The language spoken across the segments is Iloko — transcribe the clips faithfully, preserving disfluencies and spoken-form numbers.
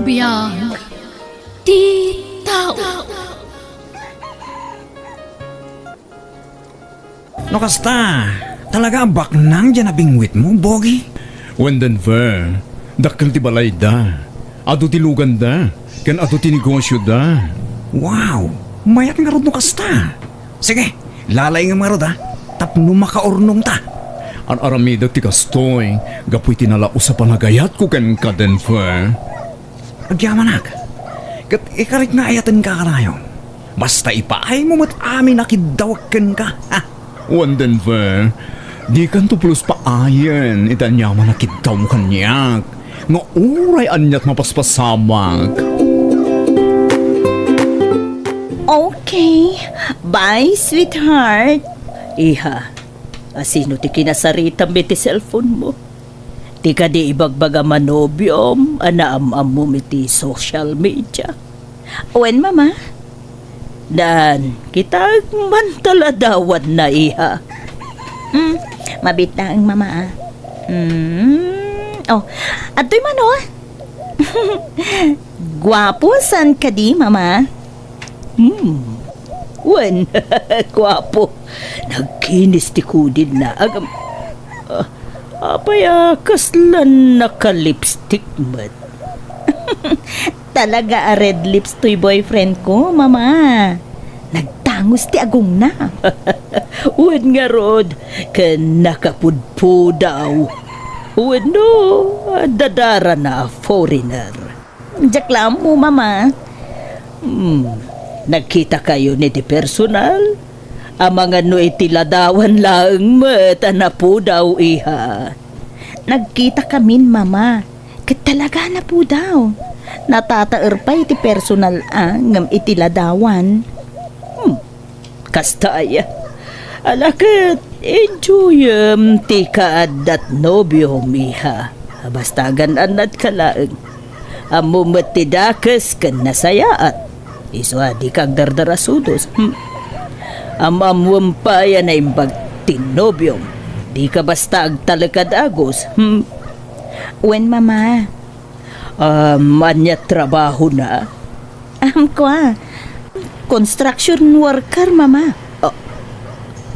Biag ti tao. No kasta, talaga a baknang diay nabingwitmo, Bogi? Wen, Denver, dakkel ti balayda, adu ti luganda, ken adu ti negosioda. Wow! Mayat ngarud no kasta. Sige, lalaingem ngarud, a, tapno makaurnongta. Ar-aramidek ti kastoy gapu iti nalaus a panagayatko kenka, Denver. Agyamanak. Ket ikarik nga ayatenka kanayon. Basta ipaaymo met amin a kiddawek kenka. Ha? Wen, Denver, dikanto pulos paayen iti aniaman a kiddawmo kaniak. Nga uray aniat mapaspasamak. Okay. Bye, sweetheart. Iha, asino ti kinasaritam iti cellphone mo? Ti kadi ibagbagam a nobiom a naam-ammom iti social media? Wen, Mama. Dan, kitaek man ta ladawanna, iha. Hmm, mabiit laeng, Mama, a. Hmm, oh, adtoy man, oh. Guapo saan kadi, Mama? Hmm. Wen, guapo. Nagkinis ti kudilna. Agam, ah, apay a kasla nakalipstick met? Talaga a red lips toy boyfriend ko, Mama. Nagtangos ti agongna. Wen ngarud, ken nakapudpudaw. Wenno, dadarana a foreigner. Diak la ammo, Mama. Hmm, nagkitakayon iti personal? Amangan no iti ladawan laeng met a napudaw, iha? Nagkitakamin, Mama. Ket talaga a napudaw. Natataer pay iti personal a ngem iti ladawan. Hmm. Kasta aya. Ala ket, enjoyem ti kaaddat nobiom, iha. Basta agan-annadka laeng. Ammom met ti dakes ken nasayaat. Isu a dika agdardarasudos. Hmm. Am-ammoem pay a naimbag ti nobiom. Dika basta agtalek a dagus. Hmm. Wen, Mama. Um, ania trabahona? Am, kua, construction worker, Mama. Ah,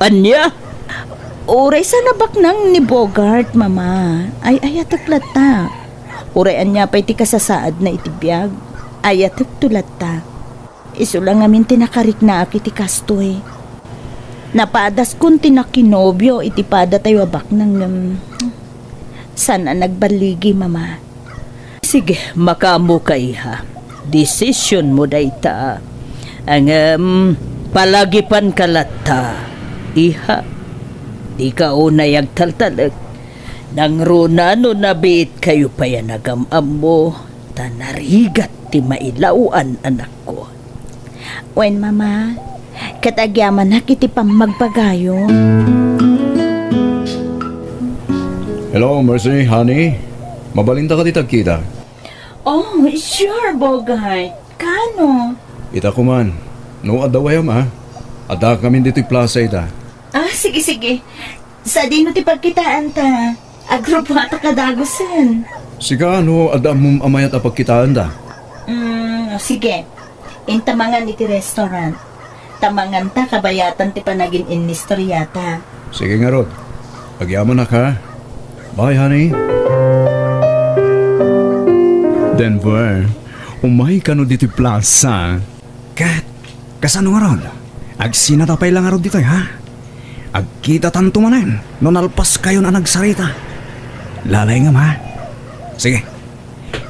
ania? Uray saan a baknang ni Bogart, Mama. Ay-ayatek latta. Uray ania pay ti kasasaadna iti biag, ayatekto latta. Isu la ngamin ti nakariknaak iti kastoy. Napadaskon ti nakinobio iti padatayo a baknang ngem saan a nagballigi, Mama. Sige, makaammoka, iha. Desisionmo dayta. Ngem, palagipanka latta, iha. Dika unay agtaltalek. Nangruna no nabiitkayo pay a nagam-ammo, ta narigat ti mailaw-an anakko. Wen, Mama, ket agyamanak iti pammagpagayo. Hello, Mercy, honey. Mabalinta kadi ti agkita? Oh, sure, Bogart. Kano? Ita koman. No, adda wayam, a. Addakamin ditoy plaza ita. Ah, sige, sige. Sadino ti pagkitaanta? Agrupuatak a dagusen. Sika, no, adda ammom a mayat a pagkitaanta? Mm, sige. Inta mangan iti restaurant. Ta manganta kabayatan ti panagin-innistoriata. Sige ngarud. Agyamanak, ha? Bye, honey. Denver, umay kano ditoy plaza. Ket, kasano ngarud? Agsinata pay la ngarud ditoy, ha? Agkitatanto manen no nalpaskayon a nagsarita. Lalaingem, ha? Sige.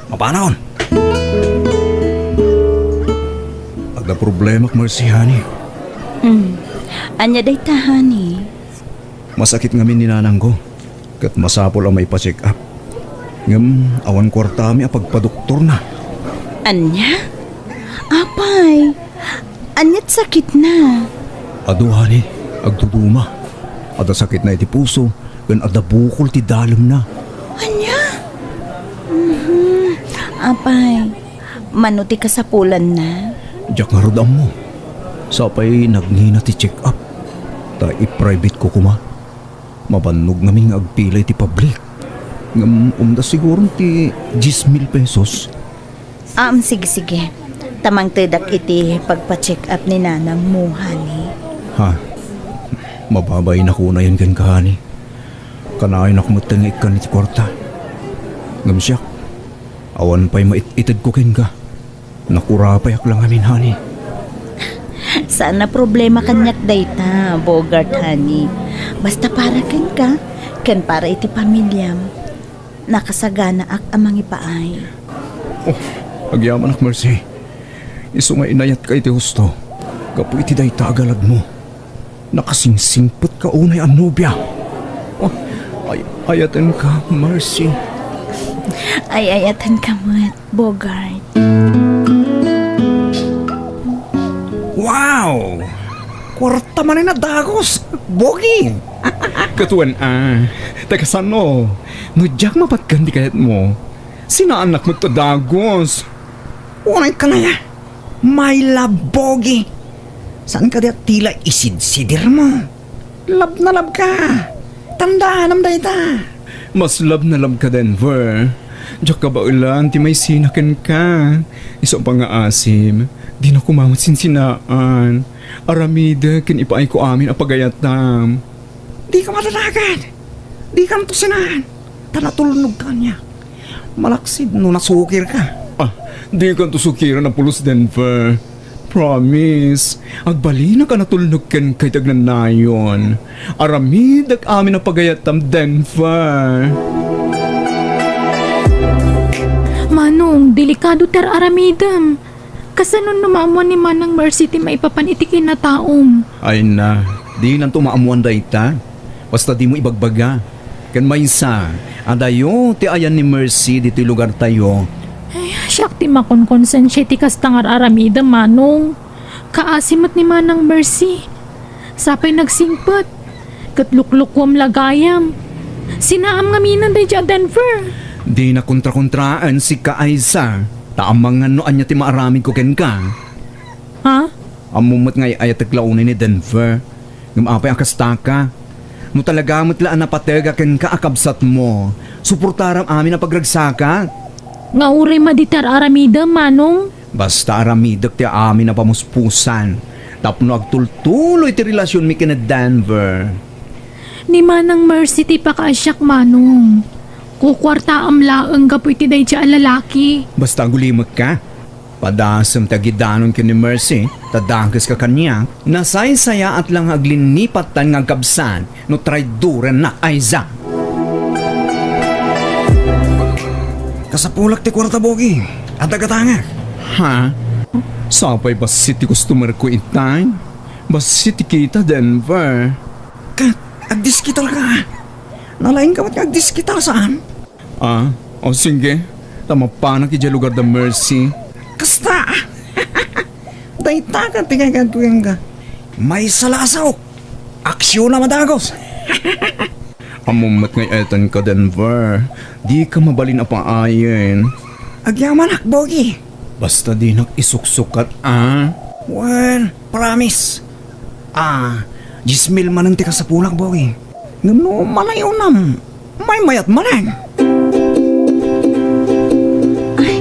Mapanawan. Adda problemak, Mercy, honey. Mm. Ania dayta, honey? Masakit ngamin ni nanangko, ket masapul a maipa-check up. Ngem awan kuartami a pagpadoktorna. Ania? Apay, aniat sakitna? Adu, honey, agduduma. Adda sakitna iti puso, ken adda bukol ti dalemna. Ania? Mhm. Apay, mano ti kasapulanna? Diak ngarud ammo. Sapay nagngina ti check-up, ta i-private ko koma. Mabannog ngamin nga agpila iti public. Ngem umda siguron ti diez mil pesos. Am, sige, sige. Ta mangtedak iti pagpa-check up ni nanangmo, honey. Ha? Mababainak unayen kenka, honey. Kanayonak metten nga ikkan iti kuarta. Ngem siak, awan pay mait-itedko kenka. Nakurapayak la ngamin, honey. Saan a problema kaniak dayta, Bogart, honey. Basta para kenka, ken para iti pamiliam, nakasaganaak a mangipaay. Oh, agyamanak, Mercy. Isu nga inayatka iti husto gapu iti dayta a galadmo. Nakasingsingpetka unay a nobia. Oh, ay, ayatenka, Mercy. Ay, ayatenka met, Bogart. Wow! Kuarta manen a dagus, Bogi! Ket wen a, ta kasano? No diak mapatgan ti kayatmo, sinaannak met a dagus. Unay ka na ya, my love, Bogi. Saan ka di a tila isidsidirmo? Love na love ka. Tandaanam dayta. Mas love na love ka, Denver. Diak kabaelan ti maisina kenka. Isu a pangngaasim, dina koma met sinsinaan. Aramidek ken ipaayko amin a pagayatam. Dika madadagan. Dikanto sinaan. Ta natulnog kaniak. Malaksid no nasukirka. Ah, dikanto sukiran a pulos, Denver. Promise, agbalinak a natulnog kenka iti agnanayon. Aramidek amin a pagayatam, Denver. Manong, delikado ti ar-aramidem. Kasano no maammuan ni Manang Mercy ti maipapan iti kinataom? Ay na, dinanto maammuan dayta. Basta dimo ibagbaga. Ken maysa, adayo ti ayan ni Mercy ditoy lugartayo. Ay, siak ti makonkonsensia iti kasta nga ar-aramidem, Manong. Kaasi met ni Manang Mercy. Sapay nagsingpet. Ket luklukuam la gayam. Sinaam ngaminen daydiay a Denver. Dina kontrakontraen, sika, Aiza. Ta amangan no ania ti maaramidko kenka. Ha? Ammom met nga ay-ayatek la unay ni Denver. Ngem apay a kastaka? No talaga met la a napatega kenka a kabsatmo, suportaram amin a pagragsaka. Nga uray madi ti ar-aramidem, Manong? Basta aramidek ti amin a pamuspusan tapno agtultuloy ti relasionmi ken ni Denver. Ni Manang Mercy ti pakaasiak, Manong. Kukuartaam laeng gapu iti daydiay a lalaki. Basta agulimekka. Padasem ti agidanon ken ni Mercy, ta dakeska kaniak, nasaysayaat la nga aglinnipattan nga agkabsat no traidorennak, Aiza. Kasapulak ti kuarta, Bogi. Adda gatangek. Ha? Sapay bassit ti customerko itay? Bassit ti kita, Denver. Ket, agdiskitalka. Nalaingka met nga agdiskital, saan? Ah, o sige. Ta mapanak idiay lugar da Mercy. Kasta! Dayta ket ti kayatko kenka. Maysa la a saok. Aksionam a dagus. Ammom met nga ay-ayatenka, Denver. Dika mabalin a paayen. Agyamanak, Bogi. Basta dinak isuksukat, a? Well, promise. Ah, dies mil manen ti kasapulak, Bogi. Ngem no manayonam, maymayat manen. Ay,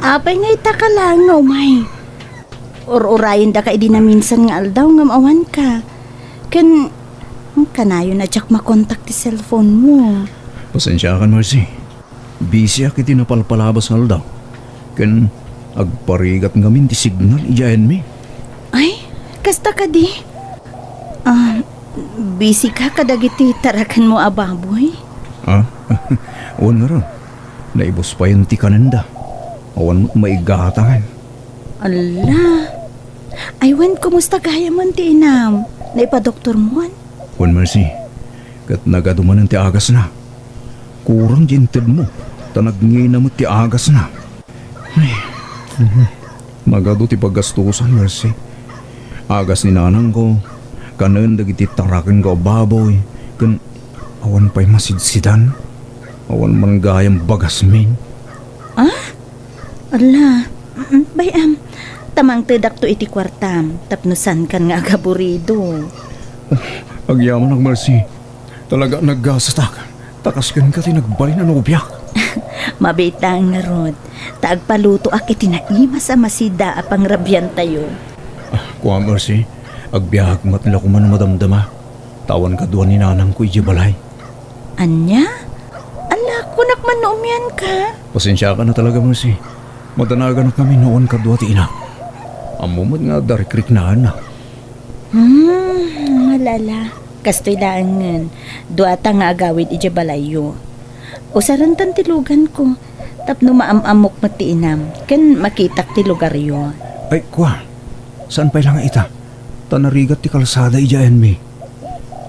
apay nga ita ka laeng nga umay? Ur-urayendaka idi naminsan nga aldaw ngem awanka. Ken, kanayon a diak makontak ti cellphone mo. Pasensiakan, Mercy. Busyak iti napalpalabas nga aldaw, ken agparigat ngamin ti signal idiay ayanmi. Ay, kasta kadi? Ah, busy ka kadagiti tarakenmo a baboy? Ah, wen ngarud, naibus payen ti kanenda. Awan met maigatangan. Ala. Ay, wen, kumusta gayam ti inam? Naipadoktormon? Wen, Mercy, ket nagadu manen ti agasna. Kurang ti intedmo, ta nagnina met ti agasna. Ay, mhm. Nagadu ti paggastusan, Mercy. Agas ni nanangko, kanen dagiti tarakenko a baboy, ken awan pay masidsidan. Awan man gayam bagasmin. Ah? Ala, mm, bay-am, ta mangtedakto iti kuartam, tapno saankan nga agaburido. Agyamanak, Mercy. Talaga a naggasatak, ta kas kenka ti nagbalin a nobiak. Mabiit laeng ngarud, ta agpalutoak iti naimas a masida a pangrabiantayo. Ah, kua, Mercy, agbiag met la koma no madamdama. Ta awan kadua ni nanangko idiay balay. Ania? Ala, kunak man no umianka? Pasensiakan a talaga, Mercy. Madanaganak ngamin no awan kadua ti inak. Ammom met nga adda rikriknaanna. Hmm, ala, ala. Kastoy laengen, duata nga agawid idiay balayyo. Usarantan ti luganko, tapno maam-ammok met ti inam, ken makitak ti lugaryo. Ay, kua, saan pay la nga ita? Ta narigat ti kalsada idiay ayanmi.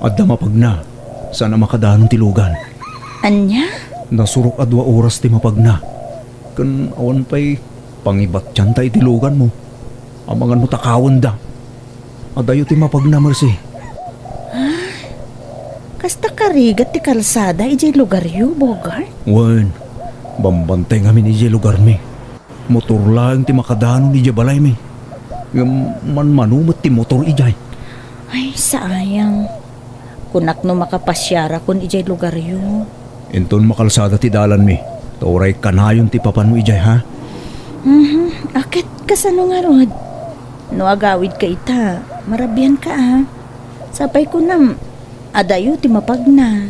Adda mapagna, saan a makadanon ti lugan. Ania? Nasurok a dua oras ti mapagna. Ken awan pay pangibatianta iti luganmo. Amangan no takawenda. Adayo ti mapagna, Mercy. Kasta karigat ti kalsada idiay lugaryo, Bogart? Wen, bambantay ngamin idiay lugarmi. Motor laeng ti makadanon idiay balaymi. Ngem manmano met ti motor idiay. Ay, sayang. Kunak no makapasiarakon idiay lugaryo. Inton makalsada ti dalanmi, ta uray kanayon ti papanmo idiay, ha? Mhm. Aket kasano ngarud? No agawidka ita, marabianka, a. Sapay kunam, adayo ti mapagna.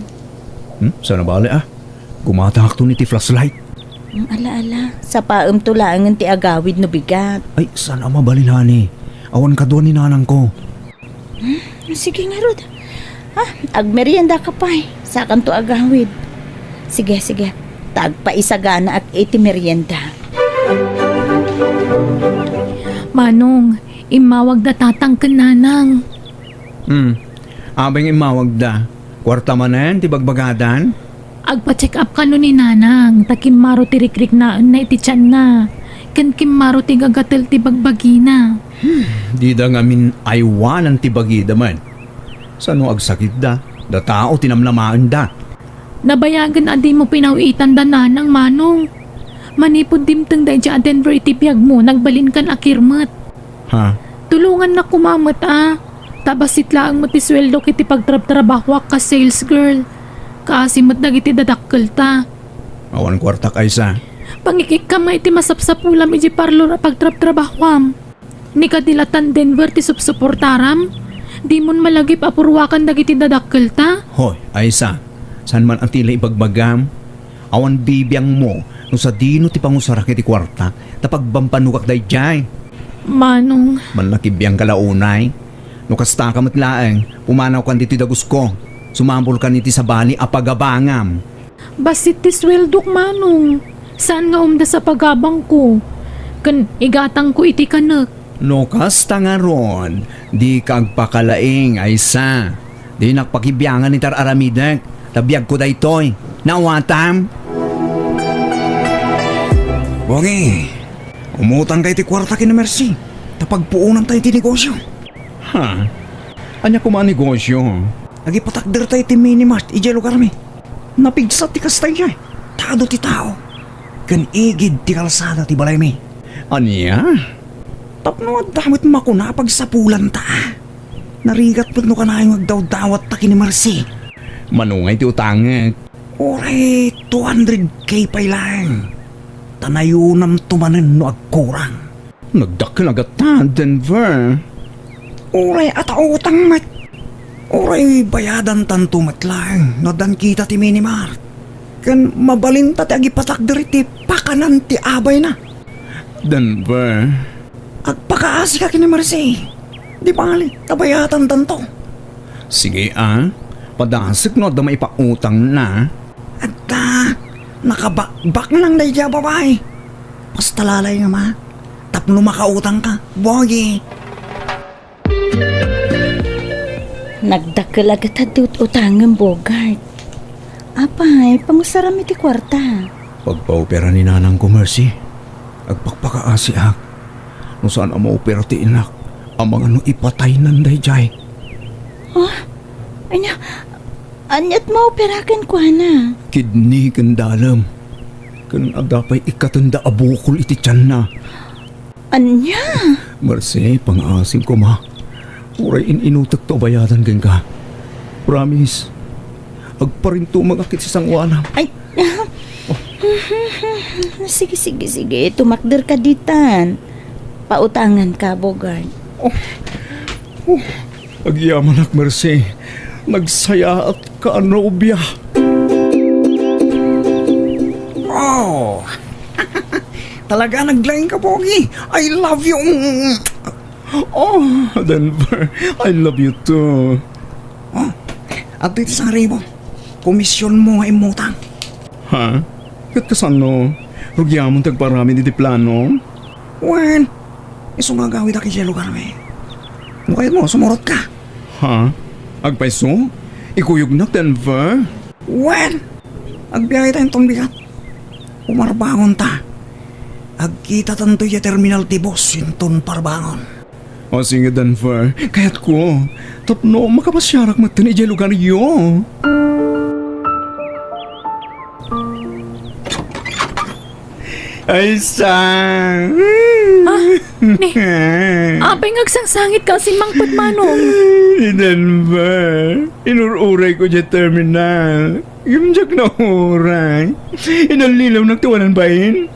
Hmm? Saan a bale, a? Gumatangakton iti flashlight. Hmm, ala, ala. Sapaemto laengen ti agawid no bigat. Ay, saan a mabalin, honey? Awan kadua ni nanangko. Hmm? Sige ngarud. Ha? Agmeriendaka pay. Sakanto agawid. Sige, sige. Ta agpaisaganaak iti merienda. Manong, immawagda tatang ken nanang. Hmm. Apay nga immawagda? Kuarta manen ti bagbagadan? Agpa-check up kano ni nanang ta kimmaro ti rikriknaenna iti tianna, ken kimmaro ti gagatel ti bagbagina. Hmm, dida ngamin aywanan ti bagida met. Sano agsakitda? Da tao ti namnamaenda. Nabayagen a dimo pinaw-itanda nanang, manong. Manipud dimtengda idiay a Denver iti biagmo, nagbalinkan a kirmet. Ha? Tulongannak koma met a. Ta bassit laeng met ti sueldok iti pagtrabtrabahoak kas sales girl. Kaasi met dagiti dadakkelta. Awan kuartak, Aisa. Pangik-ikkam nga iti masapsapulam idiay parlor a pagtrabtrabahoam. Ni kadi latan Denver ti supsuportaram? Dimon malagip a purwakan dagiti dadakkelta? Hoy, Aisa, saan man a ti la ibagbagam? Awan bibiangmo no sadino ti pangusarak iti kuarta ta pagbambanogak daydiay. Manong. Manakibiangka la unay. No kastaka met laeng, pumanawkan ditoy dagusko. Sumambulkan iti sabali a pagabangam. Bassit ti sueldok, manong. Saan nga umdas a pagabangko? Ken igatangko iti kanek. No kasta ngarud, dika agpakalaing, Aisa. Dinak pakibiangan iti ar-aramidek, ta biagko daytoy. Naawatam? Bongi, umutangka iti kuarta ken ni Mercy, ta pagpuonanta iti negosyo. Ha? Ania koma a negosyo? Agipatakderta iti mini mart idiay lugarmi. Napigsa ti kasta idiay. Ta adu ti tao. Ken igid ti kalsada ti balaymi. Ania? Tapno adda met makuna a pagsapulanta. Narigat met no kanayon nga agdawdawatta ken ni Mercy. Mano ngay ti utangek? Uray two hundred K pay laeng. Ta nayonamto manen no agkurang. Nagdakkel a gatta, Denver. Uray adda utang met. Uray bayadantanto met laeng no addan kita ti mini mart. Ken mabalinta ti agipatakder iti pakanan ti abayna. Denver. Agpakaasika ken ni Mercy. Di bali, ta bayadantanto. Sige, a. Padasek no adda maipautangna. Adda, nakabakbaknang daydiay a babai. Basta lalayem a. Tapno makautangka, Bogi. Nagdakkel a gatta ti ut-utangem, Bogart. Apay, pangusaram iti kuarta. Pagpaopera ni nanangko, Mercy. Agpakpakaasiak. No saan a maopera ti inak, amangan no ipataynan daydiay. Oh, ania, aniat maopera kenkuana? Kidney ken dalem. Ken adda pay ikkatenda a bukol iti tianna. Ania? Mercy, pangaasim koma. Uray in-inutekto a bayadan kenka. Promise. Agparintumengak iti sangoanam. Ay, Sige, sige, sige. Tumakder ka ditan. Pautangan ka, Bogart. Oh, oh, agyamanak, Mercy. Nagsayaat ka a nobia. Oh, talaga naglaing ka, Pogi. I love you. Oh, Denver, I love you too. Oh, adtoy ti sangribo. Komisyon mo nga immutang. Ha? Ket kasano? Rugiamon ti agparamid iti plano? Wen, isu nga agawidak idiay lugarmi. No kayatmo, sumurot ka. Ha? Agpayso? Ikuyognak, Denver? Wen, agbiagta inton bigat. Umarbangonta. Agkitatanto idiay terminal ti bus inton parbangon. O sige, Denver, kayatko. Tapno makapasiarak metten idiay lugaryo. Ay, sa. Ah, ni, apay nga agsangsangit ka a simmangpet, Manong? Ni Denver, inur-urayko idiay terminal. Ngem diak nauray. Inallilawnak ti wanan bain.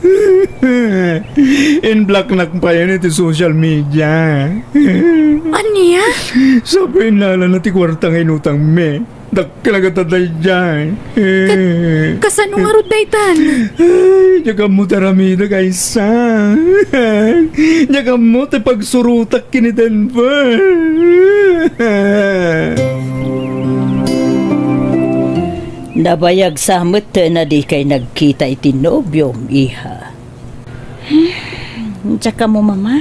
In-blocknak payen iti social media. Ania? Sa pay innalana ti kuarta nga inutangmi. Dakkel a gatadaydiay. Kat-, kasano ngarud daytan? Ay, diak ammo ti aramidek, Aysa. Diak ammo ti pagsurotak ken ni Denver. Nabayag sa metten a dikay nagkita iti nobiom, iha. Hmm, diak ammo, Mama.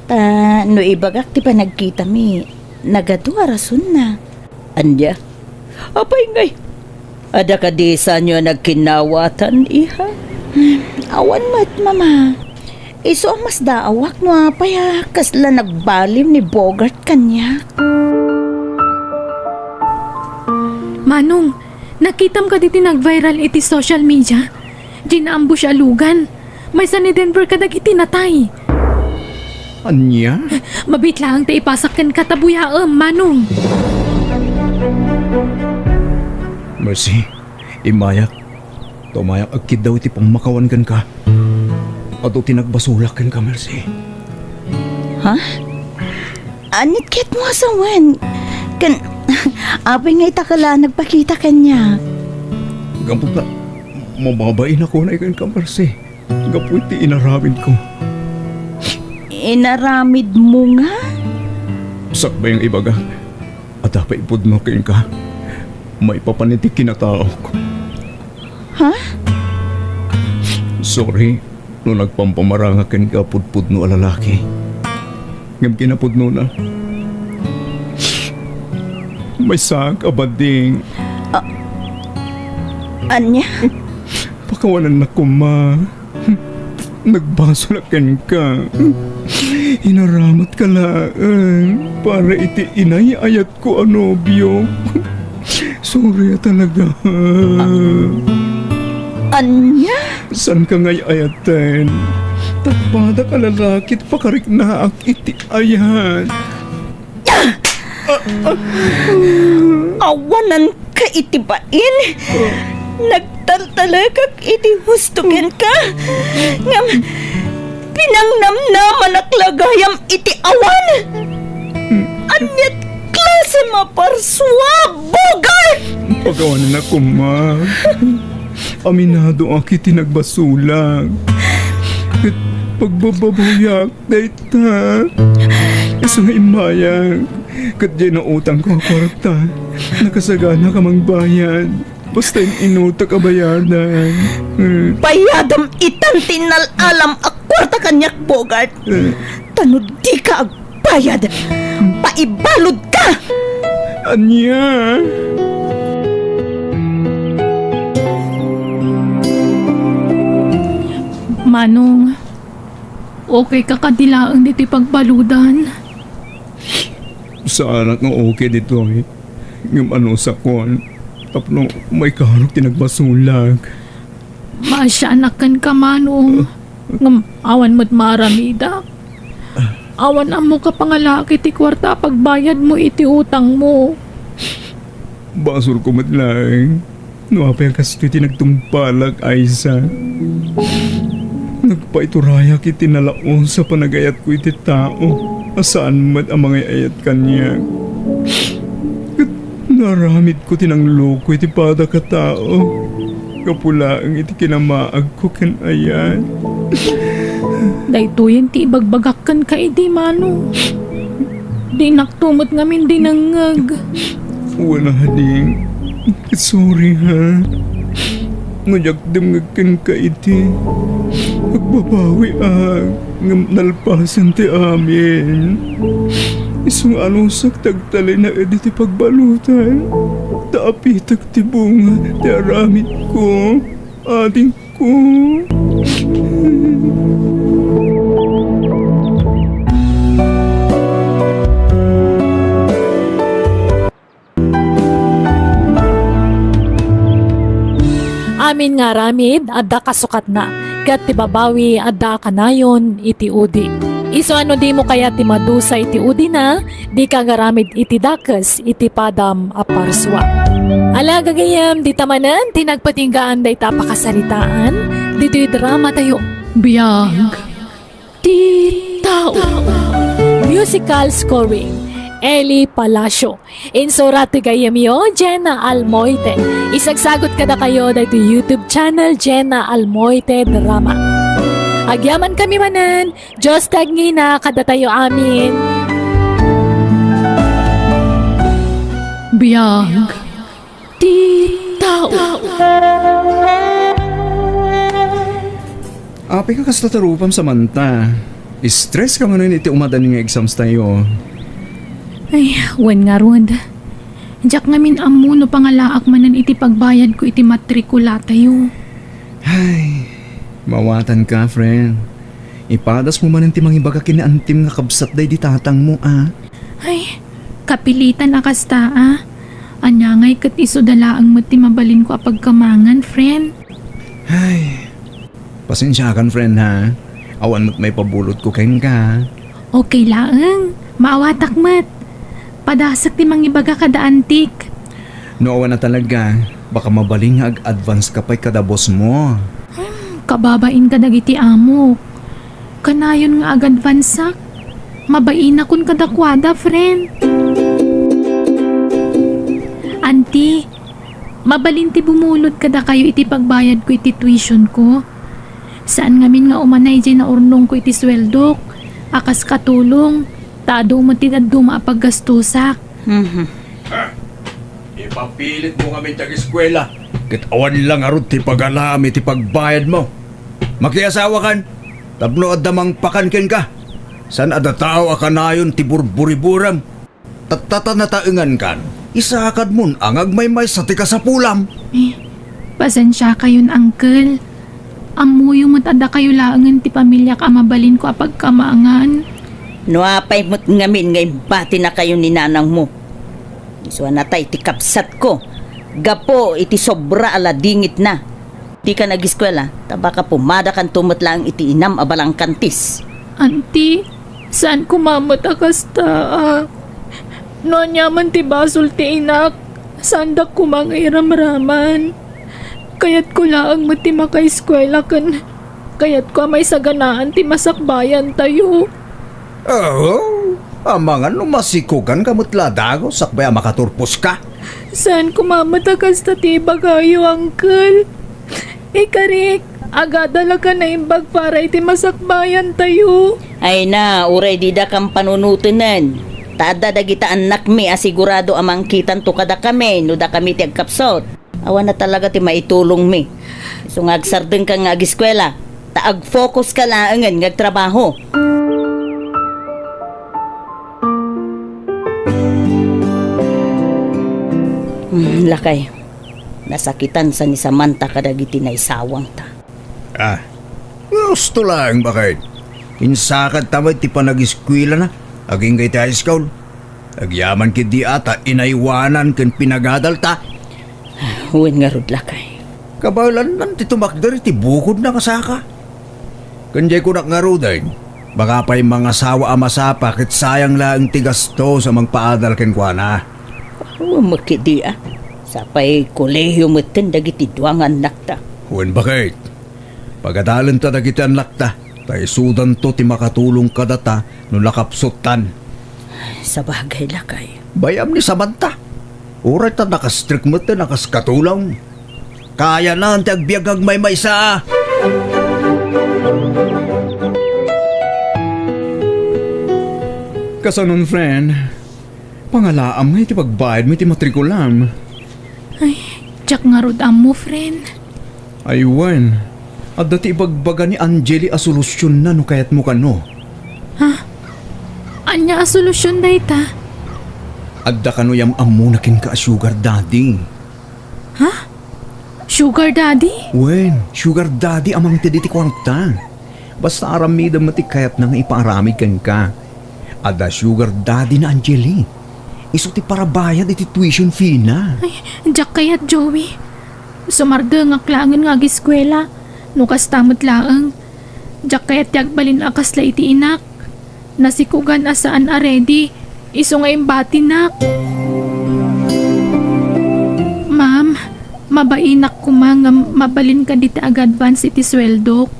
Ta no ibagak ti panagkitami, nagadu a rasonna. Ania? Apay ngay? Adda kadi saanyo a nagkinnawatan, iha? Hmm, awan met, Mama. Isu a masdaawak no apay a kasla nagbaliw ni Bogart kaniak. Manong, nakitam kadi ti nag-viral iti social media? Diay na-ambush a lugan. Maysa ni Denver kadagiti natay. Ania? Mabiit laeng ta ipasak kenka ta buyaem, Manong. Mercy, immayak. Ta umayak agkiddaw iti pammakawan kenka. Adu ti nagbasolak kenka, Mercy. Ha? Ania't kayatmo a sawen? Ken, apay nga ita ka la nagpakita kaniak? Gapu ta, mababain ako na kenka, Mercy. Gapu iti inaramidko. Inaramidmo nga? Sakbay nga ibaga, adda pay pudno kenka. Maipapan iti kinataok. Ha? Sorry no nagpampamarangak kenka a pudpudno a lalaki. Ngem kinapudnona, maysaak a bading. A-, ania? Pakawanannak koma. Nagbasolak kenka. Inaramatka laeng para iti inay-ayatko a nobio. Sorry a talaga. Ania? Saanka nga ay-ayaten? Tabbadak a lalaki ti pakariknaak iti ayat. Awananka iti bain. Nagtaltalekak iti husto kenka. Ngem pinangnamnamanak la gayam iti awan. Ania't klase a maparsua, Bogart? Pakawanannak koma. Aminadoak iti nagbasolak. Ket pagbababawiak dayta. Isu nga immayag. Ket diay nautangko a kuarta, nakasaganak a mangbayad. Basta in-inutak a bayadan. Eh. Bayadem itan ti innal-alam a kuarta kaniak, Bogart. Eh. Ta no dika ag- Bayad! Paibaludka! Ania? Manong, okay ka kadi laeng ditoy pagbaludan? Saanak nga okay ditoy. Ngem anusakon, tapno maikarok ti nagbasolak. Maasianak kenka, Manong. Ngem awan met maaramidak. Awan ammoka pangalaak iti kuarta a pagbayadmo iti utangmo. Basolko met laeng. No apay a kastoy ti nagtungpalak, Aiza, nagpaiturayak iti nalaus a panagayatko iti tao a saan met a mangay-ayat kaniak. Ket naaramidko ti nangloko iti padak a tao gapu laeng iti kinamaagko ken ayat. Daytoyen ti ibagbagak kenka idi, Mano. Dinakto met ngamin dinengngeg. Wen a, Ding. Sorry, ha? No diak dumngeg kenka idi, agbabawiak, ngem nalpasen ti amin. Isu nga anusak ti agtalinaed iti pagbalutan, ta apitek ti bunga ti aramidko, adingko. Amin nga aramid, adda kasukatna, ket ti babawi, adda a kanayon iti udi. Isu a no dimo kayat ti madusa iti udina, dika agaramid iti dakes iti padam a parsua. Ala, gagayyem, dita manen ti nagpatinggaan dayta a pakasaritaan, ditoy drama tayo. Biag ti tao. Musical scoring, Eli Palacio. Insurat ti gayyemyo, Jenna Almoite. Isagsagut kadakayo daytoy YouTube channel, Jenna Almoite Drama. Agyamankami manen, Dios ti agngina kadatayo amin. Biag ti tao. Apay nga kasta ti rupam, Samantha? Stress ka manen iti umadan nga exams tayo. Ay, wen ngarud. Diak ngamin ammo no pangalaak manen iti pagbayadko iti matrikula tayo. Ay, mawatanka, friend. Ipadas mo manen ti mangibaga ken ni antim nga kabsat daydi tatangmo, a. Ay, kapilitan a kasta, a. Ania ngay ket isuda laeng met ti mabalinko a pagkamangan, friend. Ay, pasensiakan, friend, ha? Awan met maipabulotko kenka. Okay laeng. Maawatak met. Padasek ti mangibaga kada antik. No awan a talaga, baka mabalin nga ag-advance ka pay kada boss mo. Hmm, kababain kadagiti amok. Kanayon nga ag-advanceak. Mabainakon kadakuada, friend. Anti, mabalin ti bumulod kadakayo iti pagbayadko iti tuitionko. Saan ngamin nga umanay diay naurnongko iti sueldok a kas katulong, ta adu met ti dadduma a paggastosak. Mhm. Ipapilitmo ngamin ti ageskuela, ket awan la ngarud ti pagalaam iti pagbayadmo. Makiasawakan tapno adda mangpakan kenka. Saan a datao a kanayon ti burburiburem. Tatta ta nataengankan, isakadmon a nga agmaymaysa ti kasapulam. Eh, pasensiakayon, uncle. Ammoyo met a dakayo laengen ti pamiliak a mabalinko a pagkamangan. No apay met ngamin nga imbatinakayo ni nanangmo? Isu a natay ti kabsatko gapu iti sobra a ladingitna. Dika nag-eskuela, ta baka pumadakanto met laeng iti inam a balangkantis. Anti, saan koma met a kasta, a. No aniaman ti basol ti inak, saandak koma nga iramraman. Kayatko laeng met ti makaeskuela ken kayatko a maisaganaan ti masakbayantayo. Oo, amangan no masikoganka met la a dagus sakbay a makaturposka. Saan koma met a kasta ti ibagayo, uncle. Ikarik, agada la ka naimbag para iti masakbayantayo. Ay na, uray dida kan panunotenen. Ta adda dagita annakmi a sigurado a mangkitanto kadakami no dakami ti agkapsut. Awan a talaga ti maitulongmi. Isu nga agsardengka nga ageskuela, ta agfokuska laengen nga agtrabaho. Hmm, lakay, nasakitansa ni Samantha kadagiti naisawangta. Ah, gusto laeng, baket. Insakadta met ti panageskuelana agingga iti high school. Agyaman ketdi a ta inaywanan ken pinagadalta. Wen ngarud, lakay. Kabaelannan ti tumakder iti bukodna nga saka. Ken diay kunak ngaruden, baka pay mangasawa a masapa ket sayang laeng ti gastos a mangpaadal kenkuana. Awan met ketdi a. Sapay kolehio metten dagiti dua nga annakta. Wen, baket. Pagadalenta dagiti annakta, ta isudanto ti makatulong kadata no nakapsuttan. Sabagay, lakay. Bayam ni Samantha. Uray ta nakastrek metten a kas katulong. Kayanan ti agbiag nga agmaymaysa. Kasanon, friend? Pangalaam nga iti pagbayadmo iti matrikulam. Ay, diak ngarud ammo, friend. Ay wen, adda ti ibagbaga ni Angeli a solusionna no kayatmo kano. Ha? Ania a solusion dayta? Adda kano yam-ammona kenka a sugar daddy. Ha? Sugar daddy? Wen, sugar daddy a mangted iti kuarta. Basta aramidem met ti kayatna nga ipaaramid kenka. Adda sugar daddy na Angeli. Isu ti parabayad iti tuition fee na. Ay, diak kayat, Joey. Sumardengak laengen nga agiskuela. No kasta met laeng, diak kayat ti agbalin a kasla iti inak. Nasikugan a saan a ready, isu nga imbatinak. Ma'am, mabainak koma nga mabalinka dita ag-advance iti sueldok,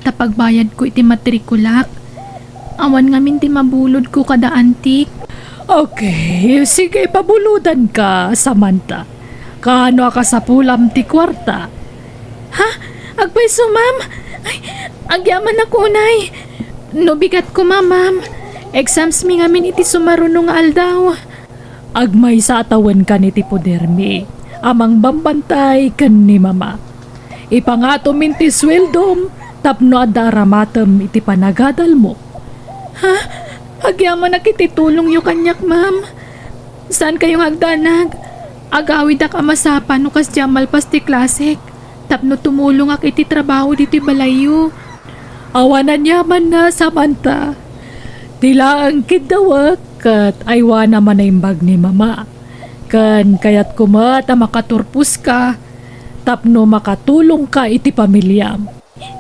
ta pagbayadko iti matrikulak. Awan ngamin ti mabulodko kada antik. Okay, sige, pabulodanka, Samantha. Kaano a kasapulam ti kuarta? Ha? Agpayso, ma'am? Ay, agyamanak unay. No bigat koma, ma'am. Exams mi ngamin iti sumaruno nga aldaw. Agmaysa a tawenkan iti podermi a mangbambantay ken ni Mama. Ipangatom inti sueldom tapno adda aramatem iti panagadalmo. Ha? Agyamanak iti tulongyo kaniak, ma'am. Saankayo nga agdanag. Agawidak a masapa no kasdiay a malpas ti klasek tapno tumulongak iti trabaho ditoy balayyo. Awan aniamanna, Samantha. Ti laeng kiddawek ket aywan a manaimbag ni Mama. Ken kayatko met a makaturposka tapno makatulongka iti pamiliam.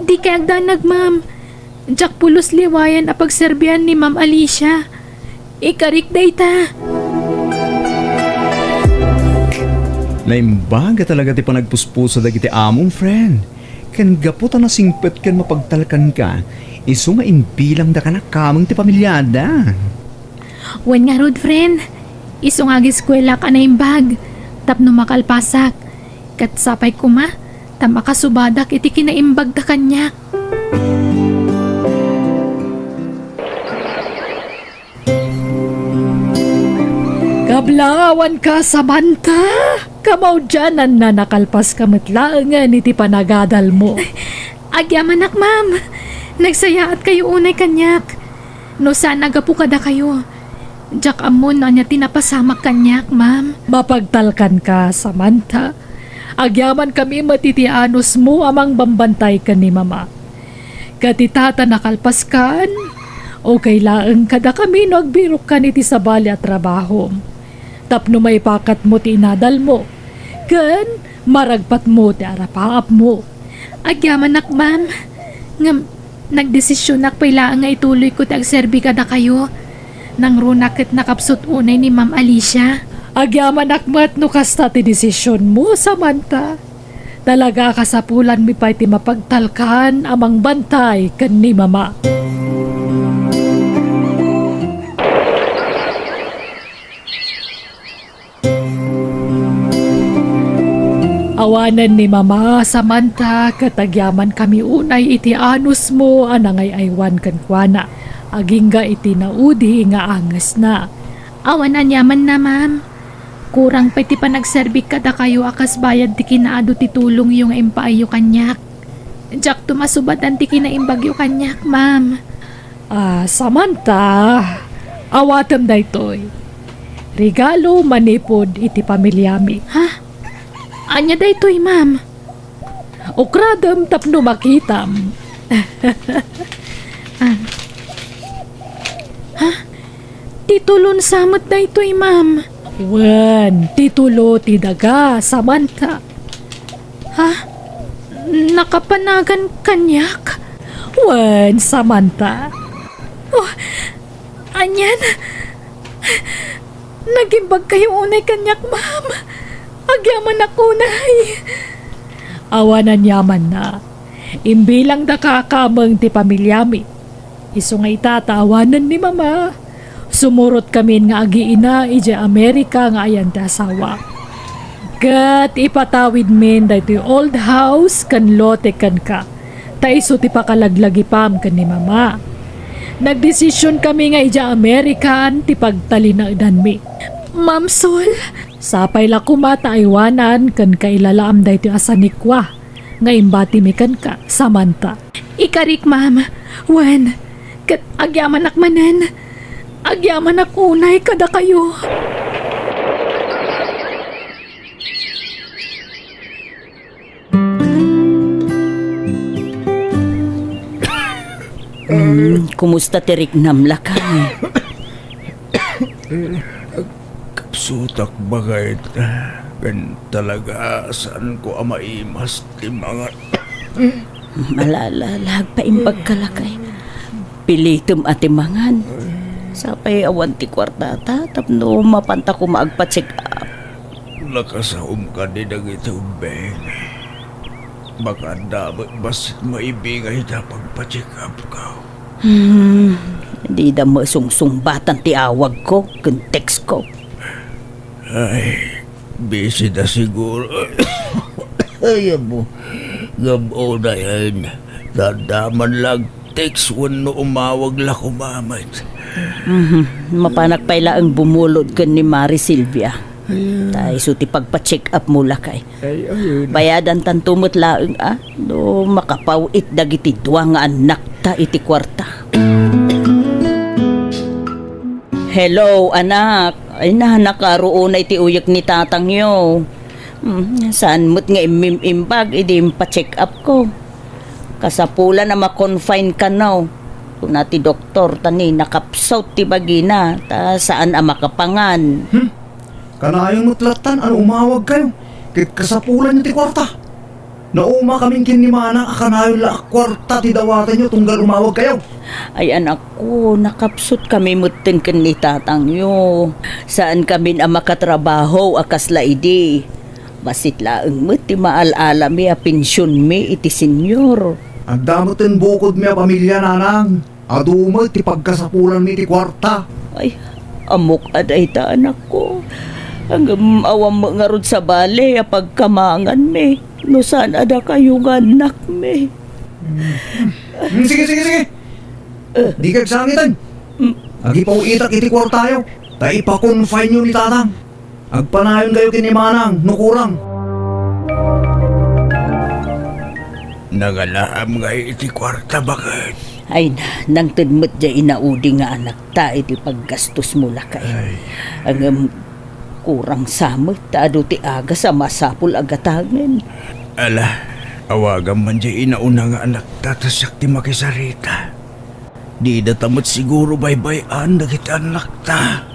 Dikay agdanag, ma'am. Diak pulos liwayan a pagserbian ni Ma'am Alicia. Ikarik dayta. Naimbag a talaga ti panagpuspuso dagiti amom, friend. Ken gapu ta nasingpet ken mapagtalkanka, isu nga imbilangda kaniak kameng ti pamiliada. Wen ngarud, friend. Isu nga agiskuelak a naimbag tapno makalpasak. Ket sapay koma ta makasubadak iti kinaimbagda kaniak. Kablawanka, Samantha! Kamaudiananna, nakalpaska met laengen iti panagadalmo. Agyamanak, ma'am. Nagsayaatkayo unay kaniak. No saan a gapu kadakayo, diak ammo no ania ti napasamak kaniak, ma'am. Mapagtalkanka, Samantha. Agyamankami met iti anusmo a mangbambantay ken ni Mama. Ket ita ta nakalpaskan, okay laeng kadakami no agbirokkan iti sabali a trabahom tapno maipaketmo ti inadalmo ken maragpatmo ti arapaapmo. Agyamanak, ma'am. Ngem, nagdesisionak pay laeng nga ituloyko ti agserbi kadakayo. Nangrunak ket nakapsut unay ni Ma'am Alicia. Agyamanak met no kasta ti desisionmo, Samantha. Talaga a kasapulanmi pay ti mapagtalkan a mangbantay ken ni Mama. Awanen ni Mama, Samantha, ket agyamankami unay iti anusmo a nangay-aywan kenkuana, agingga iti naudi nga angesna. Awan aniamanna, ma'am. Kurang pay ti panagserbik kadakayo a kas bayad ti kinaadu ti tulongyo nga impaayyo kaniak. Diakto masubatan ti kinaimbagyo kaniak, ma'am. Ah, Samantha, awatem daytoy. Regalo manipud iti pamiliami. Ha? Ania daytoy, ma'am? Ukradem tapno makitam. Ah. Ha? Titulon sa met daytoy, ma'am. Wen, titulo ti daga, Samantha. Ha? Nakapanagan kaniak? Wen, Samantha. Oh, anian? Nagimbagkayo unay kaniak, ma'am. Agyamanak unay. Awan aniamanna. Imbilangda kakameng ti pamiliami. Isu nga ita ta awanen ni Mama, sumurot kamin nga agiina idiay Amerika nga ayan ti asawa. Ket ipatawidmin daytoy old house ken lote kenka, ta isu ti pakalaglagipam ken ni Mama. Nagdesision kami nga idiay Amerikan ti pagtalinaedanmi. Ma'am Sol, sapay la koma ta aywanan ken kailalaam daytoy a sanikua nga imbatimi kenka, Samantha. Ikarik, ma'am. Wen, ket agyamanak manen. Agyamanak unay kadakayo. Hmm, kumusta ti riknam, lakay? Kapsutak baket, ken talaga saanko a maimas ti mangan. Ala, ala, ala, agpaimbagka, lakay. Pilitem a ti mangan. Sapay awan ti kuartata tapno mapanta koma agpa-check up. Nakasaom kadi dagiti ubbing. Baka adda met bassit maibingayda pagpa-check up ko. Hmm, dida masungsungbatan ti awagko ken textko. Ay, busy da siguro. Ay, amo. Gab-o na yan. Tanda man lang text wenno umawag la koma met. Mhm. Mapanak pay laeng bumulod ken ni Mari Silvia. Ay, ah. Ta isu ti pagpa-check up mo, lakay. Ay, ayun. Bayadantanto met laeng, a, no makapaw-it dagiti dua nga annakta iti kuarta. Hello, anak. Ay na, nakaruonay ti uyek ni tatangyo. Hmm, saan met nga immim-imbag idi impa-check up ko. Kasapulan a ma-confine kano, kuna ti doktor, ta ni nakapsut ti bagina, ta saan a makapangan. Hmm. Kanayon met lattan a no umawagkayo, ket kasapulanyo ti kuarta. Naumakamin ken ni Manang a kanayon la a kuarta ti dawatanyo tunggal umawagkayo. Ay, anakko, nakapsutkami metten ken ni tatangyo. Saankamin a makatrabaho a kasla idi. Bassit laeng met ti maal-alami a pensionmi iti senior. Adda metten bukodmi a pamilia, nanang. Adu met ti pagkasapulanmi ti kuarta. Ay, ammok a dayta, anakko. Ngem awan met ngarud sabali a pagkamanganmi no saan a dakayo nga annakmi. Hmm, sige, sige, sige. Eh. Dika agsangiten. Hmm. Agipaw-itak iti kuartayo, ta ipa-confineyo ni tatang. Agpanayonkayo ken ni Manang no kurang. Nangalaam ngay iti kuarta, baket? Ay na, nangted met diay inaudi nga anakta iti paggastosmo, lakay. Ay. Ngem, kurang sa met ta adu ti agas a masapul a gatangen. Ala, awagam man diay inauna nga anakta ta siak ti makisarita. Didata met siguro baybay-an dagiti annakta.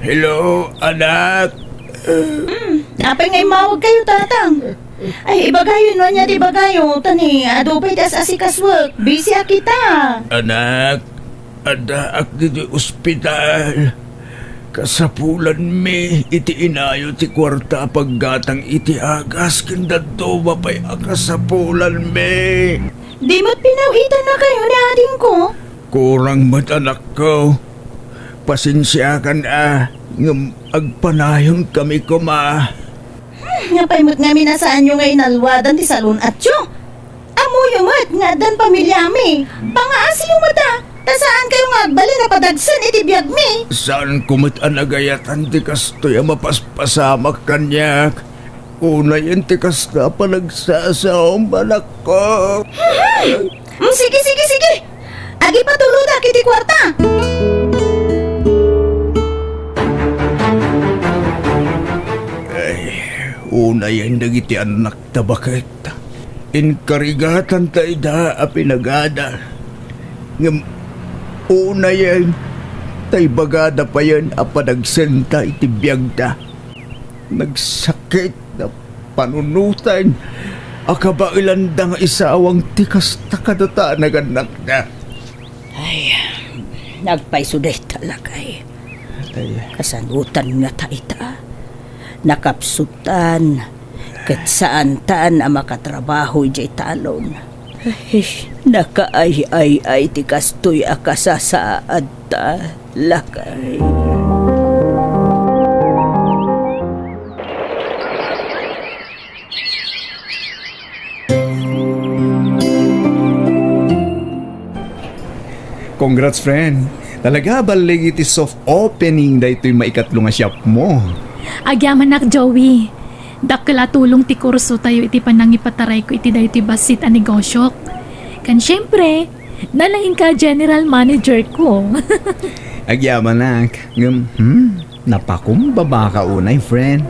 Hello, anak. Hmm, apay nga immawagkayo, tatang? Ay, ibagayo no ania ti ibagayo, ta ni adu pay ti as-asikasuek. Busy a kita. Anak, addaak ditoy ospital. Kasapulanmi iti inayo ti kuarta a paggatang iti agas ken dadduma pay a kasapulanmi. Di met pinaw-itannakayo ni adingko? Kurang met, anakko. Pasensiakan a, ngem agpanayonkami koma. Hmm, apay met ngamin a saanyo nga inalwadan ti salun-atyo? Ammoyo met nga addan pamiliami. Pangaasiyo met a, ta saankayo nga agbalin a padagsen iti biagmi. Saanko met a nagayatan ti kastoy a mapaspasamak kaniak. Unayen ti kasta a panagsasaom, anakko. Hmm, sige, sige, sige. Agipatulodak iti kuarta. Ay, unayen dagiti annak ta baket. Inkarigatanta ida a pinagada. Ngem unayen ta ibagada payen a panagsenta iti biagda. Nagsakit a panunoten a kabaelanda nga isawang ti kasta kadata a nagannakda. Ay, agpayso dayta, lakay. Kasanutan ngata ita. Nakapsutan, ket saantan a makatrabaho idiay talon. Ay, nakaay-ay-ay ti kastoy a kasasaadta, lakay. Congrats, friend. Talaga, ballig iti soft opening daytoy maikatlo nga shop mo. Agyamanak, Joey. Dakkel a tulong ti kurso tayo iti panangipatarayko iti daytoy bassit a negosiok. Kan siyempre, nalaing ka general manager ko. Agyamanak. Ngem, hmm, napakumbaba ka unay, friend.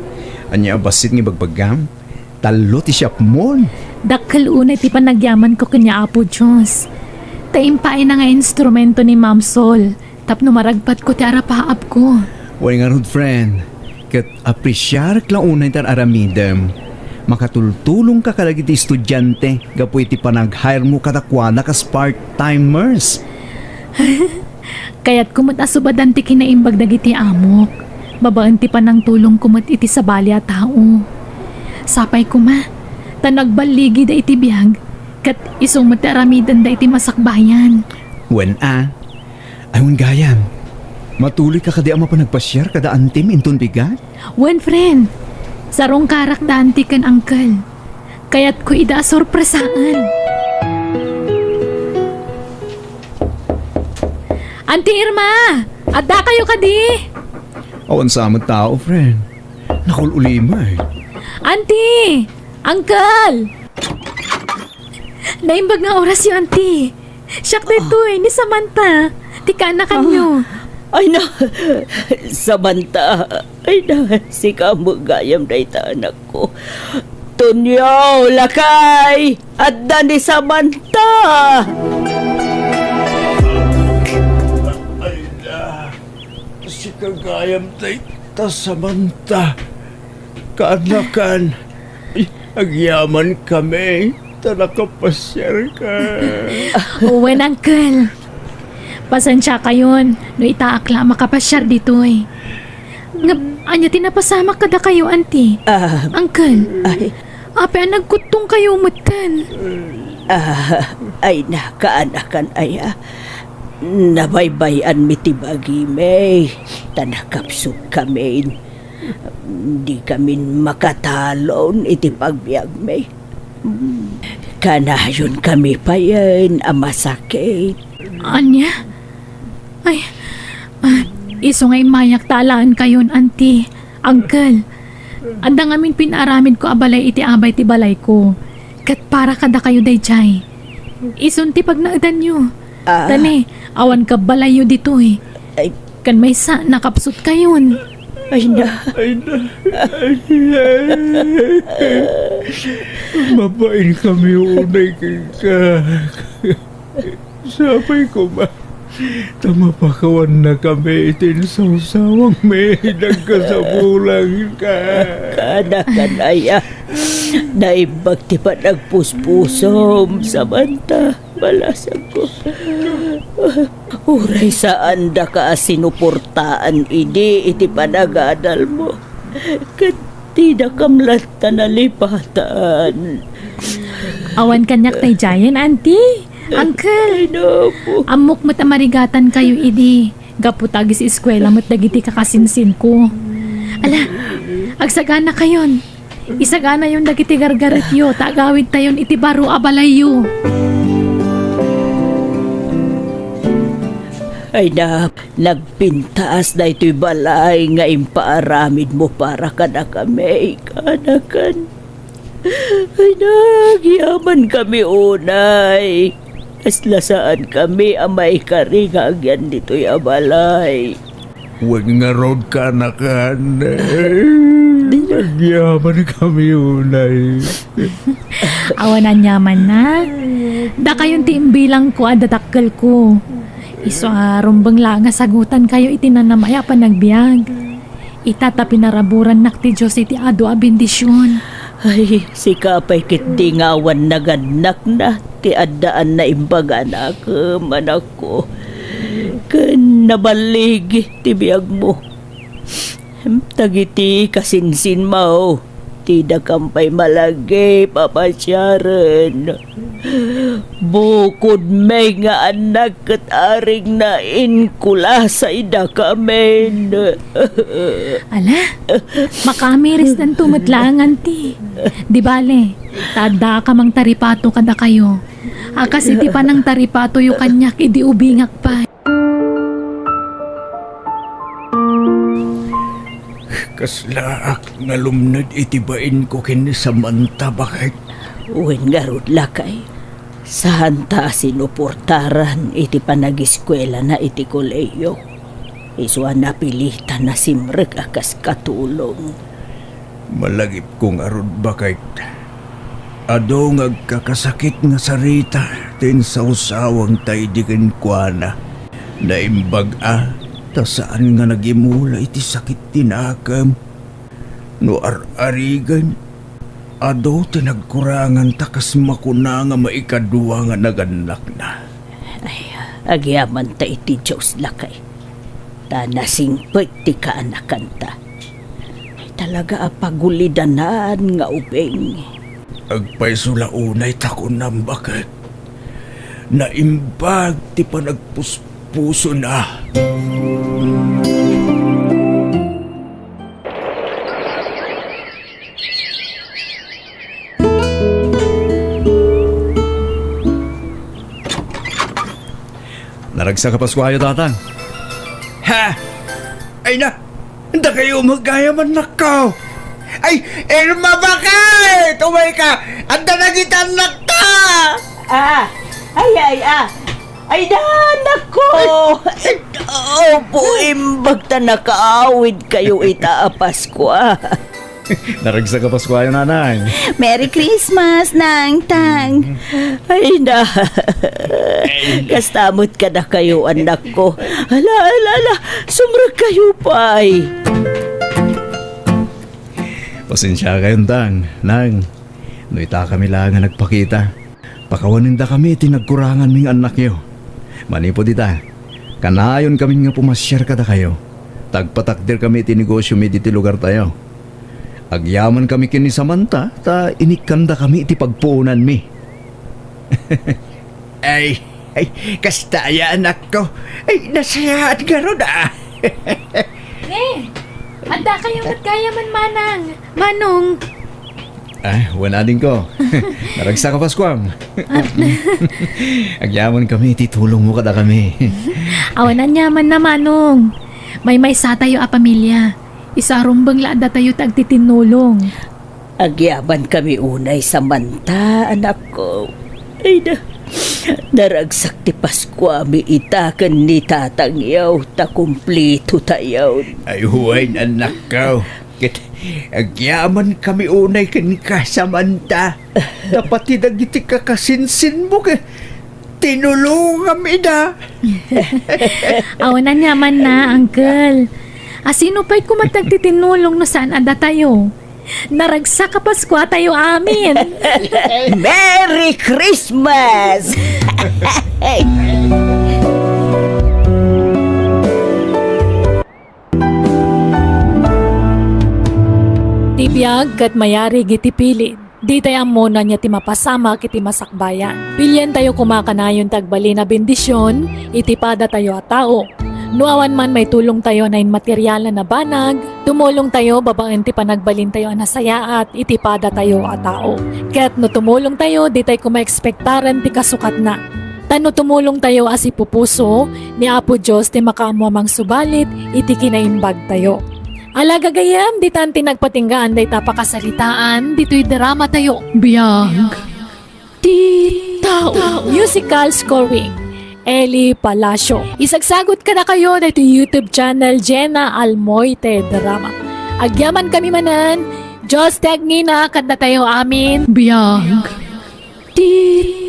Ania a bassit nga ibagbaggam? Tallo ti shop mon. Dakkel unay ti panagyamanko ken ni Apo Dios. Ta impaayna nga instrumento ni Ma'am Sol tapno maragpatko ti arapaapko. Wen ngarud, friend, ket apresiarek la unay ti ar-aramidem. Makatultulongka kadagiti estudiante gapu iti panag-hire mo kadakuada kas part-timers. Kayatko met a subadan ti kinaimbag dagiti amok, babaen ti panangtulongko met iti sabali a tao. Sapay koma, ta nagballigida iti biag, ket isu met ti aramidenda iti masakbayan. Wen a, ay wen gayam, matuloyka kadi a mapan agpasiar kada antim inton bigat? Wen, friend, sarungkarak da anti ken uncle. Kayatko ida a sorpresaen. Auntie Irma! Adda kayo kadi? Awan sa met tao, friend. Nakul-ulimay. Auntie! Uncle! Naimbag nga orasyo, Auntie. Siak daytoy, ni Samantha. Ti kaanakanyo. Ah. Ay na, Samantha. Ay na, sika met gayam dayta, anakko. Tonyo, lakay! Adda ni Samantha! Ay na, sika gayam dayta, Samantha. Kaanakan, agyamankami, ta nakapasiarka. Wen, uncle. Pasensiakayon no itaak la a makapasiar ditoy. Ngem, ania ti napasamak kadakayo, auntie? Ah, uncle, ay. Apay a nagkuttongkayo metten? Ah, ay na, kaanakan aya. Nabaybay-anmi ti bagimi, ta nakapsutkamin. Dikamin makatalon iti pagbiagmi. Kanayonkami payen a masakit. Ania? Ay, ah, isu nga immayak ta alaenkayon, auntie, uncle. Adda ngamin pinaaramidko a balay iti abay ti balayko. Ket para kadakayo daydiay. Isun ti pagnaedanyo. Ah. Ta ne, awan kabbalayyo ditoy. Ay. Ken maysa, nakapsutkayon. Ay na. Ay na. Ay, ay. Mabainkami unay kenka. Sapay koma, ta mapakawannakami iti insawsawangmi, nagkasabulangka. Kaanakan aya, naimbag ti panagpuspusom, Samantha, balasangko. Uray saandaka a sinuportaan idi iti panagadalmo. Ket dinakam latta nalipatan. Awan kaniak daydiayen, auntie. Uncle. Ay, napo. Ammok met a marigatankayo idi. Gapu ta agis-eskuela met dagiti kakasinsinko. Ala, agsaganakayon. Isaganayon dagiti gargaretyo ta agawidtayon iti baro a balayyo. Ay na, nagpintas daytoy balay nga impaaramidmo para kadakami, kaanakan. Ay, nagyamankami unay. Kasla saankami a maikari nga agyan ditoy a balay. Wen ngarud, kaanakan. Nagyamankami unay. Awan aniamanna. Dakayon ti imbilangko a dadakkelko. Isu a rumbeng la nga sagutankayo iti nanamaya a panagbiag. Ita ta pinaraburannak ti Dios iti adu a bendision. Ay, sika pay ketdi nga awan nagannakna ti addaan naimbaganakem, anakko. Ken naballigi ti biagmo. Dagiti kasinsinmo, ti dakam pay malagip a pasiaren. Bukodmi nga annak ket arigna, inkulasay dakamin. Ala, makaamirisdanto met laeng, anti. Di bale, ta addaak a mangtaripato kadakayo. A kas iti panangtaripatoyo kaniak idi ubingak pay. Kaslaak nga lumned iti bainko ken ni Samantha, baket. Wen ngarud, lakay, saanta a sinuportaran iti panagiskuelana iti kolehiyo. Isu a napilitan a simrek a kas katulong. Malagipko ngarud, baket. Adu nga agkakasakit nga sarita ti insawsawangta idi kenkuana. Naimbag a, ta saan nga nagimula iti sakit ti nakem. No ar-arigen, adu ti nagkuranganta kas makuna nga maikadua nga nagannakna. Ay, agyamanta iti Dios, lakay, ta nasingpet ti kaanakanta. Talaga a pagulidanan nga ubing. Agpayso la unay ta kunam, baket. Naimbag ti panagpuspusona. Naragsak a Paskuayo, Tatang. Ha? Ay na, dakayo met gayam, annakko. Ay, Irma, baket! Umay ka! Adda dagiti annakta! Ah, ay, ay, ah. Ay, da, annakko! Ay, ay. Apo, imbag ta nakaawid kayo ita a Paskua. Naragsak a Paskuayo, Nanay. Merry Christmas, Nangtang. Ay na. Kasta met kadakayo, annakko. Ala, ala, ala. Sumrek kayo pay. Pasensiakayon, Tang. Nang, no ita kami la nga nagpakita, pakawanendakami iti nagkuranganmi nga annakyo. Manipud ita, kanayon kami nga pumasiar kadakayo. Tagpatakder kami iti negosyomi ditoy lugartayo. Agyaman kami ken ni Samantha, ta inikkandakami iti pagpuonanmi. Ay, ay, kasta aya, anakko. Ay, nasayaat ngarud, ah. Ne, adda kayo met gayam, Manang. Manong. Ah, wen, adingko. Naragsak a Paskuam. Agyaman kami iti tulongmo kadakami. Awan aniamanna, Manong. Maymaysa tayo a pamilia. Isu a rumbeng la adda tayo ti agtitinnulong. Agyaman kami unay, Samantha, anakko. Ay na, naragsak ti Paskuami ita ken ni tatangyo, ta kumplito tayo. Ay, wen, annakko. Ket agyaman kami unay kenka, Samantha. Ta pati dagiti kakasinsinmo ket tinulongam ida. Awan aniamanna, uncle. A sino pay koma ti agtitinnulong no saan a datayo? Naragsak a Paskua tayo amin. Merry Christmas! Ti biag ket mayarig iti pilin. Ditay ammonan nga ti mapasamak iti masakbayan. Pilientayo koma kanayon ti agbalin a bendision iti padatayo a tao. No awan man maitulongtayo a nainmaterialan a banag, tumulongtayo babaen ti panagbalintayo a nasayaat iti padatayo a tao. Ket no tumulongtayo, ditay koma ekspektaren ti kasukatna. Ta no tumulongtayo a sipupuso, ni Apo Dios ti makaammo a mangsubalit iti kinaimbagtayo. Ala gagayem, ditan ti nagpatinggaan dayta a pakasaritaan ditoy dramatayo. Biag ti tao. Musical scoring, Eli Palacio. Isagsagut kadakayo daytoy YouTube channel, Jenna Almoite Drama. Agyaman kami manen, Dios ti agngina kadatayo amin. Biag ti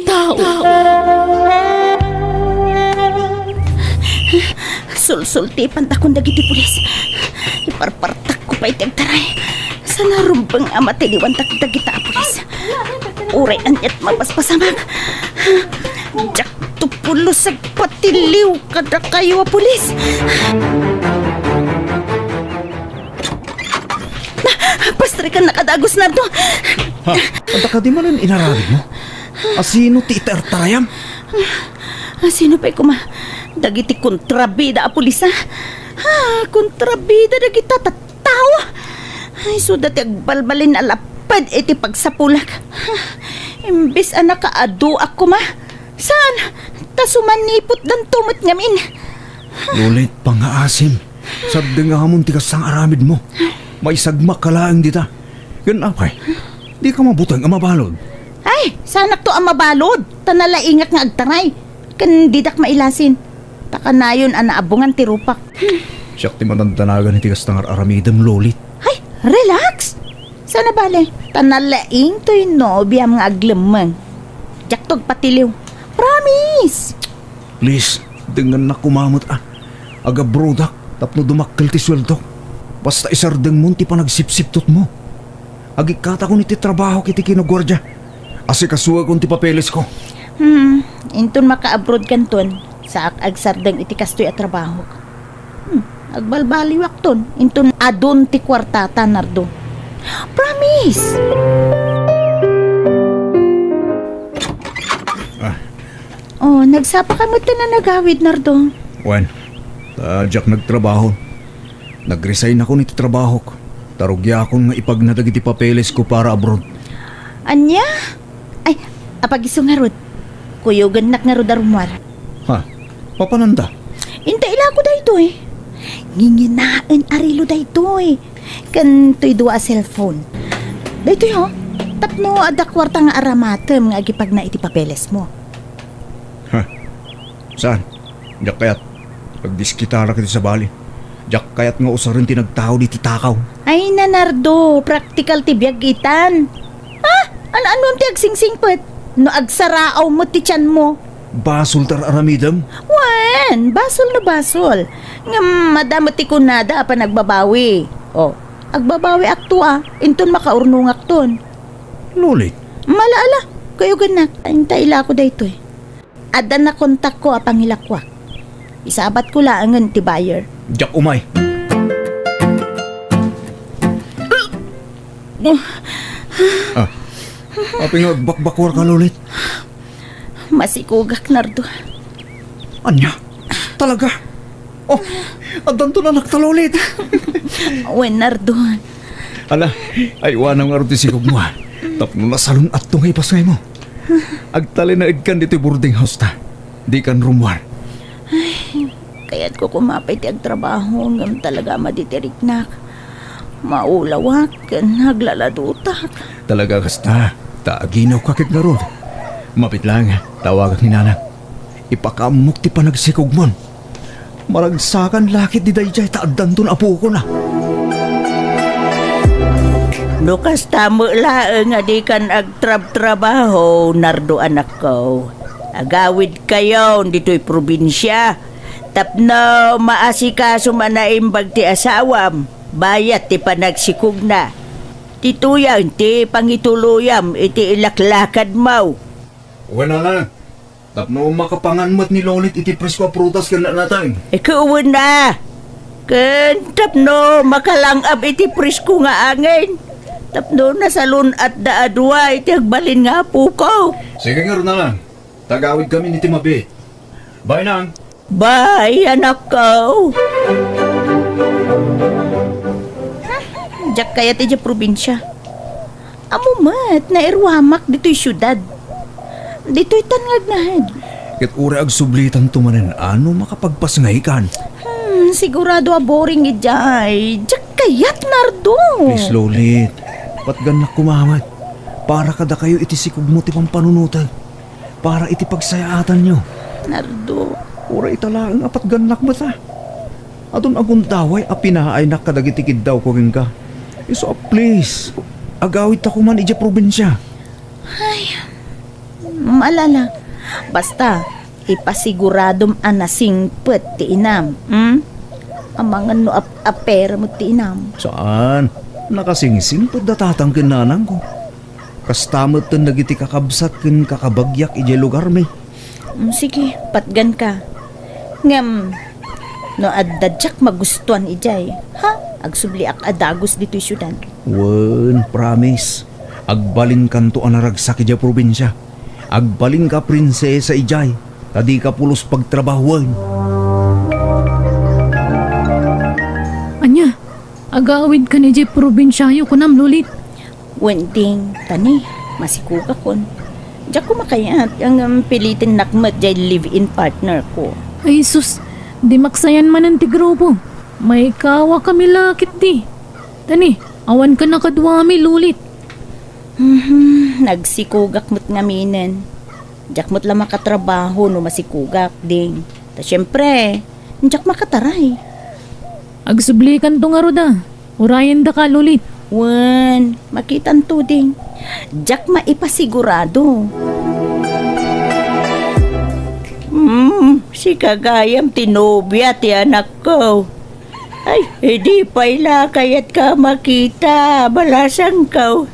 tao. Sulsultipantakon dagiti pulis. Iparpartakko pay ti agtaray. Saan a rumbeng a matiliwantak dagita a pulis. Uray aniat mapaspasamak. Diak to pulos agpatiliw kadakayo a pulis. Rikan nakadagus, Nardo. Ha? Adda kadi manen inaramidmo? Asino ti itartarayam? Asino pay koma dagiti kontrabida a pulis, a? Ha, kontrabida dagita tattao. Ay, suda ti agbalbalin a lapped iti pagsapulak. Imbes a nakaaduak koma, saan? Ta sumanipotdanto met ngamin. Lolit, pangngaasim. Sardeng amon ti kasta nga aramidmo. Maisagmak ka laeng dita. Ken apay, dika mabuteng a mabalud. Ay, saanakto a mabalud, ta nalaingak nga agtaray. Ken didak mailasin. Ta kanayon a naabungan ti rupak. Siak ti madandanagan iti kasta nga ar-aramidem, Lolit. Ay, relax! Saan a bale, ta nalaing toy nobiam nga aglemmeng. Diakto agpatiliw. Promise! Please, dengngennak koma met a. Agabrodak tapno dumakkel ti sueldok. Basta isardengmon ti panagsipsiptutmo. Agikkatakon iti trabahok iti kinaguardia. Asikasuekon ti papelesko. Hmm, inton makaabroadkanton, saak agsardeng iti kastoy a trabahok. Hmm, agbalbaliwakton inton adun ti kuartata, Nardo. Promise! Ah. Oh, nagsapa ka met ta nagawid, Nardo. Wen, ta diak nagtrabaho. Nag-resignakon iti trabahok, ta rugiakon nga ipagna dagiti papelesko para abroad. Ania? Ay, apagiso ngarud. Kuyogennak ngarud a rummuar. Ha? Mapananda? Inta ilako daytoy. Nginginaen a relo daytoy. Ken toy dua a cellphone. Daytoy, ho. Tapno adda kuarta nga aramatem nga agipagna iti papelesmo. Ha? Saan? Diak kayat. Agdiskitarak iti sabali. Diak kayat nga usaren ti nagtaud iti takaw. Ay, Nardo, praktikal ti biag itan. Ha? Ano-anon ti agsingsingpet? No agsaraaw met ti tianmo. Basol ti ar-aramidem? Wen, basol no basol. Ngem adda met ti kunada a panagbabawi. Oh, agbabawiakto a, inton makaurnongakton. Lolit. Ala, ala, kuyogennak. Inta ilako daytoy. Adda nakontakko a pangilakuak. Isabatko laengen ti buyer. Diak umay. Ah, apay nga agbakbakuarka, Lolit? Masikogak, Nardo. Ania? Talaga? Oh, addanton anakta, Lolit. Wen, Nardo. Ala, aywanam ngarud ti sikogmo, a. Tapno nasalun-atto nga ipasngaymo. Agtalinaedkan ditoy boarding house ta. Dikan rummuar. Ay, kayatko koma pay ti agtrabaho, ngem talaga maditiriknak. Maulawak ken naglaladutak. Talaga kasta, ta aginawka ket ngarud. Mabiit laeng, tawagak ni Nanang. Ipakaammok ti panagsikogmon. Maragsakan la ketdi daydiay ta addanton apokon a. No kasta met laeng a dikan agtrabtrabaho, Nardo anakko, agawidkayon ditoy probinsia tapno maasikasom a naimbag ti asawam bayat ti panagsikogna. Ditoyen ti pangituloyam iti ilaklakadmo. Wen, Nanang. Tapno makapangan met ni Lolit iti presko a prutas ken natnateng. Ikawen a! Ken tapno makalang-ab iti presko nga angin. Tapno nasalun-atda a dua iti agbalin nga apoko. Sige ngarud, Nanang. Tagawidkamin iti mabiit. Bye, Nang. Bye, anakko. Diak kayat idiay probinsia. Ammom met, nairuamak ditoy siudad. Ditoytan nga agnaed. Ket uray agsublitanto manen a no makapagpasngaykan. Hmm, sigurado a boring idiay. Diak kayat, Nardo. Please, Lolit. Patgannak koma met. Para kadakayo iti sikogmo ti pampanunotek. Para iti pagsayaatanyo. Nardo. Uray ita laeng a patgannak met a. Adun a gundaway a pinaaynak kadagiti kiddawko kenka. Isu a please, agawidta koman idiay probinsia. Ay, maalala. Basta, ipasiguradom a nasingpet ti inam, hmm? Amangan no ap-, apera met ti inam. Saan? Nakasingsingpet da tatang ken nanangko. Kasta met dagiti kakabsat ken kakabagyak idiay lugarmi. Mm, sige, patganka. Ngem, no adda diak magustuan idiay, ha? Agsubliak a dagus ditoy siudad. Wen, promise. Agbalinkanto a naragsak idiay probinsia. Agbalinka a prinsesa idiay, ta dika pulos pagtrabahoen. Ania? Agawidkan idiay probinsiayo, kunam, Lolit? Wen, Ding, tani, masikugakon. Diak ko makayat, ngem pilitinnak met diay live-in partner ko. Ay sus, di maksayan manen ti grupo. Maikawakami la ketdi. Tani, awan kan a kaduami, Lolit. Mhm, nagsikugak met ngaminen. Diak met la makatrabaho no masikugak, Ding. Ta siempre, diak makataray. Agsublikanto ngarud a. Urayendaka, Lolit. Wen, makitanto, Ding. Diak maipasigurado. Hmm, sika gayam ti nobia ti anakko. Ay, idi pay la kayatka makita, balasangko.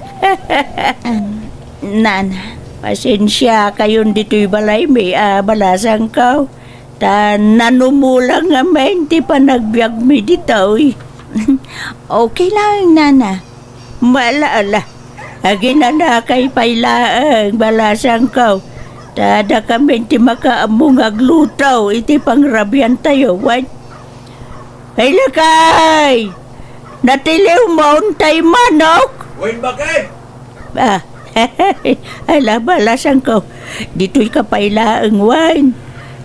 Nana, pasensiakayon ditoy balaymi a balasangko. Ta nanumulang ngamin ti panagbiagmi ditoy. Okay lang, Nana. Ala, ala. Aginanakay pay laeng, balasangko. Ta dakamin ti makaammo nga agluto iti pangrabiantayo, wen? Ay, lakay! Natiliwmon tay manok? Wen, bakit? Ah, ala, balasangko. Ditoyka pay laeng, wen.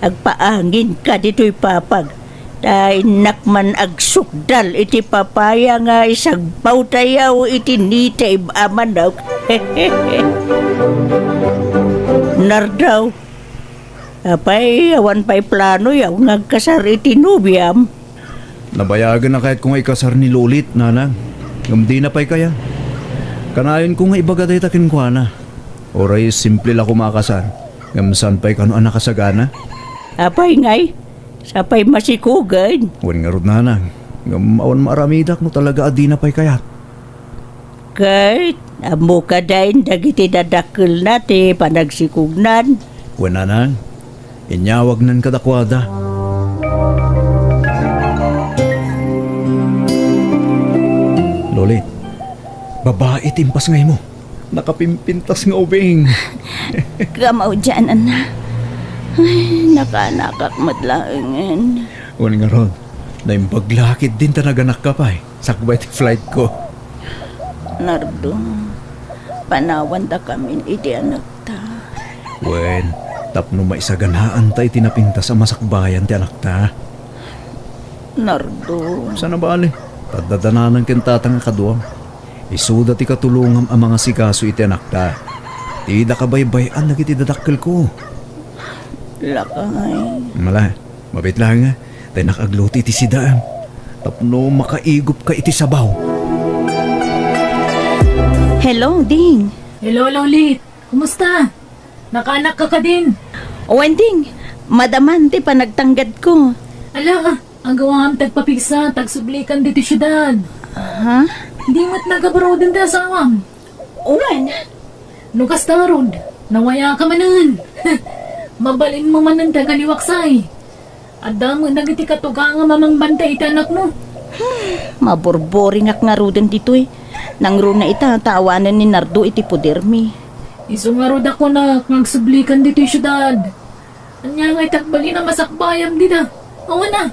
Agpaanginka ditoy papag. Ta innak man agsukdal iti papaya nga isagbaw tayo iti native a manok. Nardaw, apay, awan pay planoyo nga agkasar iti nobiam? Nabayagen a kayatko nga ikasar ni Lolit, Nanang. Ngem dina pay kayat. Kanayonko nga ibaga dayta kenkuana. Uray simple la koma a kasar, ngem saan pay kano a nakasagana? Apay ngay, sapay masikugen? Wen ngarud, Nanang, ngem awan maaramidak no talaga a dina pay kayat. Ket ammo kadi dagiti dadakkelna ti panagsikugnan? Wen, Nanang, inyawagnan kadakuada. Lolit, babai ti impasngaymo. Nakapimpintas nga ubing. Kamaudian, Nana. Ay, nakaanakak met laengen. Wen ngarud, naimbag la ketdin ta naganakka pay. Sakbay ti flight ko. Nardo, panawandakamin iti anakta. Wen, tapno maisaganaanta iti napintas a masakbayan ti anakta. Nardo. Saan a bale, ta adda da Nanang ken Tatang a kaduam. Isuda ti katulongam a mangasikaso iti anakta. Ti da kabaybay-an dagiti dadakkelko. Lakay. Mala, mabiit laeng, ta innak agluto iti sidaam tapno makaigupka iti sabaw. Hello, Ding. Hello, Lolit. Kumusta? Nakaanakka kadin? Wen, Ding, madaman ti panagtanggadko. Ala, agawam ti agpapigsa, ta agsublikan ditoy siudad. Ha? Di met nagabaruden ti asawam? Wen. No kasta ngarud, nawayaka manen. Mabalinmo manen ti agaliwaksay. Adda met dagiti katugangam a mangbantay iti anakmo. Maburburingak ngaruden ditoy. Nangruna ita ta awanen ni Nardo iti podermi. Isu ngarud a kunak nga agsublikan ditoy siudad. Ania ngay ti agbalin a masakbayam dita? Awan a.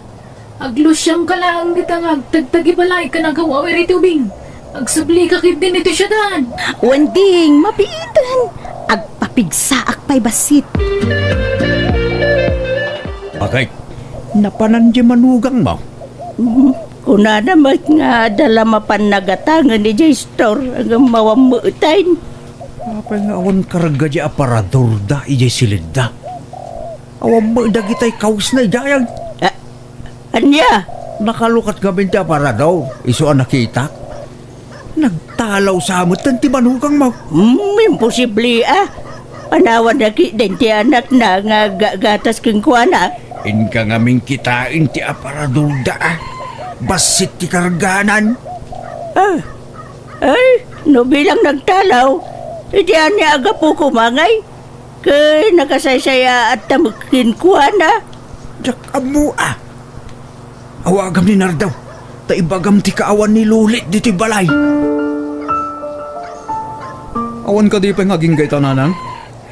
Aglusiangka laeng dita nga agtagtagi balay ken agaw-awir iti ubing. Agsublika ketdin iti siudad. Wen, Ding, mabiiten. Agpapigsaak pay bassit. Bakit? Napanan diay manugangmo? Mhm. Kunana met nga adda la mapan nagatangen idiay store, ngem awan met. Apay nga awan karga diay aparadorda idiay silidda? Awan met dagitay kawesna idiay. Ah, ania? Nakalukat ngamin ti aparador, isu a nakitak. Nagtalaw sa metten ti manugangmo. Hmm, imposible a. Panawanna ketdin ti anakna nga aggagatas kenkuana. Inka ngamin kitaen ti aparadorda a. Bassit ti karganan. Ah, ay, no bilang nagtalaw, idi ania a gapu koma ngay? Ket nakasaysayaatta met kenkuana. Diak ammo a. Awagam ni Nardo, ta ibagam ti kaawan ni Lolit ditoy balay. Awan kadi pay nga agingga ita, nanang?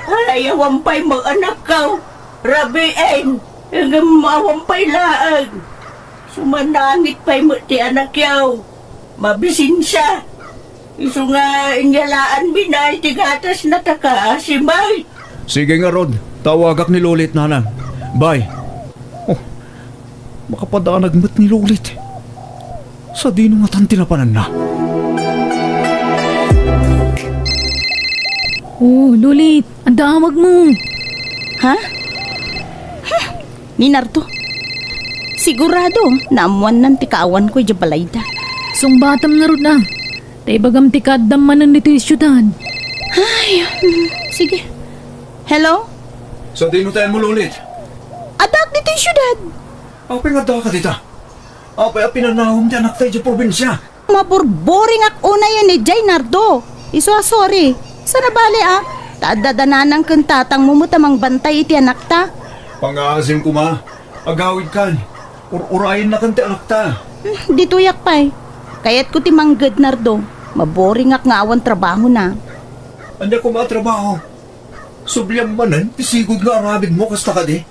Ay, awan pay met, anakko. Rabiin, ngem awan pay laeng. Sumanangit pay met ti anakyo. Mabisinsia. Isu nga inyalaanmi na iti gatasna ta kaasi met. Sige ngarud, tawagak ni Lolit, nanang. Bay. Oh, makapadanag met ni Lolit. Sadino ngatan ti napananna? Oh, Lolit, adda awagmo. Ha? Huh, ni Nardo. Sigurado, naammoannan ti kaawanko idiay balayda. Sungbatam ngarud a. Ta ibagam ti kaaddam manen ditoy siudad. Ay, hmm, sige. Hello? Sadino ti ayanmo, Lolit? Addaak ditoy siudad. Apay nga addaka dita? Apay a pinanawem ti anakta idiay probinsia? Maburboringak unayen idiay, Nardo. Isu a sorry. Saan a bale a. Ta adda da nanang ken tatangmo met a mangbantay iti anakta. Pangngaasim koma. Agawidkan. Ur-urayennakan ti anakta. Hmm, ditoyak pay. Kayatko ti mangged, Nardo. Maboringak nga awan trabahona. Ania koma a trabaho? Subliam manen ti sigud nga aramidmo kasta kadi?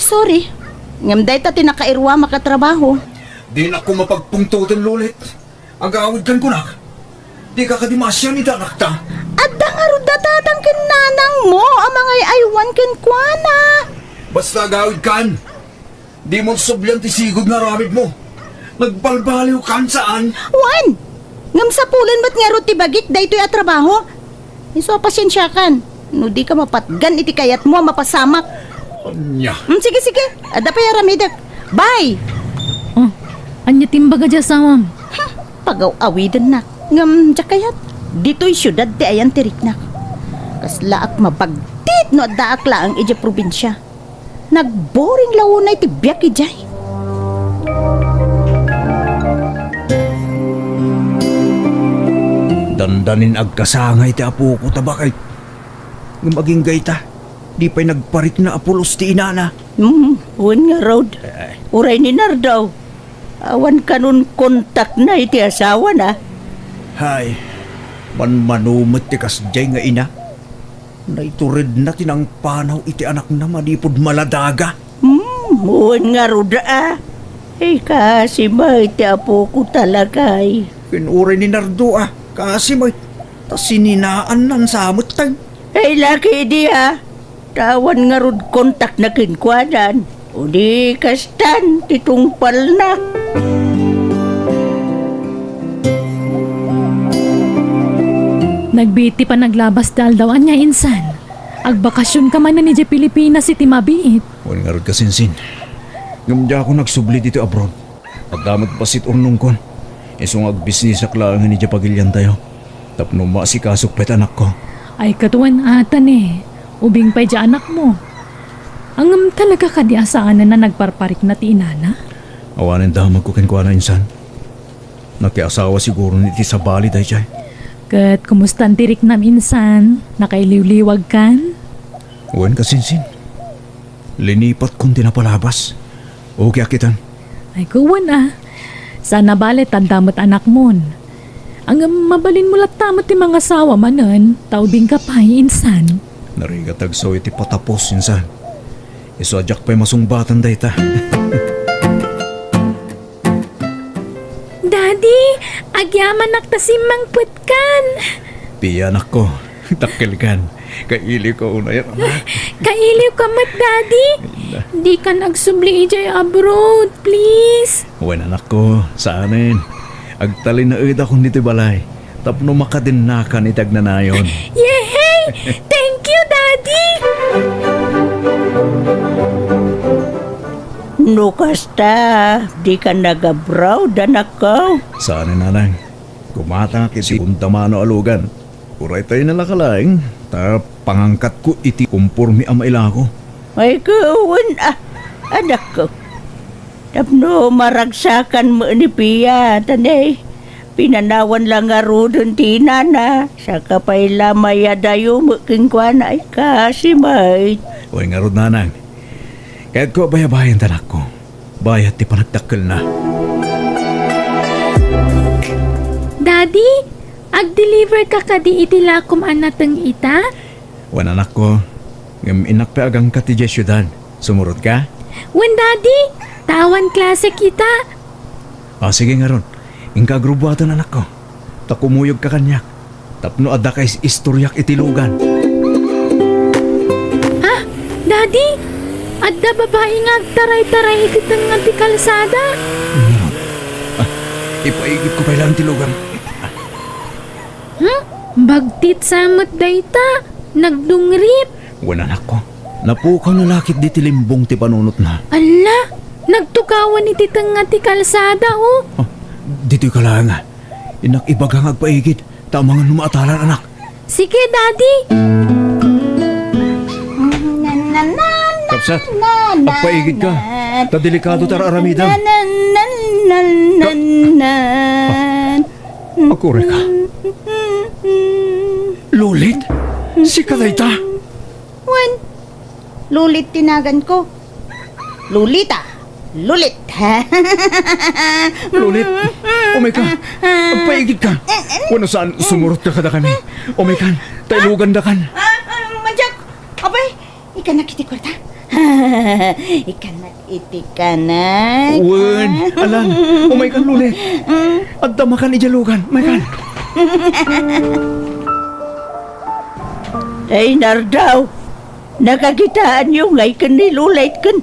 Sorry. Ngem dayta ti nakairuamak a trabaho. Dinak koma pagpungtoten, Lolit. Agawidkan kunak. Dika kadi maasian iti anakta? Adda ngarud da tatang ken nanangmo a mangay-aywan kenkuana. Basta agawidkan. Dimo sublian ti sigud nga aramidmo. Nagbalbaliwkan, saan? Wen! Ngem sapulen met ngarud ti bagik daytoy a trabaho. Isu a pasiensiakan no dika mapatgan iti kayatmo a mapasamak. Ania? Mm, sige, sige. Adda pay aramidek. Bye! Oh, ania ti imbaga ti asawam? Hmm, pagaw-awidennak. Ngem diak kayat. Ditoy siudad ti ayan ti riknak. Kaslaak mabagtit no addaak laeng idiay probinsia. Nagboring la unay ti biag idiay. Dandanin agkasangay ti apok ta baket. Ngem agingga ita, di pay nagparikna a pulos ti inana. Hmm, wen ngarud. Ay. Uray ni Nardo. Awan kanon kontakna iti asawana. Hay, manmano met ti kasdiay nga ina. Naituredna ti nangpanaw iti anakna manipud maladaga. Hmm, wen ngarud a. Ay, kaasi met ti apok ta lakay. Ken uray ni Nardo a, kaasi met. Ta sininaannan sa metten. Ay, laki idi a. Ta awan ngarud kontakna kenkuanan. Udi kastan ti tungpalna. Nagbiit ti panaglabas ti aldaw, ania insan? Agbakasionka manen idiay Pilipinas iti mabiit. Wen ngarud, kasinsin. Ngem diakon agsubli ditoy abroad. Adda met bassit urnongkon. Isu nga agbisnisak laengen idiay pagiliantayo. Tapno maasikasok pay ti anakko. Ay, ket wen a, ta ne, ubing pay diay anakmo. Ngem talaga kadi a saanen a nagparparikna ti inana? Awanen damagko kenkuana insan. Nakiasawa siguron iti sabali daydiay. Ket kumustan ti riknam insan? Nakailiwliwagkan? Wen, kasinsin. Linipatkon ti napalabas. Okay a kitaen. Ay, kuwan a. Saan a bale ta adda met anakmon. Ngem mabalinmo latta met ti mangasawa manen, ta ubingka pay insan. Narigat agsaw iti patapos insan. Isu a diak pay masungbatan dayta. Daddy, agyamanak ta simmangpetkan. Pia, anakko, dakkelkan. Kailiwka unay, anak. Kailiwka met, Daddy. Ay, na. Dikan agsubli idiay abroad, please. Wen, anakko, saanen. Agtalinaedakon ditoy balay tapno makadennakan iti agnanayon. Yehey! Thank you, Daddy! No kasta, dika nag-abroad, anakko? Saan, nanang. Gumatangak iti segunda mano a lugan. Uray tayo nalaka laeng, ta pangangkatko iti komporme a mailako. Ay, kuwan, ah, anakko. Tapno maragsakan met ni Pia, ta ne, pinanawan la ngaruden ti inana, saka pay la mayadayo met kenkuana, ay, kaasi met. Wen ngarud, nanang. Kayatko a bayabayan ti anakko. Bayat ti panagdakkelna. Daddy, Agdeliver ka kadi iti lakom a nateng ita? Wen, anakko, ngem innak pay agangka ti diay siudad. Sumurotka? Wen, Daddy, ta awan klasek ita. Ah, sige ngarud. Inka agrubuaten, anakko. Ta kumuyogka kaniak. Tapno adda ka is-istoriak iti lugan. Ah, Daddy, adda babai nga agtaray-taray iti tengnga ti kalsada. Ngarud. Ah, ipaigidko pay laeng ti lugan. Hmm? Bagtit sa met dayta. Nagdungrit. Wen, anakko. Napukawna la ketdi ti limbong ti panunotna. Alla, nagtukawan iti tengnga ti kalsada, oh. Ah, ditoyka laeng, ah. Innak ibaga nga agpaigid, ta amangan no maatalan, anak. Sige, Daddy. Kabsat, agpaigidka. Ta delikado ti ar-aramidem. Ka-, akurayka. Lulit? Sika dayta? Wen, Lulit ti naganko. Lolita. Lulit. Lulit, umayka. Agpaigidka. Wenno saan, sumurotka kadakami. Umaykan, ta ilugandakan. Ah, ah, Madiak. Apay, ikana iti kuarta. Ikana iti kanak. Wen, alan, umaykan, Lulit. Adda makan idiay lugan, umaykan. Ay, Nardaw. Nakakitaanyo ngay ken ni Lulit ken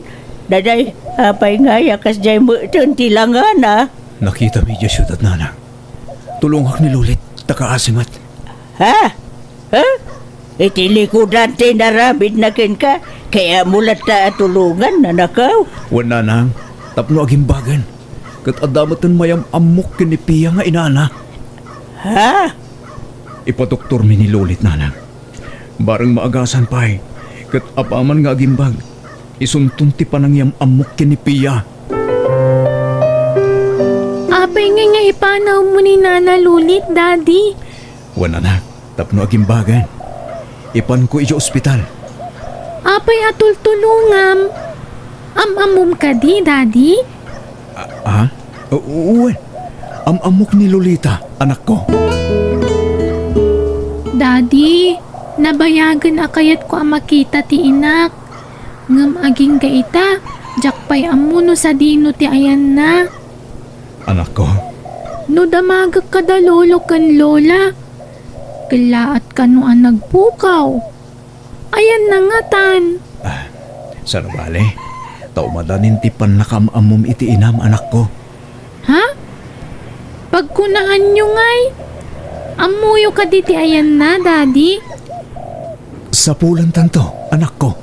daday, apay ngay a kasdiay meten ti langana? Nakitami idiay siudad, nanang. Tulongak ni Lulit, ta kaasi met. Ha? Ha? Iti likudan ti inaramidna kenka, kayatmo latta a tulongan, anakko? Wen, nanang, tapno agimbagen. Ket adda metten mayam-ammok ken ni Pia nga inana. Ha? Ipadoktormi ni Lulit, nanang. Bareng maagasan pay, ket apaman nga agimbag, isunton ti panangyam-ammok ken ni Pia. Apay ngay nga ipanawmo ni Nana Lulit, Daddy? Wen, anak, tapno agimbagen. Ipanko idiay ospital. Apay a tultulongam? Am-ammom kadi, Daddy? A-, ah? U-, wen. Am-ammok ni Lolita, anakko. Daddy, nabayagen a kayatko a makita ti inak. Ngem agingga ita, diak pay ammo no sadino ti ayanna. Anakko. No damagek kada lolo ken lola, kellaat kano a nagpukaw. Ayanna ngatan. Ah, saan a bale, ta umadanin ti pannakaam-ammom iti inam, anakko. Ha? Pagkunaanyo ngay, ammoyo kadi ti ayanna, Daddy? Sapulentanto, anakko.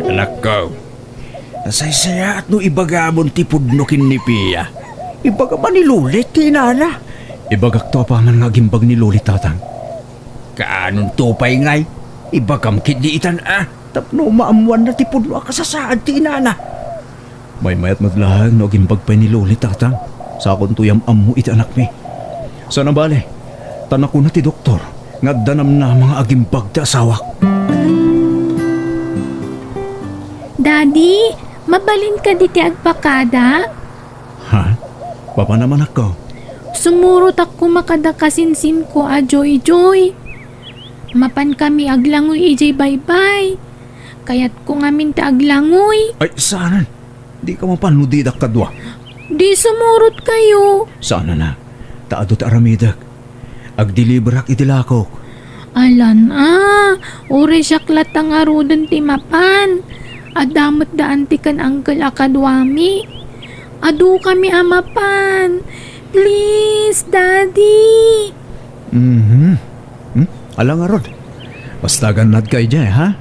Anakko, nasaysayaat no ibagamon ti pudno ken ni Pia. Ibagam a ni Lulit ti inana. Ibagakto apaman nga agimbag ni Lulit, tatang. Kaanonto pay ngay, ibagam ketdi itan a, tapno maammoanna ti pudno a kasasaad ti inana. Maymayat met laeng no agimbag pay ni Lulit, tatang. Sakonto yam-ammo iti anakmi. Saan a bale, ta nakuna ti doktor nga adda namnama nga agimbag ti asawak. Daddy, mabalin kadi ti agpakada? Ha? Papanam, anakko? Sumurotak koma kadakasinsinko a Joy-Joy. Mapankami aglangoy idiay baybay. Kayatko ngamin ti aglangoy. Ay, saanen. Dika mapan no didak kadua. Di sumurotkayo. Saanen a. Ta adu ti aramidek. Agdeliverak iti lakok. Alan a, uray siak latta ngaruden ti mapan. Adda met da anti ken uncle a kaduami. Adukami a mapan. Please, Daddy. Mhm. Hmm? Ala ngarud. Basta agannadka idiay, ha?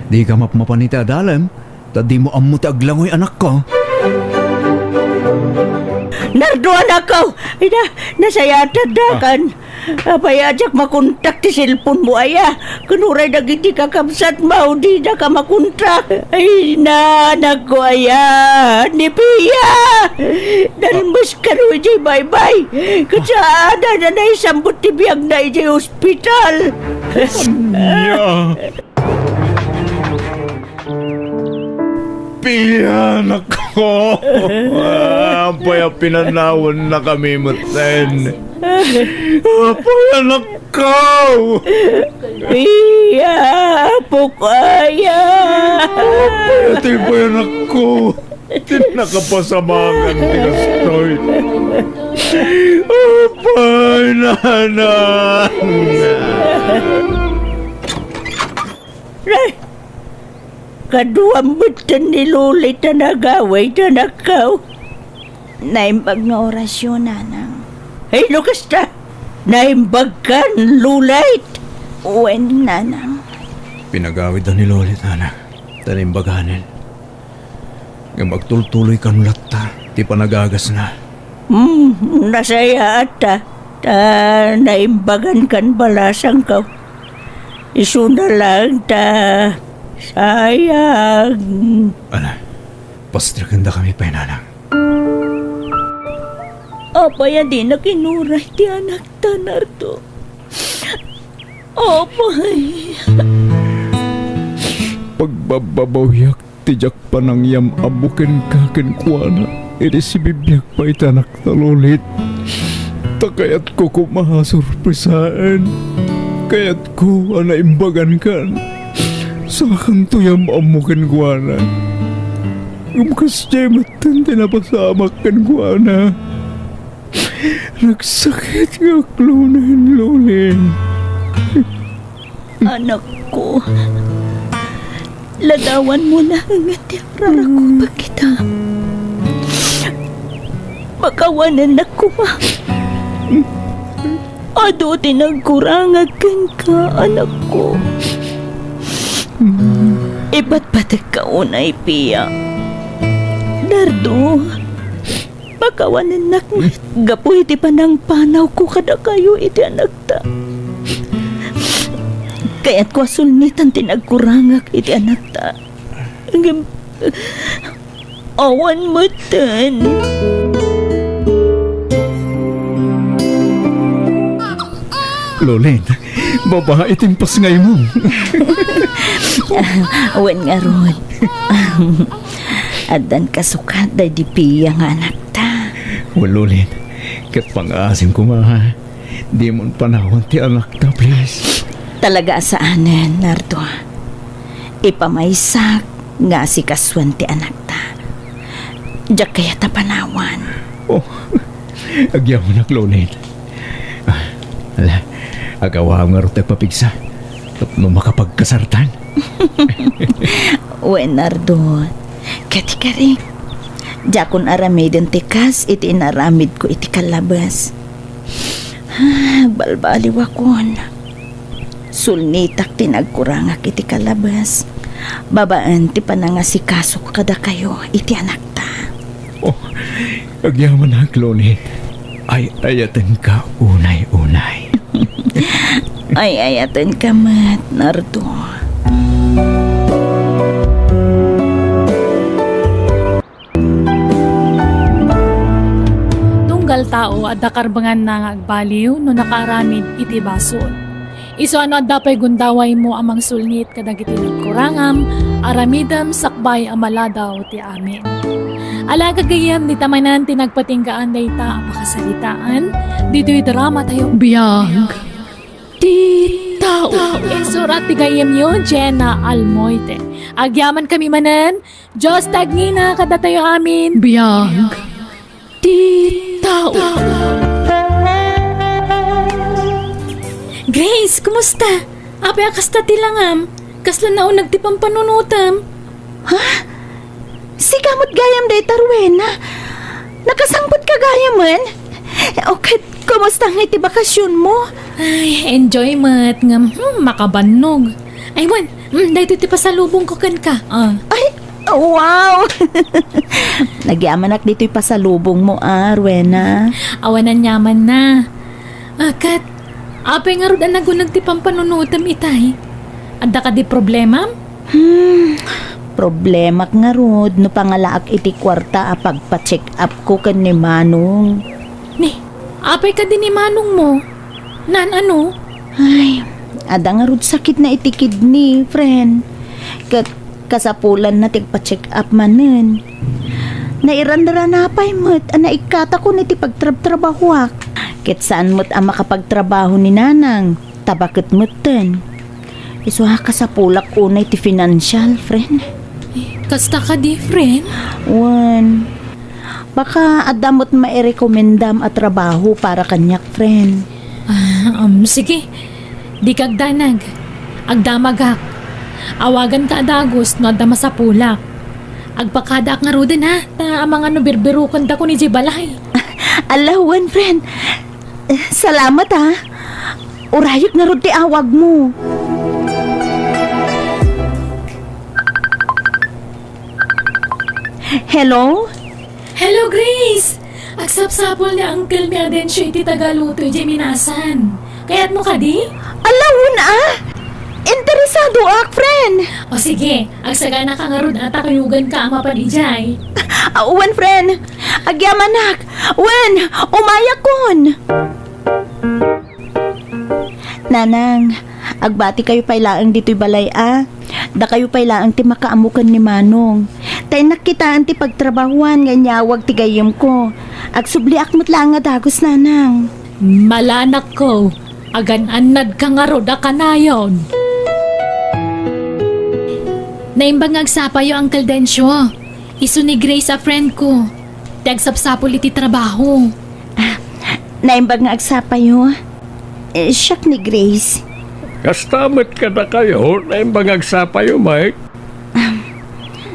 Dika mapmapan iti adalem, ta dimo ammo ti aglangoy, anakko. Nardo, anakko! Ida, nasayaat ti addakan. Ah. Apay a diak makontak ti cellphone mo aya? Ken uray dagiti kakabsatmo, didaka makontak. Ay, nanagko aya, ni Pia! Nalmes kano idiay baybay. Ket saan a naisambut ti biagna idiay ospital. Ania? Pianak. Apay a pinanawannakami metten. Apay, anakko! Pia, apok aya! Apay, atoy pay, anakko. Ti nakapasamangan ti kastoy. Apay, nanang! Ay! Kaduam metten ni Lolit a nagawid, anakko. Naimbag nga orasyo, nanang. Ay, no kasta, naimbagkan, Lolit? Wen, nanang. Pinagawidda ni Lolit, nanang, ta naimbaganen. Ngem agtultuloy kano latta ti panagagasna. Hmm, nasayaat ta, ta naimbagan kan balasangko. Isuna lang ta, sayang. Ala, pastrekendakami pay, nanang. Apay a dinak inuray ti anakta, Nardo? Apay. Pagbabbabawiak ti diak panangyam-ammo kenka kenkuana idi sibibiag pay ti anakta, Lolit. Ta kayatko koma a sorpresaen. Kayatko a naimbagankan. Sakanto yam-ammo kenkuana. Ngem kasdiay metten ti napasamak kenkuana. Nagsakit nga aklonen, Lolit. Anakko, ladawanmo laeng ti agrarakupek ita. Pakawanennak koma. Adu ti nagkurangak kenka, anakko. Ipatpatekka unay, Pia. Nardo, pakawanennak met gapu iti panangpanawko kadakayo iti anakta. Kayatko a sulnitan ti nagkurangak iti anakta. Ngem awan metten. Lolit, babae ti impasngaymo. Wen ngarud. Addan kasukat daydi Pia nga anakta. Wen, Lolit, ket pangaasim koma, ha? Dimon panawan ti anakta, please. Talaga a saanen, Nardo. Ipamaysak nga asikasuen ti anakta. Diak kayat a panawan. Oh, agyamanak, Lolit. Ah, ala, agawaam ngarud ti agpapigsa tapno makapagkasartan. Wen, Nardo, kadi karik, diakon aramiden ti kas iti inaramidko iti kallabes. Ah, balbaliwakon. Sulnitak ti nagkurangak iti kallabes babaen ti panangasikasok kadakayo iti anakta. Oh, agyamanak, Lolit. Ay-ayatenka unay-unay. Ay-ayatenka met, Nardo. Tunggal tao, adda karbenganna nga agbaliw no nakaaramid iti basol. Isu a no adda pay gundawaymo a mangsulnit kadagiti nagkurangam, aramidem sakbay a maladaw ti amin. Ala, gagayyem, dita manen ti nagpatinggaan dayta a pakasaritaan ditoy drama tayo. Biag ti tao. Insurat ti gayyemyo, Jenna Almoite. Agyamankami manen, Dios ti agngina kadatayo amin. Biag ti tao. Grace, kumusta? Apay a kasta ti langam? Kasla nauneg ti pampanunotem? Ha? Sika met gayam dayta, Rowena? Nakasangpetka gayamen? O ket, kumusta ngay ti bakasionmo? Ay, enjoy met ngem, hmm, makabannog. Ay, wen, hmm, daytoy ti pasalubongko kenka. Ah. Ay, wow! Nagyamanak ditoy pasalubongmo, ah, Rowena. Awan aniamanna. Ah, ket, apay ngarud a naguneg ti pampanunotem itay? Adda kadi problemam? Hmm, problemak ngarud no pangalaak iti kuarta a pagpa-check-upko ken ni Manong. Ni, apay kadi ni Manongmo? Naan-ano? Ay, adda ngarud sakitna iti kidney, friend. Ket kasapulanna ti agpa-check-up manen. Nairanrana pay met a naikkatakon iti pagtrabtrabahoak. Ket saan met a makapagtrabaho ni Nanang, ta baket metten. Isu a kasapulak unay ti financial, friend. Kasta kadi, friend? Wen, baka adda met mairekomendam a trabaho para kaniak, friend. Ah, um, sige. Dika agdanag. Agdamagak. Awaganka a dagus no adda masapulak. Agpakadaak ngaruden, ha? Ta amangan no birbirokendakon idiay balay. Ala, wen, friend. Salamat, ha. Urayek ngarud ti awagmo. Hello? Hello, Grace! Agsapsapul ni Uncle mi a Dencio iti tagaluto idiay minasan. Kayatmo kadi? Ala, wen a! Interesadoak, friend! O sige, agsaganaka ngarud a ta kuyoganka a mapan idiay. Ah, wen, friend. Agyamanak. Wen, umayakon. Nanang, agbati kayo pay laeng ditoy balay a. Dakayo pay laeng ti makaammo ken ni Manong. Ta innak kitaen ti pagtrabahuan nga inyawag ti gayyemko. Agsubliak met laeng a dagus, Nanang. Malanakko, agan-annadka ngarud a kanayon. Naimbag nga agsapayo, Uncle Dencio. Isu ni Grace a friend ko. Ti agsapsapul iti trabaho. Ah, naimbag nga agsapayo. Eh, siak ni Grace. Kasta met kadakayo, naimbag nga agsapayo, Mike.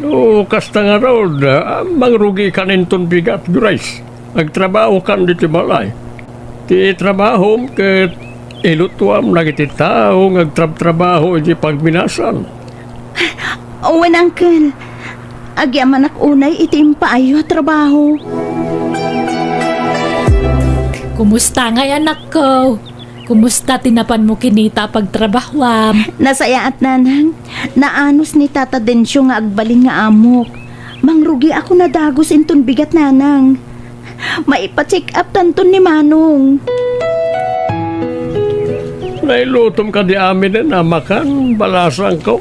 No kasta ngarud, ah, mangrugikan inton bigat, Grace. Agtrabahokan ditoy balay. Ti trabahom ket ilutuam dagiti tao nga agtrabtrabaho iti pagminasan. Wen, Uncle. Agyamanak unay iti impaayyo a trabaho. Kumusta ngay, anakko? Kumusta ti napanmo kinita a pagtrabahuam? Nasayaat, Nanang. Naanus ni Tata Dencio nga agbalin nga amok. Mangrugiakon a dagus inton bigat, Nanang. Maipa-check up tanton ni Manong. Nailutom kadi aminen a makan, balasangko?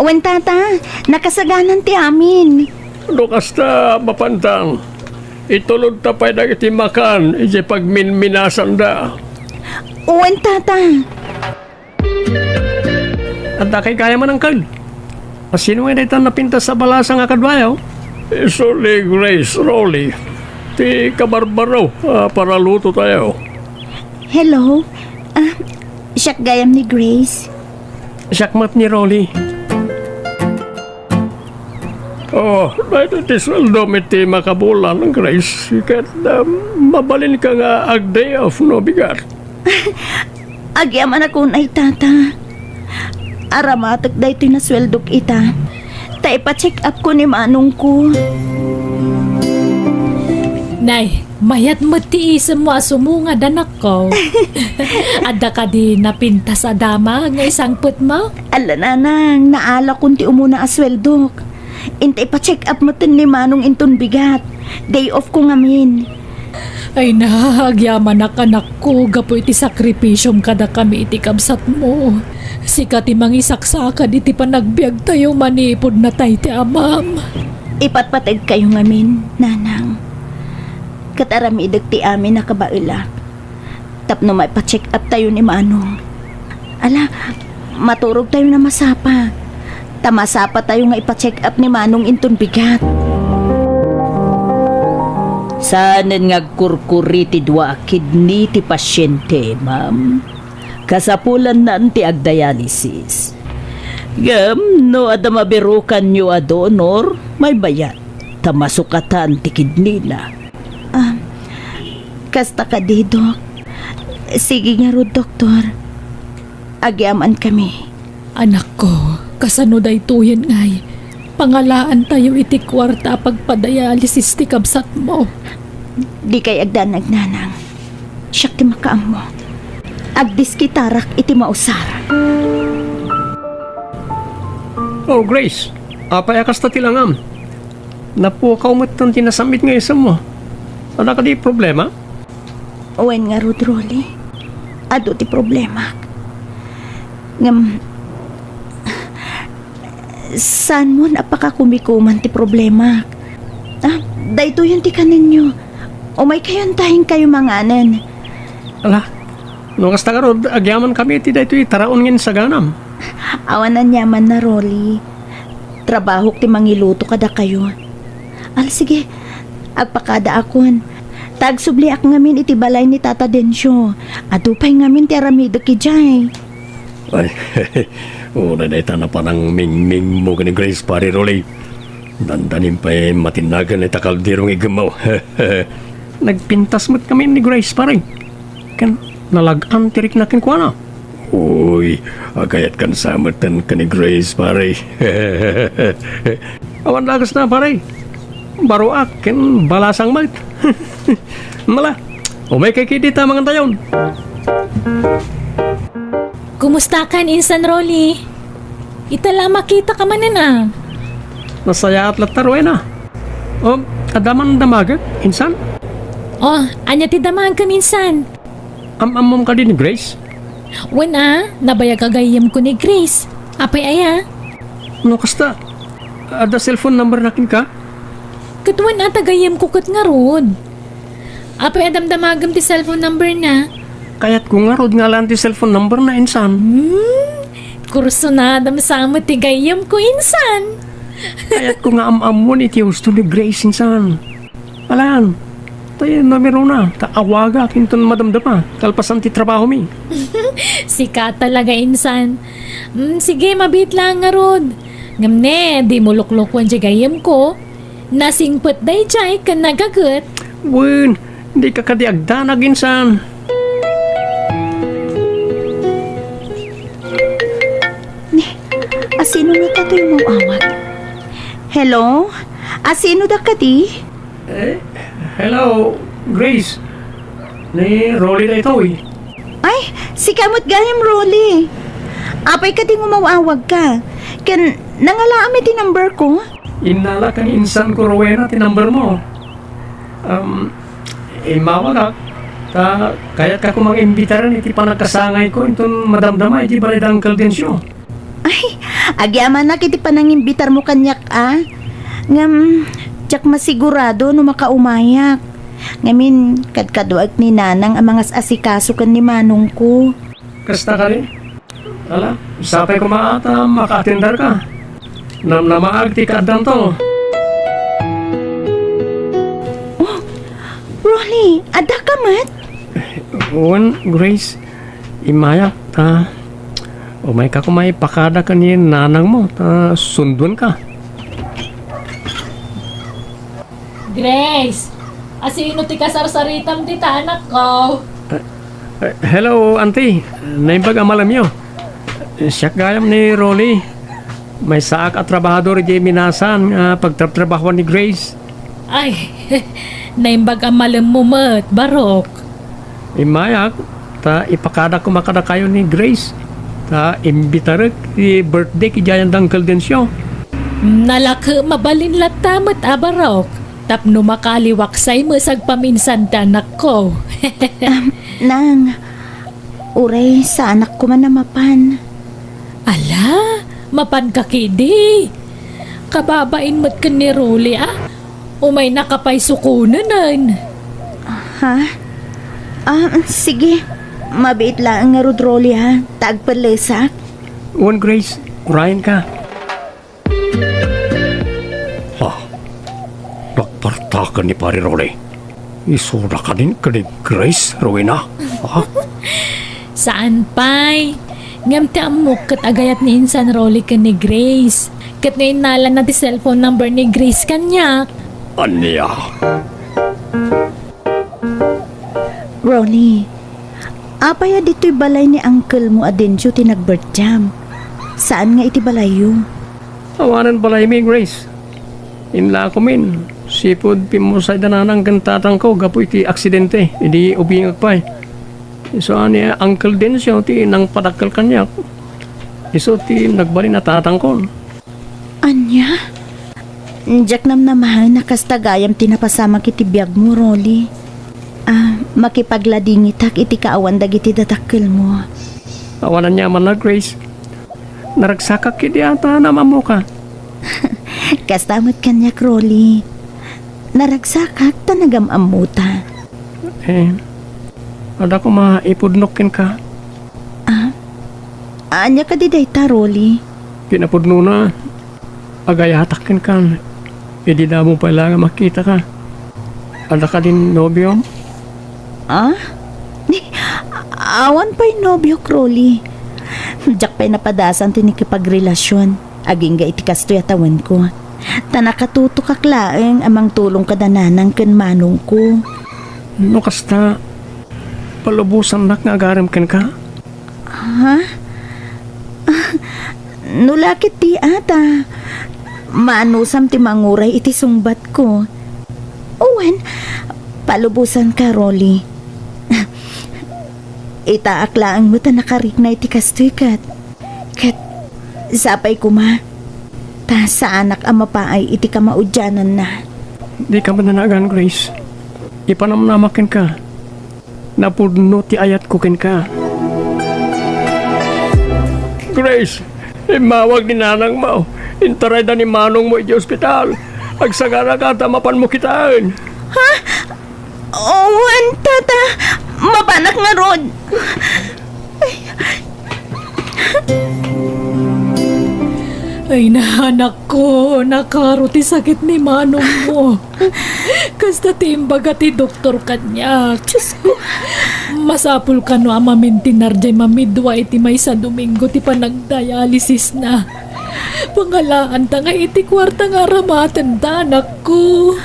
Wen, Tata, nakasaganan ti amin. No kasta, mapantan, itulodta pay dagiti makan idiay pagminminasanda. Wen, Tata. Adda kay gayam, Uncle? Asino ngay dayta napintas a balasang a kaduayo? Isu ni Grace, Rolly. Ti kabarbaro a paraluto tayo. Hello? Ah, siak gayam ni Grace. Siak met ni Rolly. Oh, daytoy ti sueldom iti makabulan, Grace. Ket, um, mabalinka nga ag-day off no bigat. Agyamanak unay, Tata. Aramatek daytoy nasueldok ita. Ta ipa-check up ko ni manongko. Nay, mayat met ti isemmo a sumungad, anakko. Adda kadi napintas a damag nga isangpetmo? Ala, Nanang, naalakon ti umuna a sueldok. Inta ipa-check up metten ni Manong inton bigat. Day off ko ngamin. Ay na, agyamanak, anakko, gapu iti sakripisiom kadakami iti kabsatmo. Sika ti mangisaksakad iti panagbiagtayo manipud natay ti amam. Ipatpategkayo ngamin, Nanang. Ket aramidek ti amin a kabaelak tapno maipa-check up tayo ni Manong. Ala, maturog tayo a masapa. Ta masapa tayo nga ipa-check up ni Manong inton bigat. Saanen nga agkurkuri ti dua a kidney ti pasyente, ma'am. Kasapulannan ti agdialysis. Ngem no adda mabirukanyo a donor, maymayat ta masukatan ti kidneyna. Ah, kasta kadi, Dok. Sige ngarud, Doktor. Agyamankami. Anakko, kasano daytoyen ngay? Pangalaantayo iti kuarta a pagpadialysis ti kabsatmo. Dikay agdanag, Nanang. Siak ti makaammo. Agdiskitarak iti mausar. Oh, Grace, apay a kasta ti langam? Napukaw metten ti nasam-it nga isemmo. Adda kadi problema? Wen ngarud, Rolly. Adu ti problemak. Ngem, saanmon a pakakumikuman ti problemak. Ah, daytoyen ti kanenyo. Umaykayon ta inkayo manganen. Ala, no kasta ngarud, agyamankami iti daytoy taraon nga insaganam. Awan aniamanna, Rolly. Trabahok ti mangiluto kadakayo. Al, sige, agpakadaakon. Ta agsubliak ngamin iti balay ni Tata Dencio. Adu pay ngamin ti aramidek idiay. Ay, uray dayta napanangmingmingmo ken ni Grace, Pare Rolly. Dandanim pay matinnagan ita kaldero nga igemmo. Nagpintas met kami ni Grace, pare. Ken nalag-an ti rikna kenkuana. Uy, agayat kan sa metten ken ni Grace, pare. Awan dagas na, pare. Baroak ken balasang met. Mala, umaykay kadi ta mangantayon. Kumustakan, Insan Rolly? Ita la makitaka manen a. Nasayaat latta, Rowena. O, adda man damagek, Insan? O, ania ti damagem, Insan? Am-ammom kadi ni Grace? Wen a, nabayag a gayyemko ni Grace. Apay aya? No kasta, adda cellphone number na kenka? Ket wen a, ta gayyemko ket ngarud. Apay a damdamagem ti cellphone number na? Kayatko ngarud nga alan ti cellphone number na, Insan. Hmm? Kursunadam sa met ti gayyemko, Insan. Kayatko nga am-ammon iti husto ni Grace, Insan. Alan, tay numero na, ta awagak inton madamdama, kalpasan ti trabahomi. Sika talaga, Insan. Hmm, sige, mabiit lang ngarud. Ngem ne, dimo luklukuen ti gayyemko. Nasingpet daydiay ken nagaget. Wen, dika kadi agdanag, Insan. Ni, asino ngata toy umaw-awag? Hello? Asino da kadi? Eh, hello, Grace. Ni Rolly daytoy. Ay, sika met gayam, Rolly. Apay kadi nga umaw-awagka? Ken nangalaam iti number ko? Innala ken ni insanko, Rowena, ti number mo. Um, immawagak, ta kayatka koma nga imbitaren iti panagkasangayko inton madamdama iti balay da Uncle Dencio. Ay, agyamanak iti panangimbitarmo kaniak a. Ngem, diak masigurado no makaumayak. Ngamin, kadkaduaek ni Nanang a mangas-asikaso ken ni Manongko. Kasta kadi? Ala, sapay koma ta makaatender ka. Namnamaag ti kaaddanto. Oh, Ronnie, adda ka met? Wen, Grace, immayak ta umayka koma ipakada ken ni nanangmo ta sunduenka. Grace, asino ti kasarsaritam dita, anakko? Eh, hello, Auntie. Naimbag a malemyo. Siak gayam ni Rolly. Maysaak a trabahador idiay minasan nga pagtrabtrabahoan ni Grace. Ay, naimbag a malemmo met, Barok. Immayak, ta ipakadak koma kadakayo ni Grace, ta imbitarek ti birthday idiayen da Uncle Dencio. Nalaka mabalin latta met a Barok, tapno makaliwaksay met agpaminsan ti anakko. Am, nang, uray saanak koma a mapan. Ala, mapanka kidi. Kababain met ken ni Rolly a. Umaynaka pay sukonen. Ha? Ah, sige. Mabiit laeng ngarud, Rolly, ha? Ta agpellesak. Wen, Grace, urayenka. Ha? Nagpartaken ni Pare Rolly. Isuda kadin ken ni Grace, Rowena? Ha? Saan pay? Ngem ti ammok ket agayat ni insan Rolly ken ni Grace. Ket no innalana ti cellphone number ni Grace kaniak. Ania? Ronnie, apay a ditoy balay ni uncle mo a Dencio ti nagbirthday? Saan nga iti balayyo? Awanen balaymi, Grace. Inlakomin, sipud pimmusay da nanang ken tatangko gapu iti aksidente idi ubingak pay. Isu a ni Uncle Dencio ti nangpadakkel kaniak. Isu ti nagbalin a tatangkon. Ania? Diak namnamaen a kasta gayam ti napasamak iti biagmo, Rolly. Ah, makipagladingitak iti kaawan dagiti dadakkelmo. Awan aniamanna, Grace. Naragsakak idi ata naam-ammoka. Kasta met kaniak, Rolly. Naragsakak ta nagam-ammota. Eh, adda koma ipudnok kenka. Ah? Ania kadi dayta, Rolly? Kinapudnona, agayatak kenka. Idi damo pay la nga makitaka. Adda kadin nobiom? Ah? Awan pay nobiok, Rolly. Diak pay napadasan ti nakipagrelasion. Agingga iti kastoy a tawenko. Ta nakatutokak laeng a mangtulong kada nanang ken manongko. No kasta, palubosannak nga agarem kenka. Ha? Ah, no la ket di ata, maanusam ti manguray iti sungbatko. Wen, palubosanka, Rolly. Itaak laeng met a nakarikna iti kastoy ket, ket sapay koma, ta saanak a mapaay iti kamaudiananna. Dika madanagan, Grace. Ipanamnama kenka. Napudno ti ayatko kenka. Grace, immawag ni nanangmo. Intarayda ni manongmo iti ospital. Agsaganaka ta mapanmo kitaen. Ha? Wen, tata. Mapanak ngarud. Ay, na, anakko, nakaro ti sakit ni manongmo. Kasta ti imbaga ti doktor kaniak. Diyos ko. Masapul kano a mamintinar jay mamidua iti maysa a Domingo ti panagdialysisna. Pangalaanta nga iti kuarta nga aramatenda, anakko.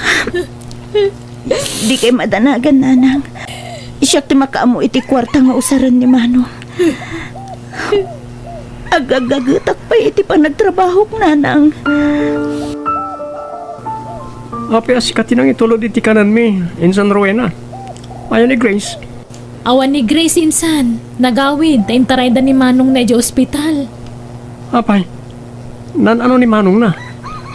Dikay madanagan, nanang. Siak ti makaammo iti kuarta nga usaren ni manong. Agagagetak pay iti panagtrabahok, nanang. Apay a sika ti nangitulod iti kanenmi, insan Rowena? Aya ni Grace? Awan ni Grace, insan. Nagawid ta intarayda ni manongna idiay ospital. Apay, naan-ano ni manongna?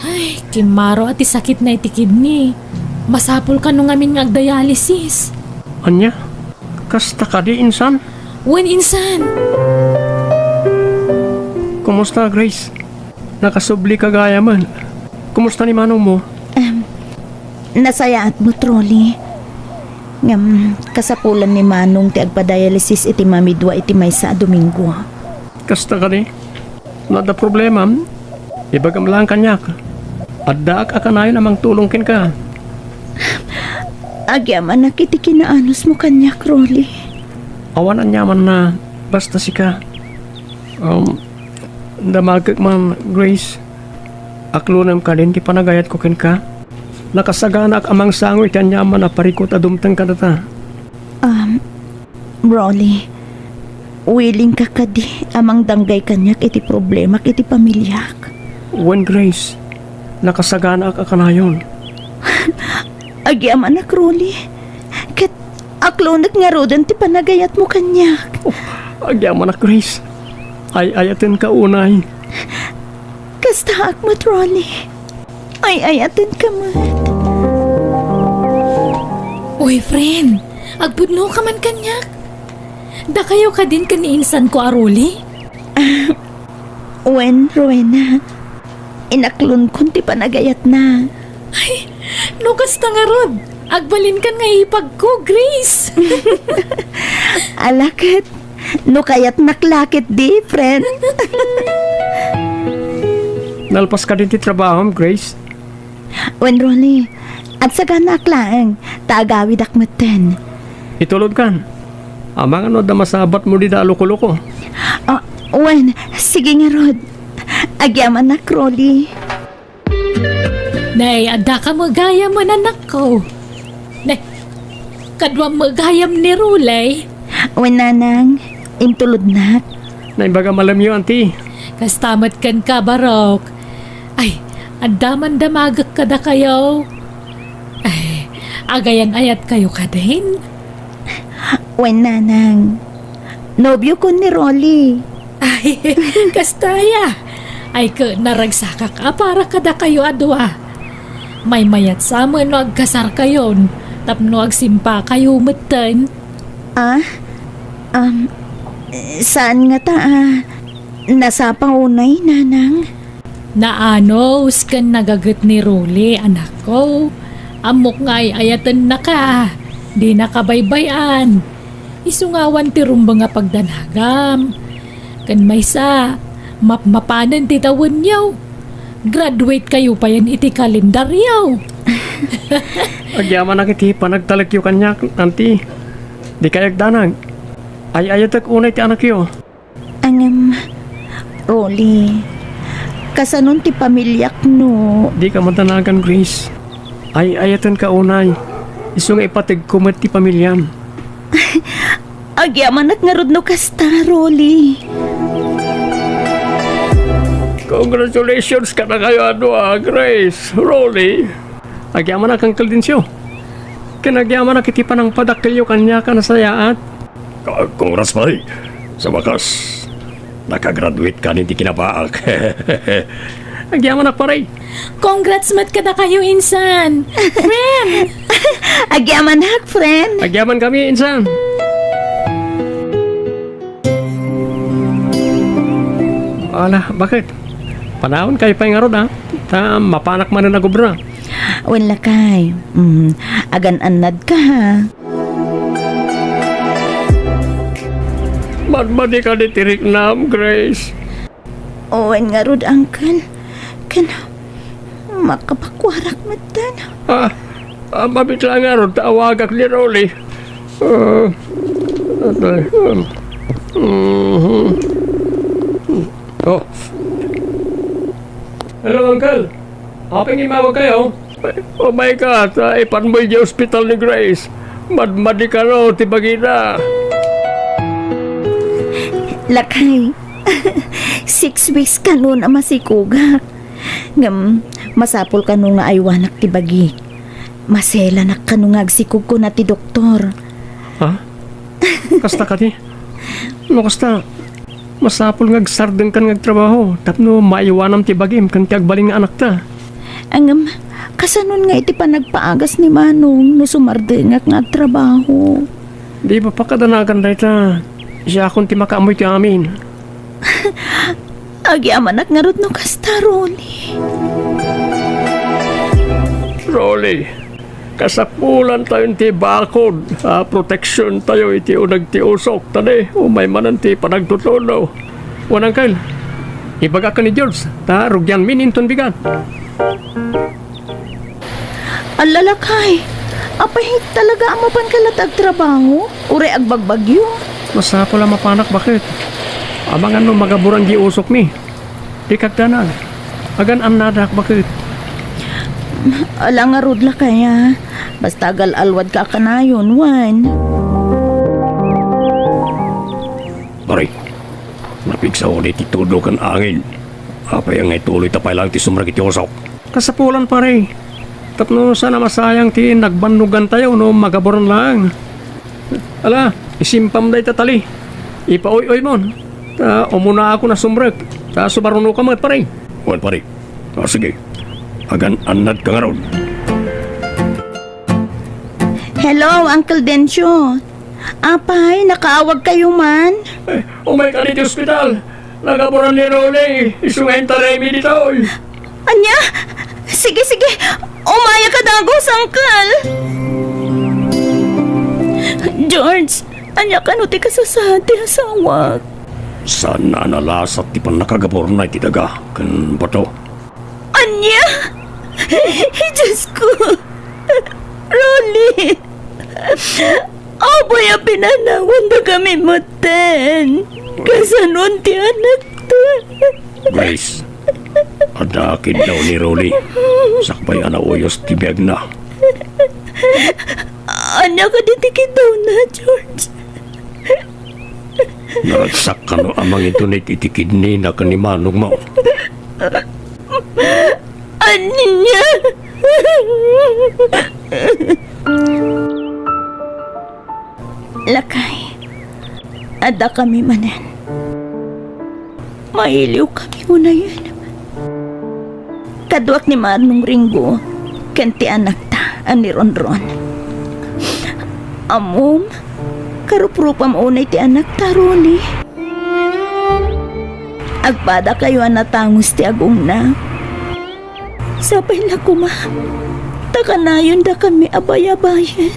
Ay, kimmaro a ti sakitna iti kidney. Masapul kano ngamin nga agdialysis. Ania? Kasta kadi, insan? Wen, insan. Kumusta, Grace? Nakasublika gayamen. Kumusta ni manongmo? Em, nasayaat met, Rolly. Ngem, kasapulan ni manong ti agpadialysis iti mamidua iti maysa a Domingo. Kasta kadi? No adda problemam, ibagam laeng kaniak. Addaak a kanayon a mangtulong kenka. Agyamanak iti kinaanusmo kaniak, Rolly. Awan aniamanna, basta sika. Um, damagek man, Grace. Aklonem kadin ti panagayatko kenka. Nakasaganaak a mangsango iti aniaman a parikut a dumteng kadata. Um, Rolly, willingka kadi a mangdanggay kaniak iti problemak iti pamiliak? Wen, Grace, nakasaganaak a kanayon. Agyamanak, Rolly. Ket aklonek ngaruden ti panagayatmo kaniak. Oh, agyamanak, Grace. Ay-ayatenka unay. Kastaak met, Rolly. Ay-ayatenka met. Uy, friend, agpudnoka man kaniak. Dakayo kadin ken ni insanko a Rolly? Wen, Rowena. Inaklonkon ti panagayatna. Ay, no kasta ngarud, agbalinkan nga ipagko, Grace. Ala ket, no kayatnak la ketdi, friend. Nalpas kadin ti trabahom, Grace? Wen, Rolly, agsaganaak laeng, ta agawidak metten. Itulodkan. Amangan no adda masabatmo dida a loko-loko. Ah, wen, sige ngarud. Agyamanak, Rolly. Nay, addaka met gayamen, anakko. Nay, kaduam met gayam ni Rolly. Wen, nanang, intulodnak. Naimbag a malemyo, anti. Kasta met kenka, Barok. Ay, adda man damagek kadakayo. Ay, agayan-ayatkayo kadin? Wen, nanang. Nobiokon ni Rolly. Ay, kasta aya. Ay, ket naragsakak a para kadakayo a dua. Maymayat sa met no agkasarkayon tapno agsimpakayo metten. Ah? Um, saan ngata a nasapa unay, nanang? Naanus ken nagaget ni Rolly, anakko. Ammok nga ay-ayatennaka, dinaka baybay-an. Isu nga awan ti rumbeng a pagdanagam. Ken maysa, mapmapanen ti tawenyo. Graduate kayo payen iti kalendaryo. Agyamanak iti panagtalekyo kaniak, Auntie. Dikay agdanag. Ay-ayatek unay ti anakyo. Ngem, Rolly, kasanon ti pamiliak no? Dika madanagan, Grace. Ay-ayatenka unay. Isu nga ipategko met ti pamiliam. Agyamanak ngarud no kasta, Rolly. Congratulations kadakayo a dua, Grace, Rolly. Agyamanak, Uncle Dencio. Ken agyamanak iti panangpadakkelyo kaniak a nasayaat. Ka-, congrats, pare. Sa wakas, nakagraduate ka iti kinabaak. Agyamanak, pare. Congrats met kadakayo, insan. Friend! Agyamanak, friend. Agyamankami, insan. Ala, bakit? Panawen kayo pay ngarud, ah. Ta mapanak manen agubra. Wen, lakay. Mm, agan-annadka, ha? Madmadika iti riknam, Grace. Wen ngarud, Uncle. Ken makapakuarak metten. Ah, ah, mabitla ngarud ta awagak ni Rolly. Ah, atay, um, mhm. Oh. Hello, Uncle. Apay nga immawag kayo? Oh my God, ah, ipanmo idiay ospital ni Grace. Madmadikano ti bagina. Lakay, six weeks kano a masikogak. Ngem, masapul kano nga aywanak ti bagik. Maselanak kano nga agsikog, kuna ti doktor. Ha? Kasta kadi? No kasta, masapul nga agsardengkan nga agtrabaho tapno maiwanam ti bagim ken ti agbalin nga anakta. Ngem, kasanon nga iti panagpaagas ni Manong no sumardengak nga agtrabaho? Di ba pakadanagan dayta? Siakon ti makaammoy ti amin. Agyamanak ngarud no kasta, Rolly. Rolly, kasapulantayo ti bakod a proteksiontayo iti uneg ti usok, ta di umay manen ti panagtutudo. Wen, Uncle, ibagak ken ni George, ta rugianmin inton bigat. Ala, lakay, apay talaga a mapanka latta agtrabaho? Uray agbagbagyo? Masapul a mapanak, baket. Amangan no magaburan di usokmi. Dika agdanag. Agan-annadak, baket. Ala ngarud, lakay, a. Basta agal-alwadka a kanayon, wen. Pare, napigsa unay ti tudo ken angin. Apay nga ituloyta pay laeng ti sumrek iti usok? Kasapulan, pare. Tapno saan a masayang ti nagbannogantayo no magaburan laeng. Ala, isimpam dayta tali. Ipaoy-oymon. Ta umunaakon a sumrek. Ta sumarunoka met, pare. Wen, pare. Ah, sige. Agan-annadka ngarud. Hello, Uncle Dencio. Apay, nakaawagkayo man? Eh, umayka iti ospital. Nagaburan ni Rolly, isu nga intaraymi ditoy. Ania? Sige, sige. Umayaka dagus, Uncle. George, ania kano ti kasasaad ti asawak? Saan a nalasat ti pannakagaburna iti daga ken bato. Ania? Diyos ko! Rolly! Apay a pinanawandakami metten? Kasanon ti anakta? Grace, adda kiddawna ni Rolly. Sakbay a nauyos ti biagna. Ania kadi ti kiddawna, George? Naragsak kano a mangidunik iti kidneyna ken ni manongmo. Ania? Lakay, addakami manen. Mailiwkami unayen. Kaduak ni Manong Ringo ken ti anakta a ni Ronron. Ammom, karuprupam unay ti anakta, Rolly. Agpadakayo a natangus ti agungna. Sapay la koma, ta kanayon dakami a bayabayen.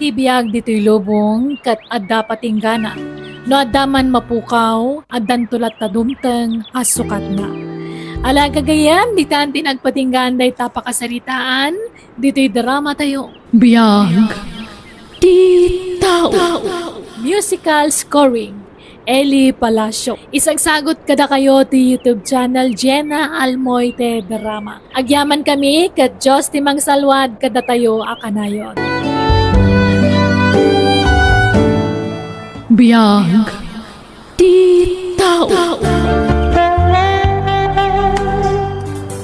Ti biag ditoy lubong ket adda patinggana. No adda man mapukaw, addanto latta dumteng a sukatna. Ala gagayyem, ditan ti nagpatinggaan dayta pakasaritaan ditoy drama tayo. Biag ti tao. Musical scoring, Eli Palacio. Isagsagut kadakayo ti YouTube channel Jenna Almoite Drama. Agyaman kami ket Dios ti mangsalwad kadatayo a kanayon. Biag ti tao.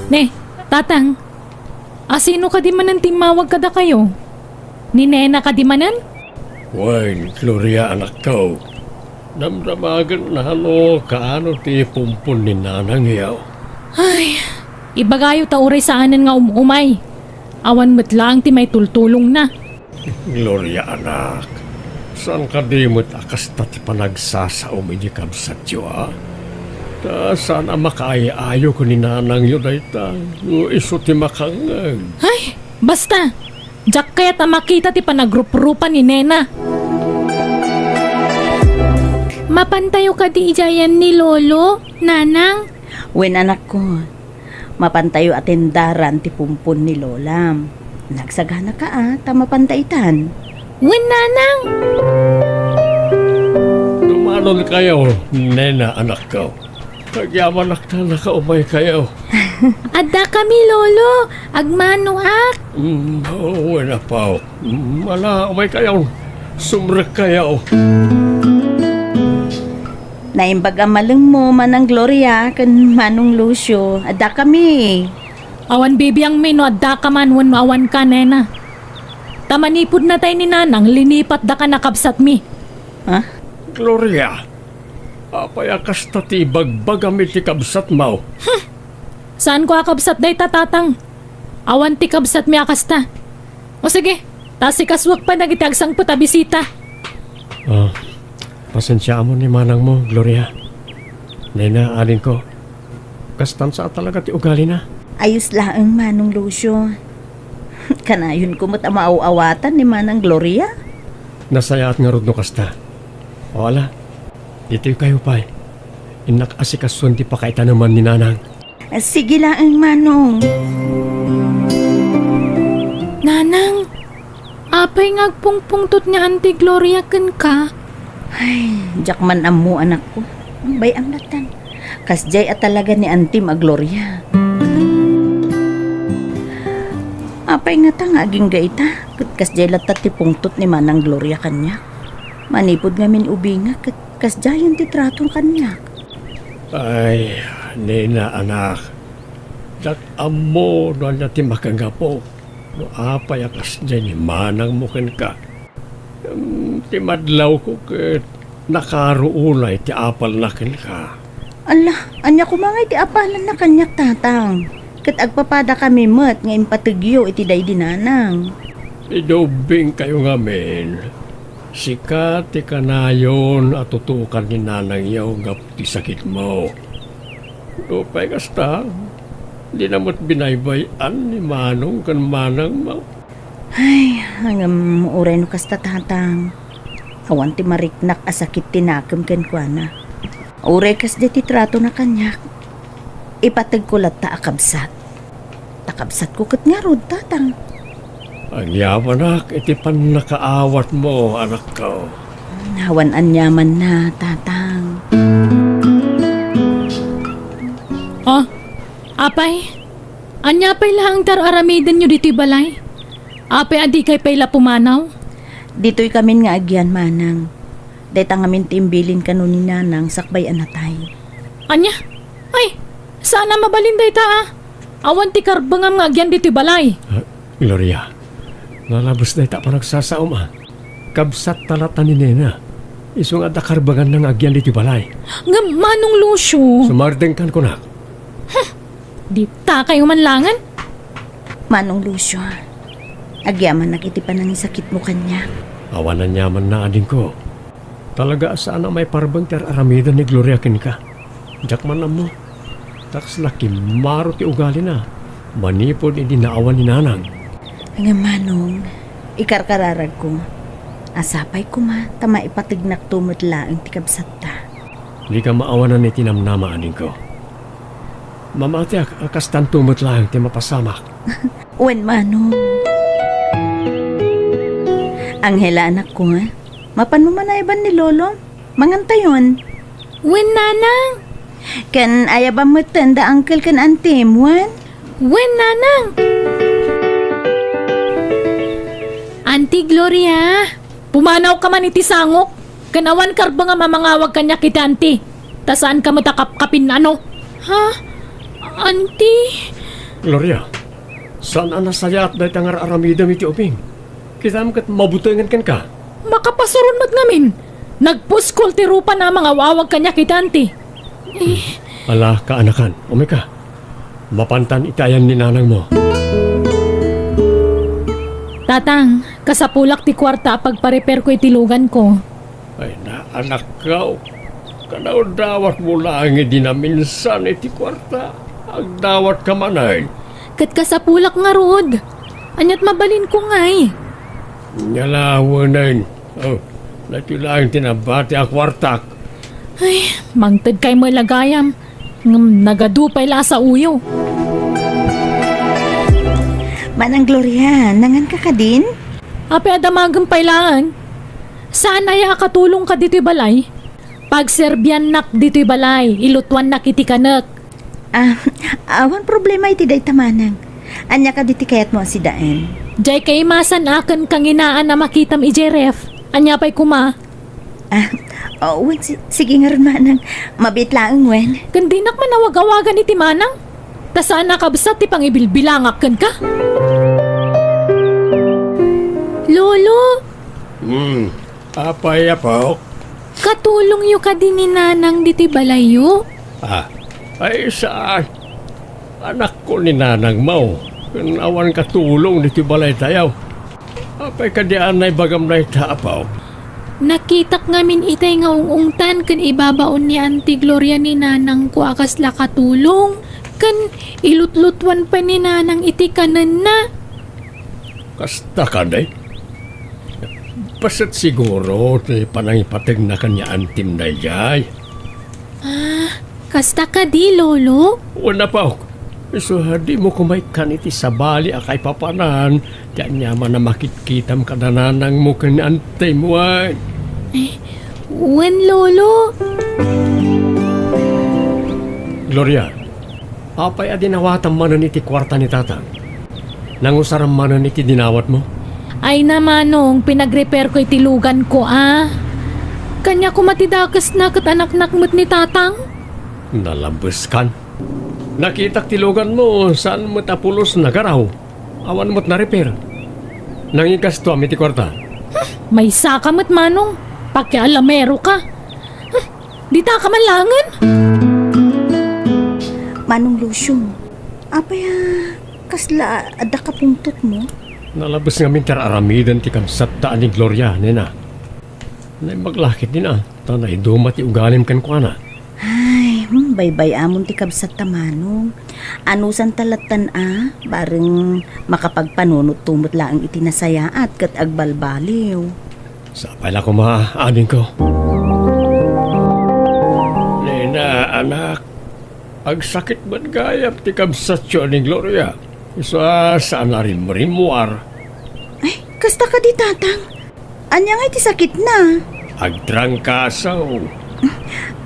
Ne, Tatang, asino kadi manen ti immawag kadakayo? Ni Nena kadi manen? Wen, Gloria, anakko. Damdamagen nano kaano ti pumpon ni nanangyo. Ay, ibagayo ta uray saanen nga um-umay. Awan met laeng ti maitultulongna. Gloria, anak, saan kadi met a kasta ti panagsasaom idi kabsatyo, a? Ta saan a makaay-ayo ken ni nanangyo dayta, no isu ti makangngeg. Ay, basta! Diak kayat a makita ti panagruprupa ni Nena. Mapantayo kadi idiayen ni Lolo, Nanang? Wen, anakko. Mapantayo a tendaran ti pumpon ni Lolam. Nagsaganaka a, ta mapanta itan. Wen, Nanang! Dumanonkayo, Nena, anakko. Agyamanak ta nakaumaykayo. Addakami, Lolo. Agmanoak. Mm, wen, apo. Mm, ala, umaykayo. Sumrekkayo. Naimbag a malemmo, Manang Gloria, ken Manong Lucio. Addakami. Awan bibiangmi no addaka man wenno awanka, Nena. Ta manipud natay ni Nanang, linipatdaka a kabsatmi. Ha? Gloria, apay a kasta ti ibagbagam iti kabsatmo? Hmm. Saanko a kabsat dayta, Tatang. Awan ti kabsatmi a kasta. O sige, ta asikasuak pay dagiti agsangpet a bisita. Ah, pasensiaam ni manangmo, Gloria. Nena, adingko. Kastan sa talaga ti ugalina. Ayos laeng, Manong Lucio. Kanayonko met a maaw-awatan ni Manang Gloria. Nasayaat ngarud no kasta. O ala, ditoykayo pay. Innak asikasuen ti pakaitaneman ni Nanang. Sige laeng, Manong. Nanang, apay nga agpungpungtot ni Auntie Gloria kenka? Ay, diak man ammo, anakko. Bay-am lattan. Kasdiay a talaga ni Auntie a Gloria. Apay ngata nga agingga ita, ket kasdiay latta ti pungtot ni Manang Gloria kaniak. Manipud ngamin ubingak, ket kasdiayen ti trato kaniak. Ay, Nena, anak, diak ammo no ania ti makagapu no apay a kasdiay ni manangmo kenka. Em, ti madlawko ket nakaro unay ti apalna kenka. Ala, ania koma ngay ti apalanna kaniak, Tatang? Ket agpapadakami met nga impategyo iti daydi Nanang. Idubbingkayo ngamin. Sika ti kanayon a tutukan ni nanangyo gapu ti sakitmo. Nupay kasta, dina met binaybay-an ni manong ken manangmo. Ay, ngem uray no kasta, Tatang. Awan ti mariknak a sakit ti nakem kenkuana. Uray kasdiay ti tratona kaniak, ipategko latta a kabsat. Ta kabsatko ket ngarud, Tatang. Agyamanak iti pannakaawatmo, anakko. Awan aniamanna, Tatang. Oh, apay, ania pay laeng ti ar-aramidenyo ditoy balay? Apay a dikay pay la pumanaw? Ditoykamin nga agian, Manang. Dayta ngamin ti imbilin kano ni Nanang sakbay a natay. Ania? Ay, saan a mabalin dayta, a. Awan ti karbengam nga agian ditoy balay. Ah, Gloria, nalabes dayta a panagsasaom, a. Kabsatta latta ni Nena. Isu nga adda karbenganna nga agian ditoy balay. Ngem, Manong Lucio. Sumardengkan kunak. Hmm, dita kayo man langen. Manong Lucio, agyamanak iti panangisakitmo kaniak. Awan aniamanna, adingko. Talaga a saan a maiparbeng ti ar-aramiden ni Gloria kenka. Diak man ammo. Ta kasla kimmaro ti ugalina manipud idi naawan ni Nanang. Ngem Manong, ikarkararagko, a sapay koma ta maipategnakto met laeng ti kabsatta. Dika maawanan iti namnama, adingko. Mamatiak a kastanto met laeng ti mapasamak. Wen, Manong. Angela, anakko, mapanmo man ayaban ni Lolo? Mangantayon. Wen, Nanang. Ken ayabam metten da uncle ken auntie-m, wen? Wen, Nanang. Auntie Gloria, pumanawka man iti sangok, ken awan karbengam a mangawag kaniak iti auntie, ta saanka met a kapkapin, ano? Ha? Auntie? Gloria, saan a nasayaat dayta nga ar-aramidem iti ubing. Kitam ket mabutengen kenka. Makapasuron met ngamin. Nagpuskol ti rupana a mangawawag kaniak iti auntie. Eh. Ala, kaanakan, umika. Mapantan iti ayan ni nanangmo. Tatang, kasapulak ti kuarta a pagparepairko iti luganko. Ay, na, anakko. Kadawdawatmo laeng idi naminsan iti kuarta. Agdawatka manen. Ket kasapulak ngarud. Aniat mabalinko ngay? Nyalawanen. Oh, daytoy laeng ti nabati a kuartak. Ay, mangted kay met la gayam. Ngem nagadu pay la a saoyo. Manang Gloria, nanganka kadin? Apay a damagem pay laeng? Saan aya a katulongka ditoy balay? Pagserbiannak ditoy balay, ilutuannak iti kanek. Ah, awan problema iti dayta, manang. Ania kadi ti kayatmo a sidaen? Diay kaimasan a ken kanginaan a makitam idiay ref. Ania pay koma? Ah, oh, wen, si-, sige ngarud, manang. Mabiit laeng, wen. Ken dinak man awag-awagan iti manang. Ta saan a kabsat ti pangibilbilangak kenka. Lolo! Hmm, apay, apok? Katulongyo kadi ni nanang ditoy balayyo? Ah, ay, saan? Anakko ni nanangmo, ken awan katulong ditoy balaytayo. Apay kadi a naibagam dayta, apo? Nakitak ngamin itay nga ung-ungtan ken ibabaon ni Auntie Gloria ni nanangko a kasla katulong, ken ilutlutuan pay ni nanang iti kanenna. Kasta kadi? Bassit siguro ti panangipategna ken ni auntie-m daydiay. Ah, kasta kadi, Lolo? Wen, apok. Isu a dimo koma ikkan iti sabali a kaipapanan ti aniaman a makitkitam kada nanangmo ken ni auntie-m, wen? Eh, wen, Lolo. Gloria, apay a dinawatam manen iti kuarta ni Tatang? Nangusaram manen iti dinawatmo? Ay na, Manong, pinagrepairko iti luganko, a. Kaniak koma ti dakesna ket anaknak met ni Tatang. Nalabeskan. Nakitak ti luganmo, saan met a pulos nagaraw. Awan met narepair. Nangigastoam iti kuarta. Huh, maysaka met, Manong. Pakialameroka. Huh, ditaka man laengen. Manong Lucio, apay a kasla adda kapungtotmo? Nalabes ngamin ti ar-aramiden ti kabsatta a ni Gloria, nena. Naimbag la ketdin a, ta naiduma ti ugalim kenkuana. Ay, hmm, baybay-amon ti kabsatta, Manong. Anusanta lattan a, bareng makapagpanunotto met laeng iti nasayaat ket agbalbaliw. Sapay la koma, adingko. Nena, anak, agsakit met gayam ti kabsatyo a ni Gloria. Isu a saan a rimrimmuar. Ay, kasta kadi, Tatang? Ania ngay ti sakitna? Agtrangkaso.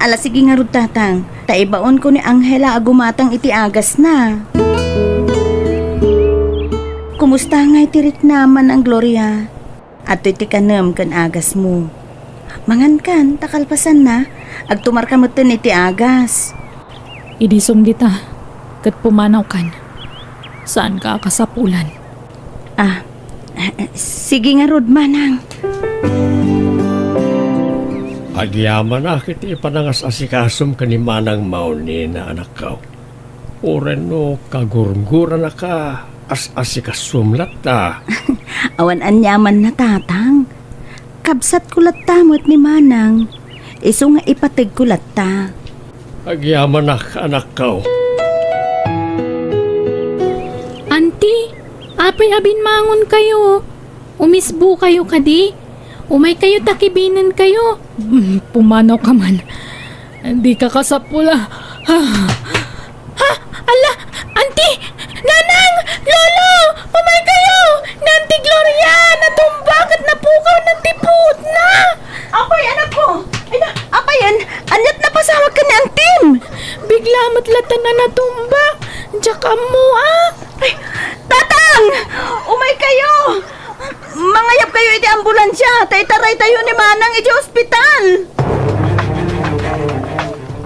Ala, sige ngarud, Tatang. Ta ibaonko ni Angela a gumatang iti agasna. Kumusta ngay ti riknam, Manang Gloria? Adtoy ti kanem ken agasmo. Mangankan, ta kalpasanna, agtumarka metten iti agas. Idisum dita, ket pumanawkan. Saanka a kasapulan. Ah, eh, eh, sige ngarud, Manang. Agyamanak iti panangas-asikasom ken ni Manang Mauni, anakko. Uray no kagurguranaka, as-asikasum latta. Awan aniamanna, Tatang. Kabsatko latta met ni Manang, isu nga ipategko latta. Agyamanak, anakko. Anti, apay a binmangonkayo? Umisbokayo kadi? Umaykayo ta kibinenkayo. Mm, pumanawka man. Dika kasapul a. Ha? Ala! Anti! Nanang! Lolo! Umaykayo! Ni Anti Gloria! Natumba ket napukawnan ti puotna! Apay, anakko? Ay na, apayen? Aniat napasamak ken ni Antim? Bigla met latta a natumba. Diak ammo a. Ay, Tatang! Umaykayo! Mangayabkayo iti ambulansia, ta itaraytayo ni Manang iti ospital.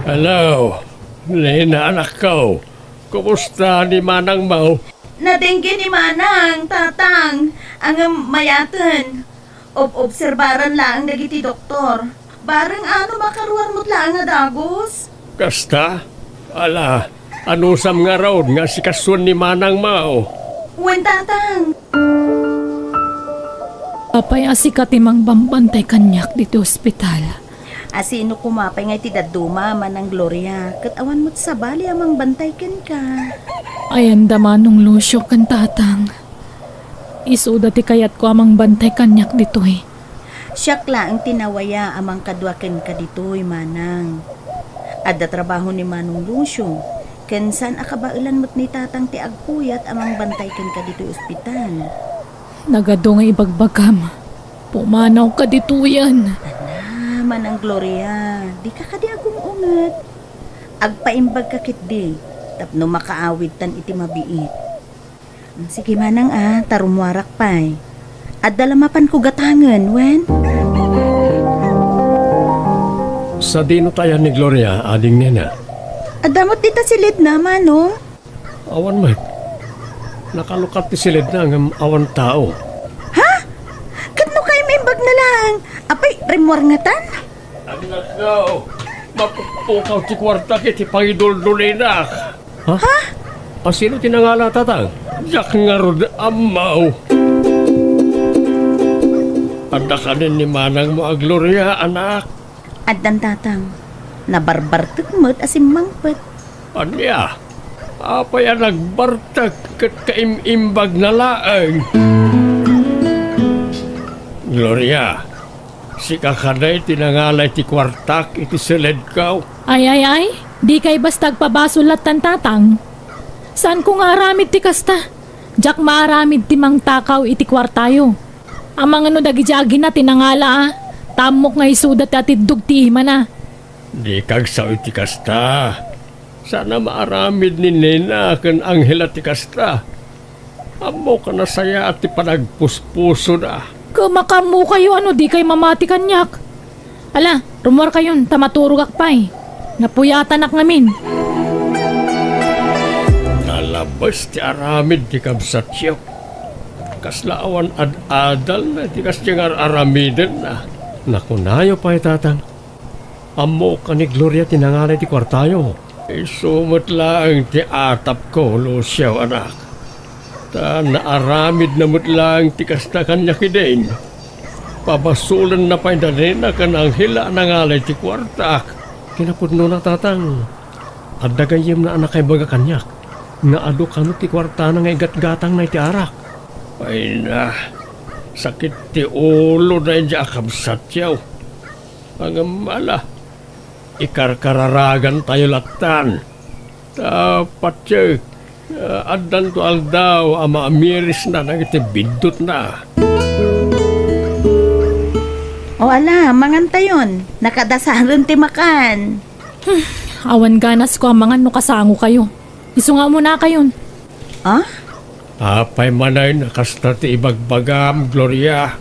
Hello, Nena, anakko. Kumusta ni Manangmo? Nadengge ni Manang, Tatang. Ngem mayaten. Ob-obserbaran laeng dagiti doktor. Bareng a no makaruar met laeng a dagus. Kasta? Ala, anusam ngarud nga asikasuen ni Manangmo? Wen, Tatang. Apay a sika ti mangbambantay kaniak ditoy ospital? A sino koma pay nga iti dadduma, Manang Gloria, ket awan met sabali a mangbantay kenka? Ayan da Manong Lucio ken Tatang. Isuda ti kayatko a mangbantay kaniak ditoy. Siak laeng ti nawaya a mangkadua kenka ditoy, Manang. Adda trabaho ni Manong Lucio, ken saan a kabaelan met ni Tatang ti agpuyat a mangbantay kenka ditoy ospital. Nagadu nga ibagbagam, pumanawka ditoyen. Ana, Manang Gloria, dika kadi agung-unget. Agpaimbagka ketdi tapno makaawidtan iti mabiit. Sige, Manang, a, ta rummuarak pay. Adda la mapanko gatangen, wen? Sadino ti ayan ni Gloria, Ading Nena? Adda met dita silidna, Manong. Awan met. Nakalukat ti silidna ngem awan tao. Ha? Ket no kayat imbagna laeng, apay, rimmuar ngatan? Annakko, mapupukaw ti kuartak iti pangiduldulinak. Ha? Ha? A sino ti nangala, Tatang? Diak ngarud ammo. Adda kanen ni manangmo a Gloria, anak? Addan, Tatang. Nabarbartek met a simmangpet. Ania? Apay a nagbartek ket kaim-imbagna laeng? Gloria, sika kadi ti nangala iti kuartak iti siledko? Ay, ay, ay, dikay basta agpabasol lattan, Tatang. Saanko nga aramid ti kasta. Diak maaramid ti mangtakaw iti kuartayo. Amangan no dagiti agina ti nangala a, ta ammok nga isuda ti atiddog ti imana. Dika agsao iti kasta. Saan a maaramid ni Nena ken Angela ti kasta. Ammok a nasayaat ti panagpuspusoda. Ket makaammokayo a no dikay mamati kaniak. Ala, rummuarkayon ta maturogak pay. Napuyatanak ngamin. Nalabes ti aramid ti kabsatyo. Kasla awan ad-adalna ti kasdiay nga ar-aramidenna. Nakunayo pay, Tatang. Ammok a ni Gloria ti nangala iti kuartayo. Isu met laeng ti atapko, Lucio, anak. Ta naaramidna met laeng ti kasta kaniak idin. Pabasolenna pay da Nena ken Angela a nangala iti kuartak. Kinapudnona, Tatang, adda gayyemna a nakaibaga kaniak nga adu kano ti kuartana nga igatgatangna iti arak. Ay na, sakit ti ulo daydi a kabsatyo. Ngem ala, ikarkararagantayo lattan. Ta patye, ah, addanto aldaw a maamirisna dagiti biddutna. O ala, mangantayon. Nakadasaren ti makan. Hmm, awan ganasko a mangan no kasangokayo. Isu nga umunakayon. Ah? Apay manen a kasta ti ibagbagam, Gloria?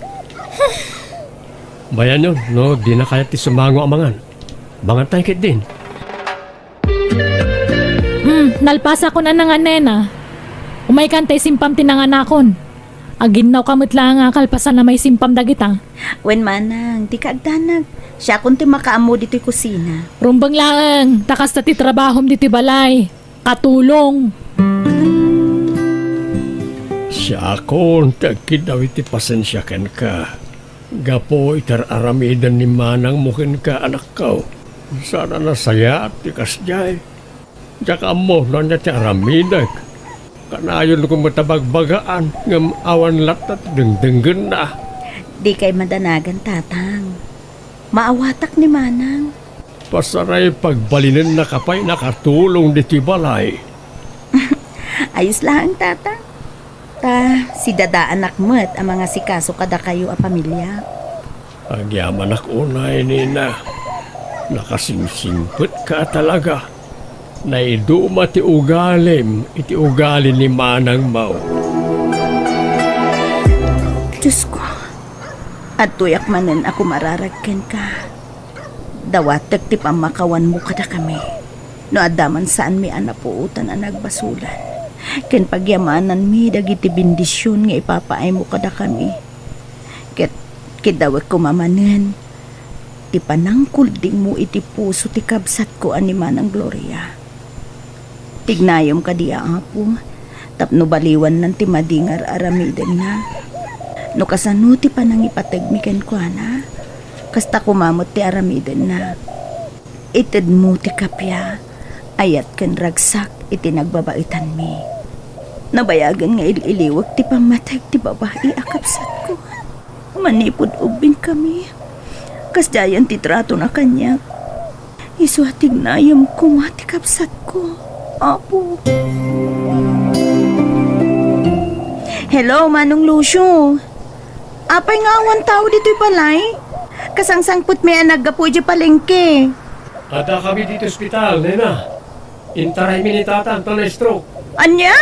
Bayanon, no, dina kayat ti sumango a mangan. Mangantayo ketdin. Hmm, nalpasakon a nangan, Nena. Umaykan ta isimpam ti nanganakon. Aginnawka met laeng a kalpasan a maisimpam dagita. Wen manang, dika agdanag. Siakon ti makaammo ditoy kusina. Rumbeng laeng, ta kasta ti trabahom ditoy balay. Katulong. Siakon ti agkiddaw iti pasensia kenka. Gapu iti ar-aramiden ni manangmo kenka, anakko, saan a nasayaat ti kasdiay. Diak ammo no ania ti aramidek. Kanayon koma ta bagbagaan, ngem awan latta ti dengdenggenna. Dikay madanagan, Tatang. Maawatak ni Manang. Pasaray pagbalinennaka pay nakatulong ditoy balay. Ayos laeng, Tatang. Ta, sidadaanak met a mangasikaso kadakayo a pamiliak. Agyamanak unay, Nina. Nakasingsingpetka talaga. Naiduma ti ugalim iti ugali ni manangmo. Diosko, adtoyak manen a kumararag kenka. Dawatek ti pammakawanmo kadakami. No adda man saanmi a napuotan a nagbasolan, ken pagyamananmi dagiti bendision nga ipapaaymo kadakami. Ket kiddawek koma manen ti panangkuldingmo iti puso ti kabsatko a ni Manang Gloria. Tignayem kadi a, Apo, tapno baliwannan ti madi nga ar-aramidenna. No kasano ti panangipategmi kenkuana, kasta koma met ti aramidenna. Itedmo ti kappia, ayat ken ragsak iti nagbabaetanmi. Nabayagen nga il-iliwek ti pammateg ti babai a kabsatko. Manipud ubbingkami, kasdiayen ti tratona kaniak. Isu a tignayem koma ti kabsatko, Apo. Hello, Manong Lucio. Apay nga awan tao ditoy balay? Kasangsangpetmi a naggapu idiay palengke. Addakami ditoy ospital, nena. Intaraymi ni Tatang ta na-stroke. Ania?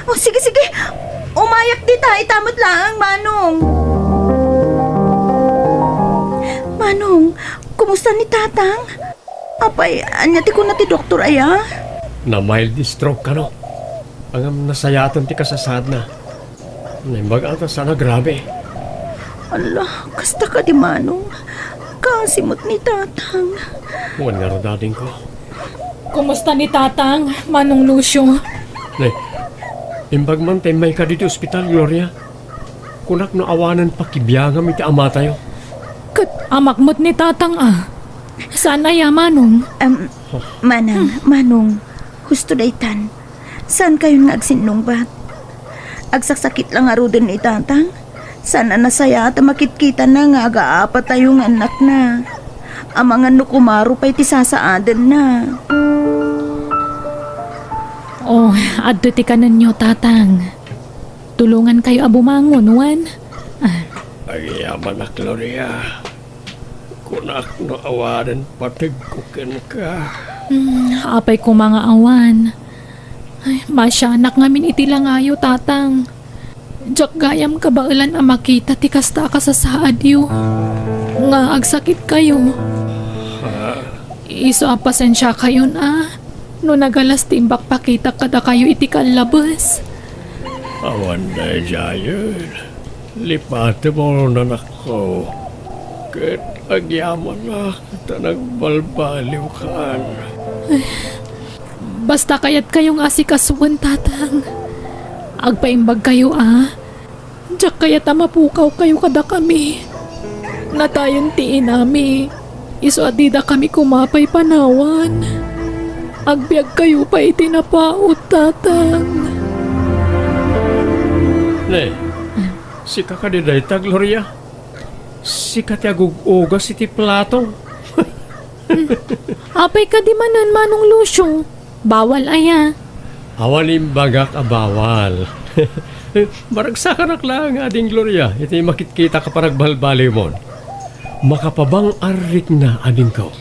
O, sige, sige. Umayak dita, ita met laeng, Manong. Manong, kumusta ni Tatang? Apay, ania ti kuna ti doktor aya? Na-mild stroke kano. Ngem nasayaaten ti kasasaadna. Naimbag a ta saan a grabe. Ala, kasta kadi, Manong. Kaasi met ni Tatang. Wen ngarud, adingko. Kumusta ni Tatang, Manong Lucio? Ne, imbag man ta immayka ditoy ospital, Gloria. Kunak no awanen pakibiangam iti amatayo. Ket amak met ni Tatang a. Saan aya, Manong? Am, Manang, Manong, husto daytan. Saankayon nga agsinnungbat? Agsaksakit la ngaruden ni Tatang. Saan a nasayaat a makitkitana nga agaapatayo nga annakna. Amangan no kumaro pay ti sasaadenna. Oh, adto ti kanenyo, Tatang. Tulongankayo a bumangon, wen? Ah. Agyamanak, Gloria. Kunak no awanen pategko kenka. Hmm, apay koma nga awan. Ay, masianak ngamin iti langayo, Tatang. Diak gayam kabaelan a makita ti kasta a kasasaadyo nga agsakitkayo. Ha? Isu a pasensiakayon a no nagalas ti imbakpakitak kadakayo iti kallabes. Awan daydiayen. Lipatem, anakko. Ket agyamanak ta nagbalbaliwkan. Basta kayatkayo nga asikasuen, Tatang. Agpaimbagkayo a. Diak kayat a mapukawkayo kadakami. Natayen ti inami. Isu a didakami koma pay panawan. Agbiagkayo pay iti napaut, Tatang. Ne, sika kadi dayta, Gloria? Sika ti agug-ugas iti plato. Apay kadi manen, Manong Lucio? Bawal aya? Awan imbagak a bawal. Maragsakanak laeng, Ading Gloria, iti makitkitaka panagbalbaliwmon. Makapabang-arrikna, adingko.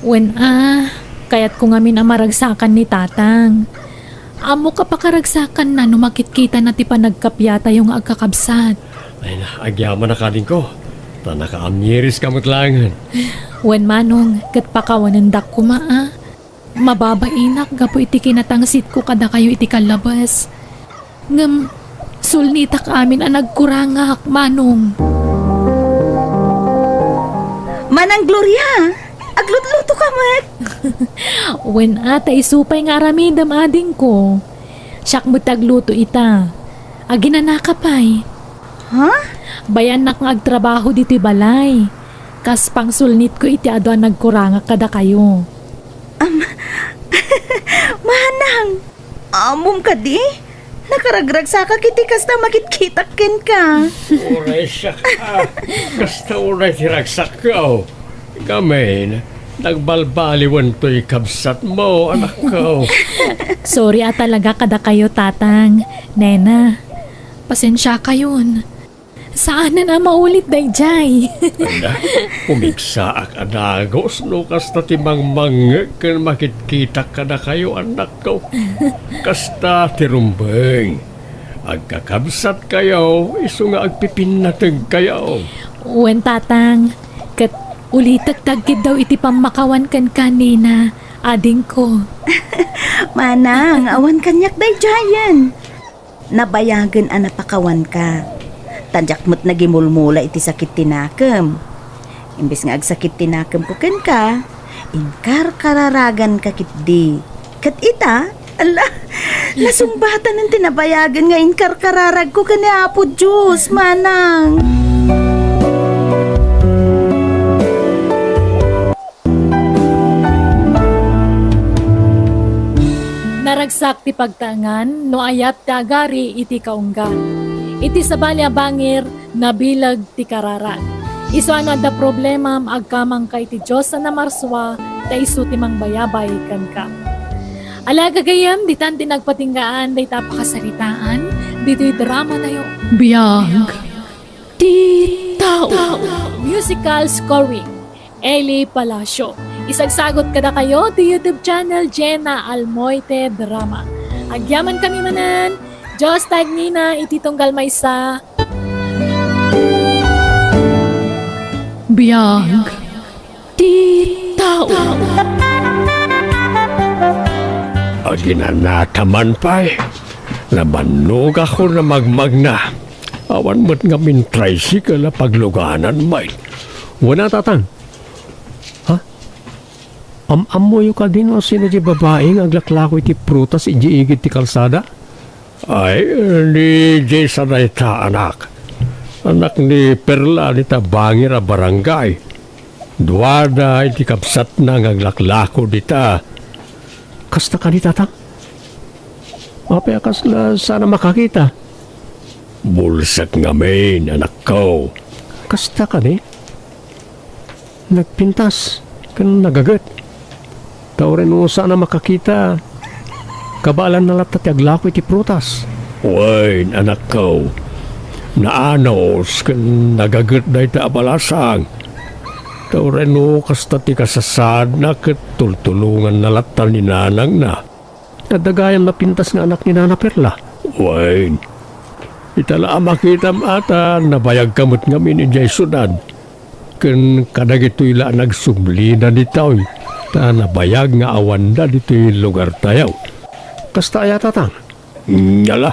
Wen a, kayatko ngamin a maragsakan ni Tatang. Ammok a pakaragsakanna no makitkitana ti panagkappiatayo nga agkakabsat. Ay na, agyamanak, adingko. Ta nakaamiriska met laengen. Wen, Manong, ket pakawanendak koma a. Mababainak gapu iti kinatangsitko kadakayo iti kallabes. Ngem, sulnitak amin a nagkurangak, Manong. Manang Gloria, aglutluto ka met? Wen a, ta isu pay nga aramidem, adingko. Siak met ti agluto ita. Aginanaka pay. Ha? Bayannak nga agtrabaho ditoy balay. Kas pangsulnitko iti adu a nagkurangak kadakayo. Am-, Manang! Ammom kadi? Nakaragragsakak iti kasta makitkitak kenka. Uray siak, ah, kasta unay ti ragsakko. Ngamin, nagbalbaliwen toy kabsatmo, anakko. Sorry a talaga kadakayo, Tatang. Nena, pasensiakayon. Saanen a maulit daydiay. Ala, pumigsaak a dagus no kasta ti mangmangngeg ken makitkitak kadakayo, annakko. Kasta ti rumbeng. Agkakabsatkayo, isu nga agpipinnategkayo. Wen, Tatang, ket ulitek dagiti daw iti pammakawan kenka, Nena, adingko. Manang, awan kaniak daydiayen. Nabayagen a napakawanka. Ta diak met nagimulmula iti sakit ti nakem. Imbes nga agsakit ti nakemko kenka, inkarkararaganka ketdi. Ket ita, ala, nasungbatanen ti nabayagen nga inkarkararagko ken ni Apo Dios, manang. Naragsak ti pagtaengan no ayat ti agari iti kaunggan. Iti sabali a bangir, nabileg ti kararag. Isu a no adda problemam, agkamangka iti Dios a namarsua, ta isu ti mangbayabay kenka. Ala, gagayyem, ditan ti nagpatinggaan dayta a pakasaritaan ditoy drama tayo. Biag ti tao. Musical scoring, Eli Palacio. Isagsagut kadakayo ti YouTube channel Jenna Almoite Drama. Agyamankami manen. Dios ta agnina iti tunggal maysa. Biag ti tao. Aginanata man pay. Namannogak a magmagna. Awan met ngamin tricycle a pagluganan met. Wen a, Tatang. Ha? Am-ammoyo kadi no sino diay babai nga aglaklako iti prutas idiay igid ti kalsada? Ay, ni Jessa dayta, anak. Anak ni Perla dita bangir a barangay. Duada iti kabsatna nga aglaklako dita. Kasta kadi, Tatang? Apay a kasla saan a makakita? Bulsek ngamin, anakko. Kasta kadi? Nagpintas ken nagaget. Ta uray no saan a makakita, kabaelanna latta ti aglako iti prutas. Wen, anakko, naanus ken nagaget dayta a balasang. Ta uray no kasta ti kasasaadna ket tultulonganna latta ni nanangna. Adda gayam napintas nga anak ni Nana Perla. Wen, ita la a makitam a ta nabayagka met ngamin idiay siudad. Ken kadagitoy la a nagsublida ditoy, ta nabayag nga awanda ditoy lugartayo. Kasta aya, Tatang? Ngala,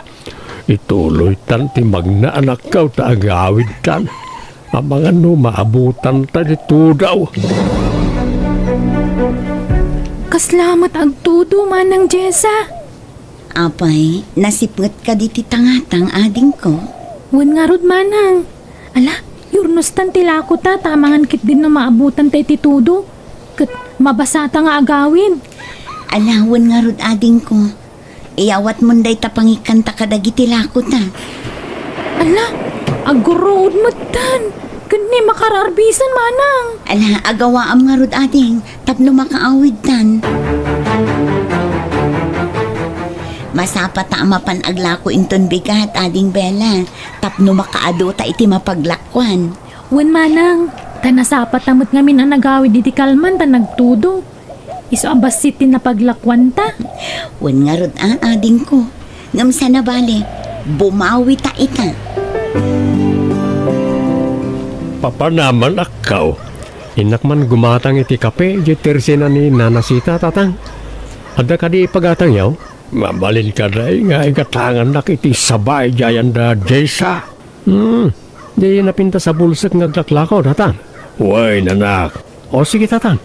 ituloytan ti magna, anakko, ta agawidtan. Amangan no maabutanta ti tudo. Kasla met agtudo, Manang Jessa? Apay, nasipnget kadi ti tangatang, adingko? Wen ngarud, Manang. Ala, yurnostan ti lakota, ta amangan ketdin no maabutanta iti tudo. Ket mabasata nga agawid. Ala, wen ngarud, adingko. Iyawatmon dayta pangikkanta kadagiti lakota. Ala, agguruod metten. Ket ni makararbisan, Manang. Ala, agawaam ngarud, ading, tapno makaawidtan. Masapata a mapan aglako inton bigat, Ading Bella, tapno makaadota iti mapaglakuan. Wen, Manang, ta nasapata met ngamin a nagawid iti kalman ta nagtudo. Isu a bassit ti napaglakuanta. Wen ngarud a, adingko. Ngem saan a bale, bumawita ita. Papanam, anakko. Innak man gumatang iti kape, diay tersena ni Nana Sita, Tatang. Adda kadi ipagatangyo? Mabalin kadi nga igatangannak iti sabay diay anda Jessa? Hmm, di napintas a bulsek nga aglaklako, Tatang? Wen, anak. O, sige, Tatang.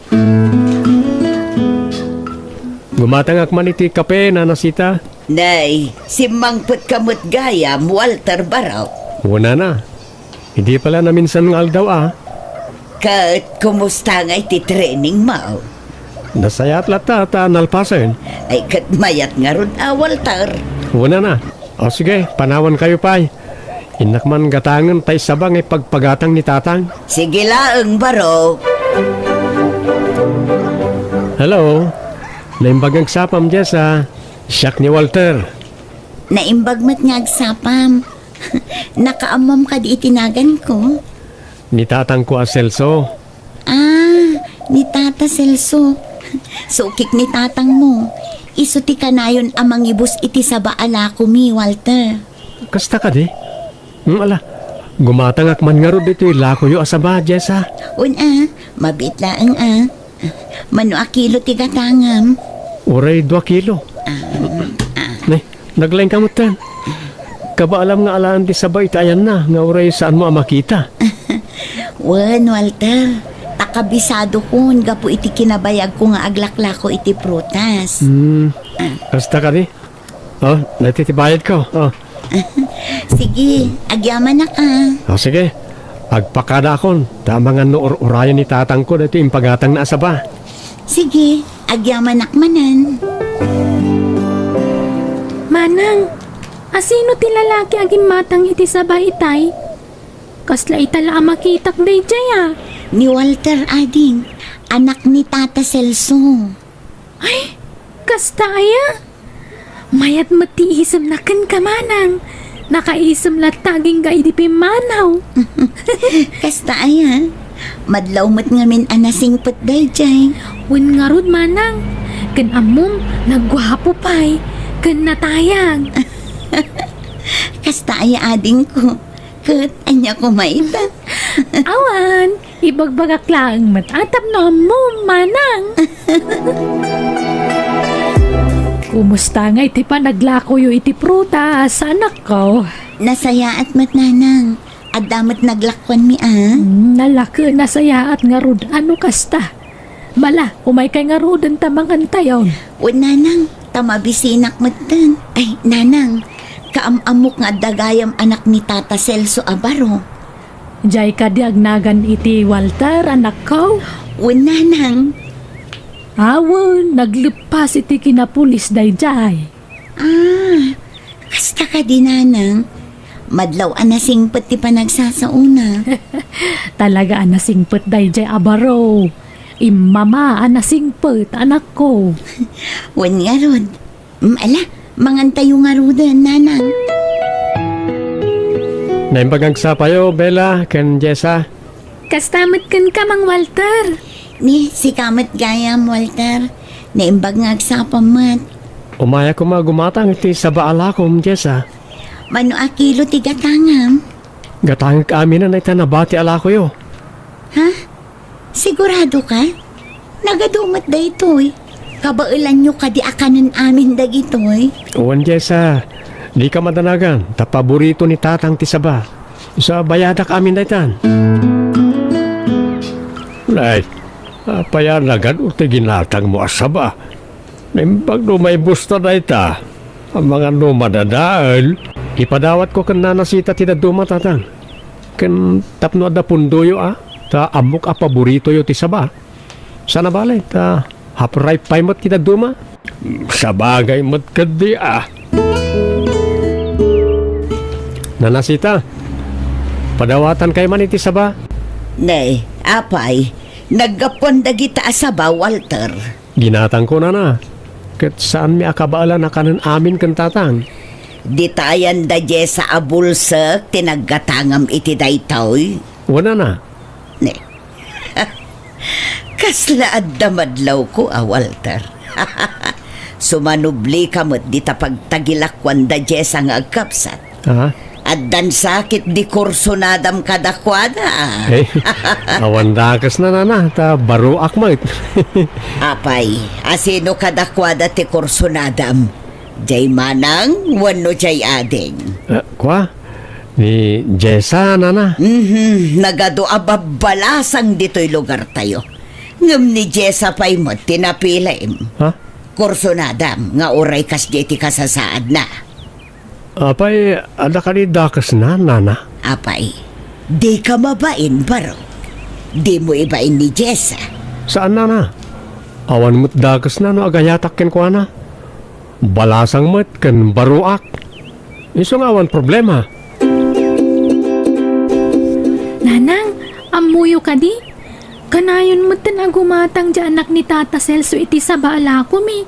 Gumatangak man iti kape, Nana Sita. Nay, simmangpetka met gayam, Walter Barok. Wen a, idi pay la naminsan nga aldaw a. Ket kumusta ngay ti training mo? Nasayaat latta ta nalpasen. Ay, ket mayat ngarud a, Walter. Wen a. O sige, panawankayo pay. Innak man gatangen ta isaba nga ipagpagatang ni Tatang. Sige laeng, baro. Hello. Naimbag nga agsapam, Jessa. Siak ni Walter. Naimbag met nga agsapam. Nakaammom kadi iti naganko? Ni tatangko a Celso. Ah, ni Tata Celso. Sukik ni tatangmo. Isu ti kanayon a mangibus iti saba a lakomi, Walter. Kasta kadi? Hmm, ala, gumatangak man ngarud ditoy lakoyo a saba, Jessa. Wen a, mabiit laeng a. Mano a kilo ti gatangam? Uray dua kilo. Ah, ah. Ne, naglaingka metten. Kabaalam nga alaan ti saba iti ayanna nga uray saanmo a makita. Wen, Walter, ta kabisadokon gapu iti kinabayagko nga aglaklako iti prutas. Hmm. Ah. Kasta kadi? Oh, daytoy ti bayadko. Oh. Sige, agyamanak a. Oh, sige. Agpakadaakon, ta amangan no ur-urayen ni tatangko daytoy impagatangna a saba. Sige, agyamanak manen. Manang, asino ti lalaki a gimmatang iti saba itay? Kasla ita la a makitak daydiay a. Ni Walter, ading, anak ni Tata Celso. Ay, kasta aya? Mayat met ti isemna kenka, Manang. Nakaisem latta agingga idi pimmanaw. Kasta aya? Madlaw met ngamin a nasingpet daydiay. Wen ngarud, Manang. Ken ammom, nagguapo pay. Ken natayag. Kasta aya, adingko? Ket ania koma ita? Awan, ibagbagak laeng met a tapno ammom, Manang. Kumusta ngay ti panaglakoyo iti prutas, anakko? Nasayaat met, Nanang. Adda met naglakuanmi a. Hmm, nalaka, nasayaat ngarud a no kasta. Bala, umaykay ngaruden ta mangantayon. Wen, Nanang, ta mabisinak metten. Ay, Nanang, kaam-ammok nga adda gayam anak ni Tata Celso a baro. Diay kadi agnagan iti Walter, anakko? Wen, Nanang. Awan, nagleppas iti kinapulis daydiay. Ah, kasta kadi, Nanang? Madlaw a nasingpet ti panagsasaona. Talaga a nasingpet daydiay a baro. Immama a nasingpet, anakko. Wen ngarud. Mm, ala, mangantayo ngaruden, Nanang. Naimbag agsapayo, Bella, ken Jessa. Kasta met kenka, Mang Walter. Ni, sika met gayam, Walter. Naimbag nga agsapam met. Umaya koma gumatang iti saba a lakom, Jessa. Mano a kilo ti gatangam? Gatangek aminen ita nabati a lakoyo. Ha? Sigurado ka? Nagadu met daytoy. Kabaelanyo kadi a kanen amin dagitoy? Wen, Jessa, dika madanagan, ta paborito ni Tatang ti saba. Isu a bayadak amin daytan. Nay, apay a nagadu ti ginatangmo a saba? Naimbag no maibusta dayta, amangan no madadael. Ipadawatko ken Nana Sita ti dadduma, Tatang. Ken tapno adda pundoyo a, ta ammok a paboritoyo ti saba. Saan a bale, ta half ripe pay met ti dadduma. Sabagay met ketdi a. Nana Sita, padawatankay man iti saba. Ne, apay, naggapuan dagita a saba, Walter. Ginatangko, Nana. Ket saanmi a kabaelan a kanen amin ken Tatang. Ditayan da Jessa a bulsek ti naggatangam iti daytoy? Wen, Nana. Ne. Kasla adda madlawko a, Walter. Sumanublika met dita pagtagilakuan da Jessa nga agkabsat. Ha? Addan sakit di kursunadam kadakuada. Eh, awan dakes na, Nana, ta baruak met. Apay, asino kadakuada ti kursunadam? Jay manang wenno jay ading? Eh, kua? Ni Jessa, Nana. Mhm, nagadu a babbalasang ditoy lugartayo. Ngem ni Jessa pay met ti napilim. Ha? Kursunadam nga uray kasdiay ti kasasaadna. Apay, adda kadi dakesna, nana? Apay, dika mabain, Barok. Dimo ibain ni Jessa. Saan, nana. Awan met dakesna no agayatak kenkuana. Balasang met ken baroak. Isu nga awan problema. Nanang, ammoyo kadi? Kanayon metten a gumatang ti anak ni Tata Celso iti saba a lakomi.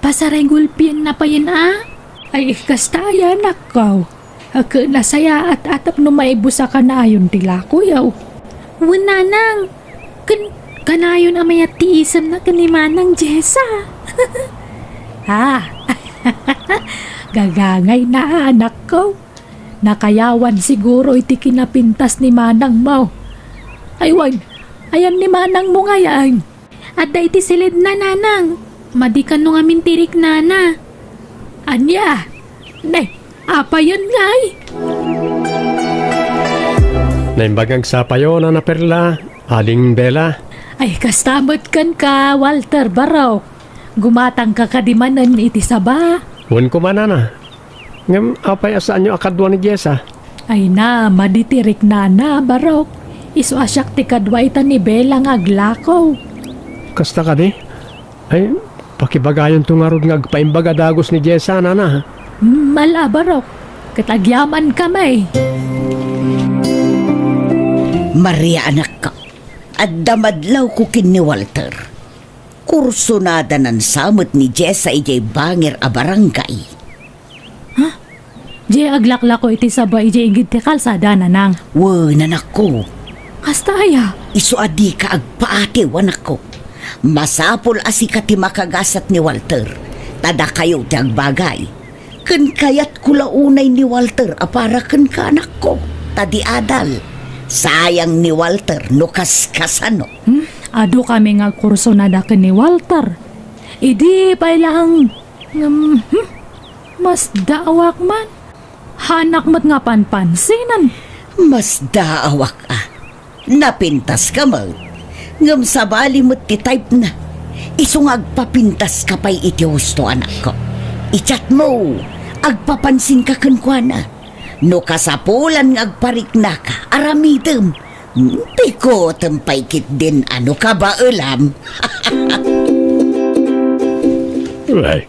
Pasaray gulpienna payen a. Ay, kasta aya, anakko. Ket nasayaat a tapno maibus a kanayon ti lakoyo. Wen, nanang, ken kanayon a mayat ti isemna ken ni Manang Jessa. Ah, gagangayna, anakko. Nakayawan siguro iti kinapintas ni manangmo. Ay wen, ayan ni manangmo ngay? Adda iti siledna, nanang. Madi kano ngamin ti riknana. Ania? Nay, apayen ngay? Naimbag nga agsapayo, Nana Perla, Ading Bella. Ay, kasta met kenka, Walter, Barok. Gumatangka kadi manen iti saba? Wen koma, nana. Ngem apay a saanyo a kadua ni Jessa? Ay na, madi ti riknana, Barok. Isu a siak ti kadua ita ni Bella nga aglako. Kasta kadi? Ay, pakibagayonto ngarud nga agpaimbag a dagus ni Jessa, nana. Mm, ala, Barok. Ket agyamanka met. Maria, anakko, adda madlawko ken ni Walter. Kursonadanan sa met ni Jessa idiay bangir a barangay. Ha? Diay aglaklako iti saba idiay igid ti kalsada, nanang? Wen, anakko. Kasta aya? Isu a dika agpaatiw, anakko. Masapul a sika ti makagasat ni Walter, ta dakayo ti agbagay. Ken kayatko la unay ni Walter a para kenka, anakko, ta di adal. Sayang ni Walter no kaskasano. Hmm? Adu kami nga agkursonada ken ni Walter. Idi pay laeng, ngem, hmm? Masdaawak man. Haanak met nga panpansinan. Masdaawak a. Napintaska met. Ngem sabali met ti type na. Isu nga agpapintaska pay iti husto, anakko. I-chat mo, agpapansinka kenkuana. No kasapulan nga agpariknaka, aramidem. Pikutem pay ketdin a no kabaelam. Ay,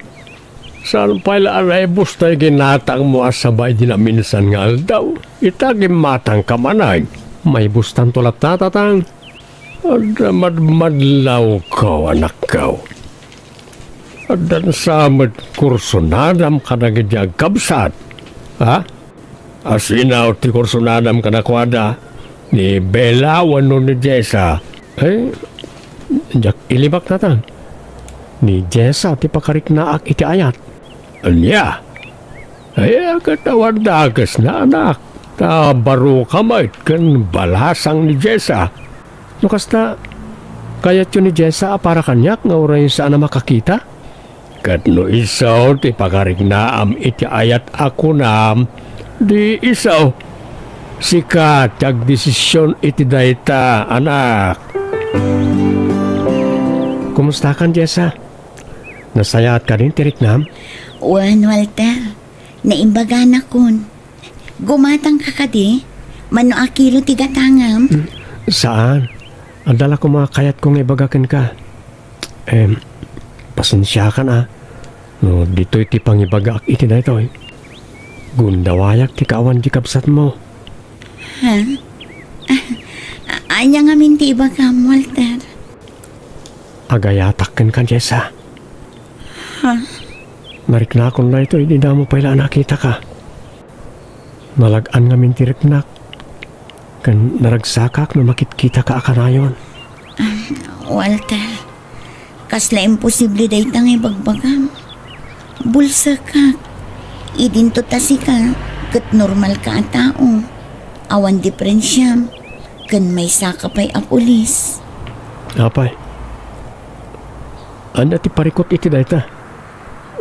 saan pay la a naibus tay ginatangmo a saba idi naminsan nga aldaw? Ita gimmatangka manen. Maibustanto latta, tatang. Adda madmadlawko, anakko. Addan sa met kursonadam kadagiti agkabsat. Ha? Asinaw ti kursonadam kadakuada, ni Bella wenno ni Jessa. Eh, diak ilibak, tatang. Ni Jessa ti pakariknaak iti ayat. Ania? Ay, ket awan dakesna, anak. Ta baroka met ken balasang ni Jessa. No kasta, kayatyo ni Jessa a para kaniak nga uray saan a makakita? Ket no isu ti pakariknaam iti ayat a kunam, di isu. Sika ti agdesision iti dayta, anak. Kumustakan, Jessa? Nasayaat kadin ti riknam? Wen, Walter. Naimbaganakon. Gumatangka kadi? Mano a kilo ti gatangam? Mm, saan. Adda la koma kayatko nga ibaga kenka. Em, pasensiakan a. No, ditoy ti pangibagaak iti daytoy. Gundawayak ti kaawan ti kabsatmo. Ha? Ah, ania ngamin ti ibagam, Walter? Agayatak kenka, Jessa. Ha? Nariknakon daytoy idi damo pay la a nakitaka. Nalag-an ngamin ti riknak, ken naragsakak no makitkitaka a kanayon. Ah, Walter, kasla imposible dayta nga ibagbagam. Bulsekak. Idinto ta sika, ket normalka a tao. Awan diferensiam, ken maysaka pay a pulis. Apay, ania ti parikut iti dayta?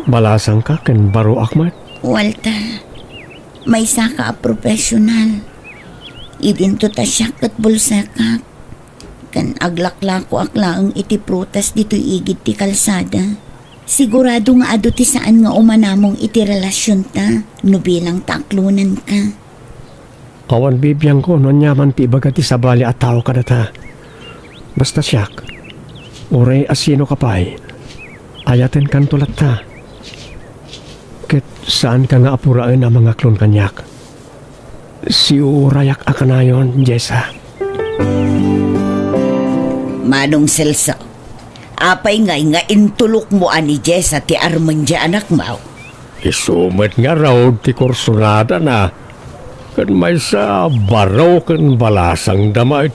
Balasangka ken baroak met? Walter, maysaka a profesional. Idinto ta siak ket bulsekak, ken aglaklakoak laeng iti prutas ditoy igid ti kalsada. Sigurado nga adu ti saan nga umanamong iti relasionta no bilang ta aklonanka. Awan bibiangko no aniaman ti ibaga ti sabali a tao kadata. Basta siak, uray asinoka pay, ayatenkanto latta. Ket saanka nga apuraen a mangaklon kaniak. Siurayak a kanayon, Jessa. Manong Celso, apay ngay nga intulokmo a ni Jessa ti armen ti anakmo? Isu met ngarud ti kursunadana, ken maysa, baro ken balasangda met.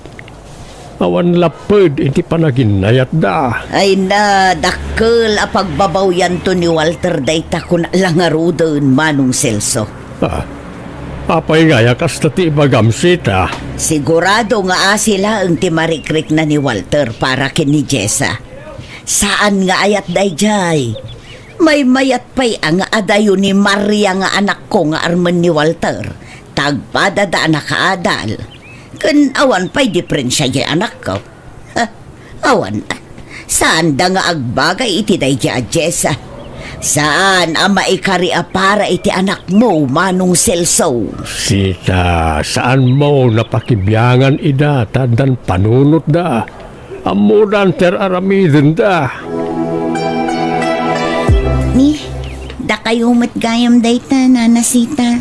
Awan lapped iti panaginayatda. Ay na, dakkel a pagbabawyanto ni Walter dayta kuna la ngaruden, Manong Celso. Ah, apay ngay a kasta ti ibagam, Sita? Sigurado nga asi laeng ti marikrikna ni Walter para ken ni Jessa. Saan nga ayat daydiay. Maymayat pay a nga adayo ni Maria nga anakko nga armen ni Walter. Tagpadada a nakaadal. Ken awan pay diferensia diay anakko. Ha? Awan. Saanda nga agbagay iti daydiay a Jessa. Saan a maikari a para iti anakmo, Manong Celso. Sita, saanmo napakibiangan ida ta addan panunotda. Ammodan ti ar-aramidenda. Ni, dakayo met gayam dayta, Nana Sita.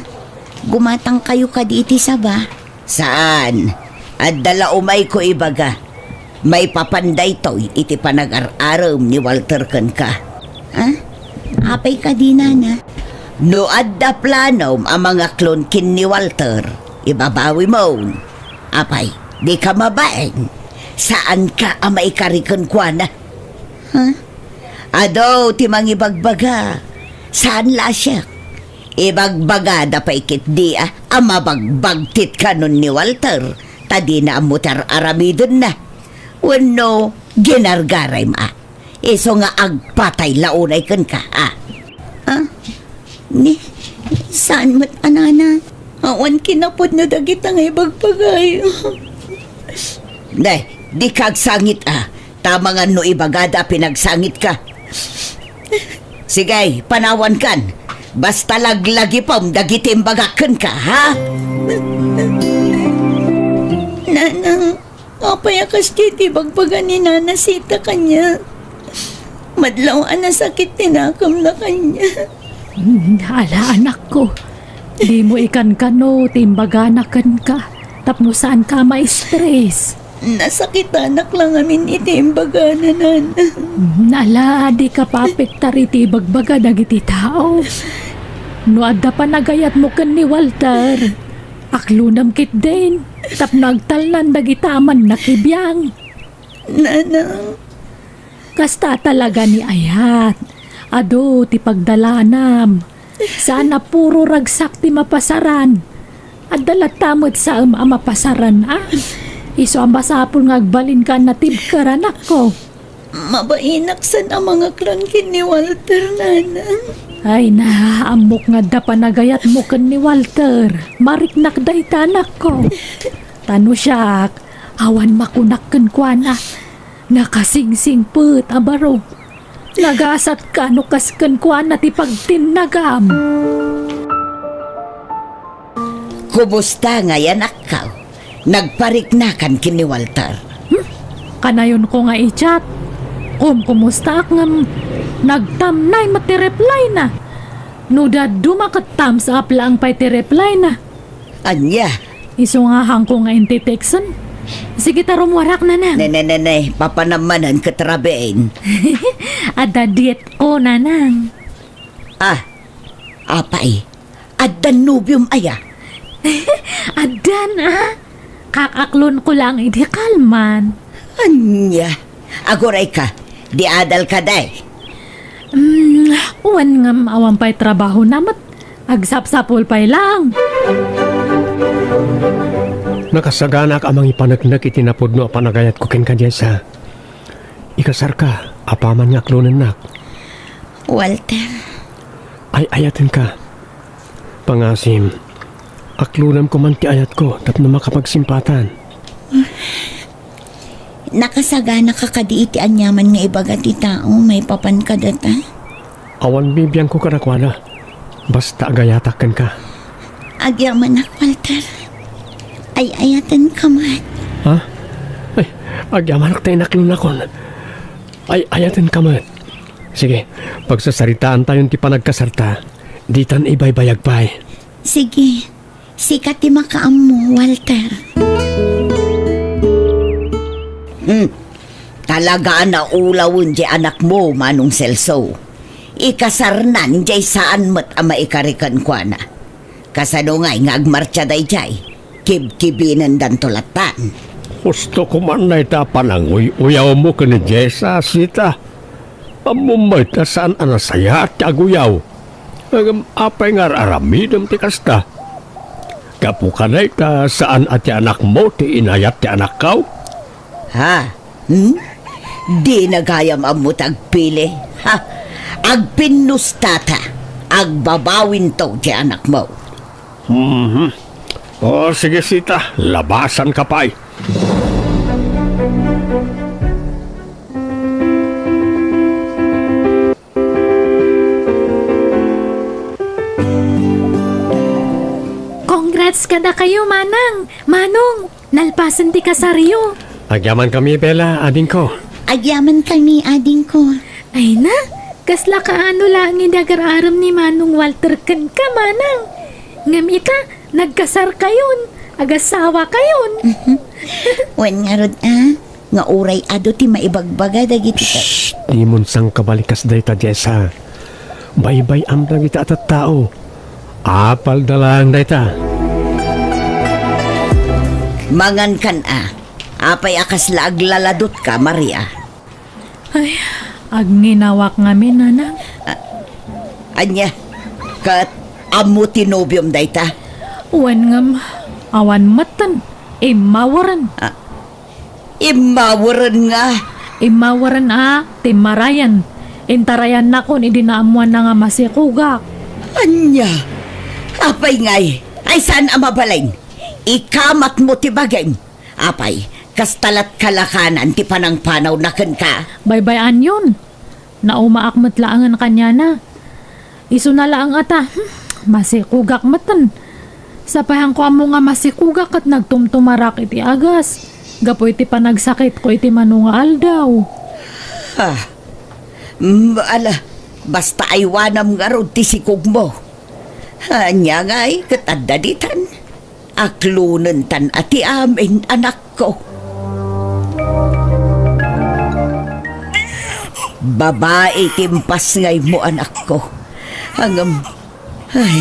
Gumatangkayo kadi iti saba? Saan. Adda la umayko ibaga. Maipapan daytoy iti panagar-arem ni Walter kenka. Ha? Apay kadi, Nana? No adda planom a mangaklon ken ni Walter, ibabawimon. Apay, dika mabain. Saanka a maikari kenkuana. Ha? Adu ti mangibagbaga. Saan la a siak. Ibagbagada pay ketdi a, a mabagbagtit kanon ni Walter, ta dina ammo ti ar-aramidenna. Wenno, ginargaraymo a. Isu nga agpatay la unay kenka, a. Ah, ni, saan met a, Nana? Awan kinapudno dagita nga ibagbagayo. Ne, dika agsangit a. Tama nga no ibagada a pinagsangitka. Sige, panawankan. Basta laglagipem dagiti imbagak kenka, ha? Nanang, apay a kasdiay ti ibagbaga ni Nana Sita kaniak? Madlaw a nasakit ti nakemna kaniak. Hmm, ala, anakko. Dimo ikankano ti imbagana kenka tapno saanka a ma-stress. Nasakitanak la ngamin iti imbagana, Nana. Hmm, ala, dika paapektar iti ibagbaga dagiti tao. No adda panagayatmo ken ni Walter, aklonem ketdin tapno agtalnan dagita a mannakibiang. Nanang. Kasta talaga ni ayat. Adu ti pagdalanam. Saan a puro ragsak ti mapasaran. Adda latta met saem a mapasaran, a? Isu a masapul nga agbalinka a natibker, anakko. Mabainak saan a mangaklon ken ni Walter, Nanang. Ay na, ammok nga adda panagayatmo ken ni Walter. Mariknak dayta, anakko. Ta no siak, awan makunak kenkuana. Nakasingsingpet a baro. Nagasatka no kas kenkuana ti pagtinnagam. Kumusta ngay, anakko? Nagpariknakan ken ni Walter? Hmm? Kanayonko nga i-chat. Kumkumustaak ngem nagtamnay met ti reply na. No dadduma ket thumbs up laeng pay ti reply na. Ania? Isu nga haanko nga inti-texten. Sige ta rummuarak, Nanang. Ne, ne, ne, ne. Papanam manen ket rabiin. Adda diet ko, Nanang. Ah, apay. Addan nobiom aya? Addan, a? Kakaklonko laeng idi kalman. Ania? Agurayka, di adalka, day? Mm, wen ngem awan pay trabahona met. Agsapsapul pay laeng. Nakasaganak a mangipaneknek iti napudno a panagayatko kenka, Jessa. Ikasarka, apaman nga aklonennak. Walter. Ay-ayatenka. Pangasim, aklonem koman ti ayatko tapno makapagsimpatan. Nakasaganaka kadi iti aniaman nga ibaga ti tao maipapan kadata? Awan bibiangko kadakuada. Basta agayatak kenka. Agyamanak, Walter. Ay-ayatenka met. Ha? Ay, agyamanak ta inaklonakon. Ay-ayatenka met. Sige, pagsasaritaantayon ti panagkasarta. Ditan ibaybayag pay. Sige. Sika ti makaammo, Walter. Hmm. Talaga a naulawen ti anakmo, Manong Celso. Ikasarnan jay saan met a maikari kenkuana. Kasano ngay nga agmartsa dayjay? Kibkibinendanto lattan. Husto koma dayta pananguy-uyawmo ken ni Jessa, Sita. Ammom met a saan a nasayaat ti aguyaw. Ngem apay nga ar-aramidem ti kasta? Gapu kadayta, saan a ti anakmo ti inayat ti anakko? Ha? Hmm? Dina gayam ammo ti agpili. Ha? Agpinnustata. Agbabawinto ti anakmo. Mhm. O, sige, Sita, labasanka pay. Congrats kadakayo, Manang! Manong, nalpasen ti kasaryo. Agyamankami, Bella, adingko. Agyamankami, adingko. Ay na, kasla kaano laeng idi agar-arem ni Manong Walter kenka, Manang. Ngem ita, nagkasarkayon, agasawakayon. Wen ngarud a, nga uray adu ti maibagbaga dagiti ta- Shh! Dimon sangkabalikas dayta, Jessa. Baybay-am dagiti a tattao. Apalda laeng dayta. Mangankan a. Apay a kasla aglaladutka, Maria? Ay, agnginaawak ngamin, Nanang. A-, ania? Ket ammo ti nobiom dayta? Wen ngem, awan metten. Immaweren. A, immaweren nga? Immaweren a, timmarayen. Intarayannakon idi naammoanna nga masikugak. Ania? Apay ngay? Ay, saan a mabalin? Ikamatmo ti bagim. Apay, kasta la't kalakanan ti panangpanawna kenka? Baybay-anyon. Naumaak met laengen kaniana. Isuna laeng a ta, hmm, masikugak metten. Sapay haanko ammo nga masikugak ket nagtumtumarak iti agas gapu iti panagsakitko iti mano nga aldaw. Ah, mm, ala, basta aywanam ngarud ti sikugmo. Ania ngay ket adda ditan? Aklonentan a ti amin, anakko. Babai ti impasngaymo, anakko. Ngem, ay,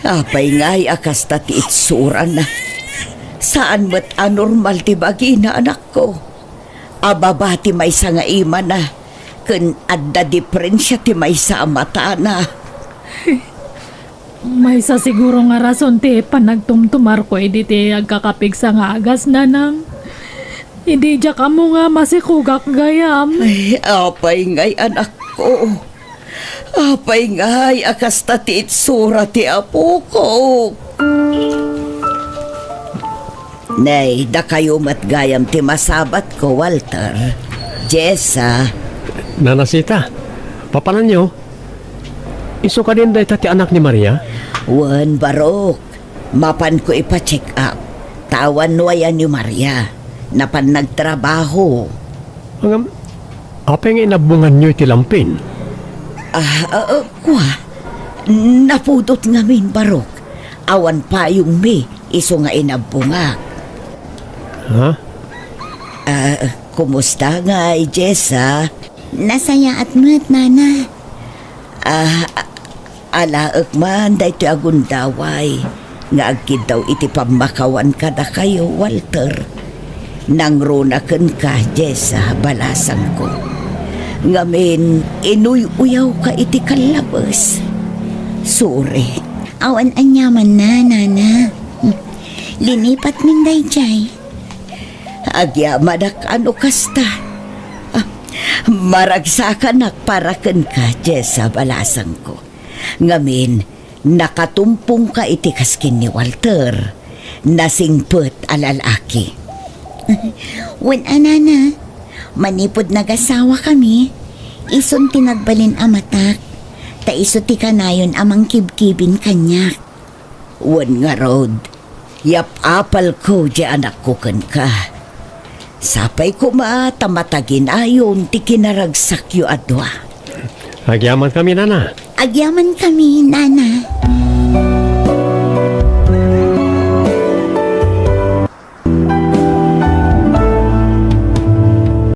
apay ngay a kasta ti itsurana? Saan met a normal ti bagina, anakko. A baba ti maysa nga imana, ken adda diferensia ti maysa a matana. Maysa siguro nga rason ti panagtumtumarko idi ti agkakapigsa nga agas, Nanang. Idi diak ammo nga masikugak gayam. Ay, apay ngay, anakko? Apay ngay a kasta ti itsura ti apoko? Nay, dakayo met gayam ti masabatko, Walter. Jessa. Nana Sita, papananyo? Isu kadin dayta ti anak ni Maria? Wen, barok. Mapanko ipa-check up. Ta awan no aya ni Maria. Napan nagtrabaho. Ngem, apay nga inabbonganyo iti lampin? Ah, ah, ah, kua. Napudot ngamin, barok. Awan payongmi, isu nga inabbongak. Ha? Ah, kumusta ngay, Jessa? Nasayaat met, Nana. Ah, alaek man daytoy a gundaway nga agkiddaw iti pammakawan kadakayo, Walter. Nangruna kenka, Jessa, balasangko. Ngamin, inuy-uyawka iti kallabes. Sorry. Awan aniamanna, Nana. Linipatmin daydiay. Agyamanak a no kasta. Ah, maragsakanak para kenka, Jessa, balasangko. Ngamin, nakatumpongka iti kas ken ni Walter. Nasingpet a lalaki. Wen a, Nana, manipud nagasawakami, isun ti nagbalin a matak. ta isu ti kanayon a mangkibkibin kaniak. Wen ngarud, yap-apalko diay anakko kenka. Sapay koma ta mataginayon ti kinaragsakyo a dua. Agyamankami, nana. Agyamankami, nana.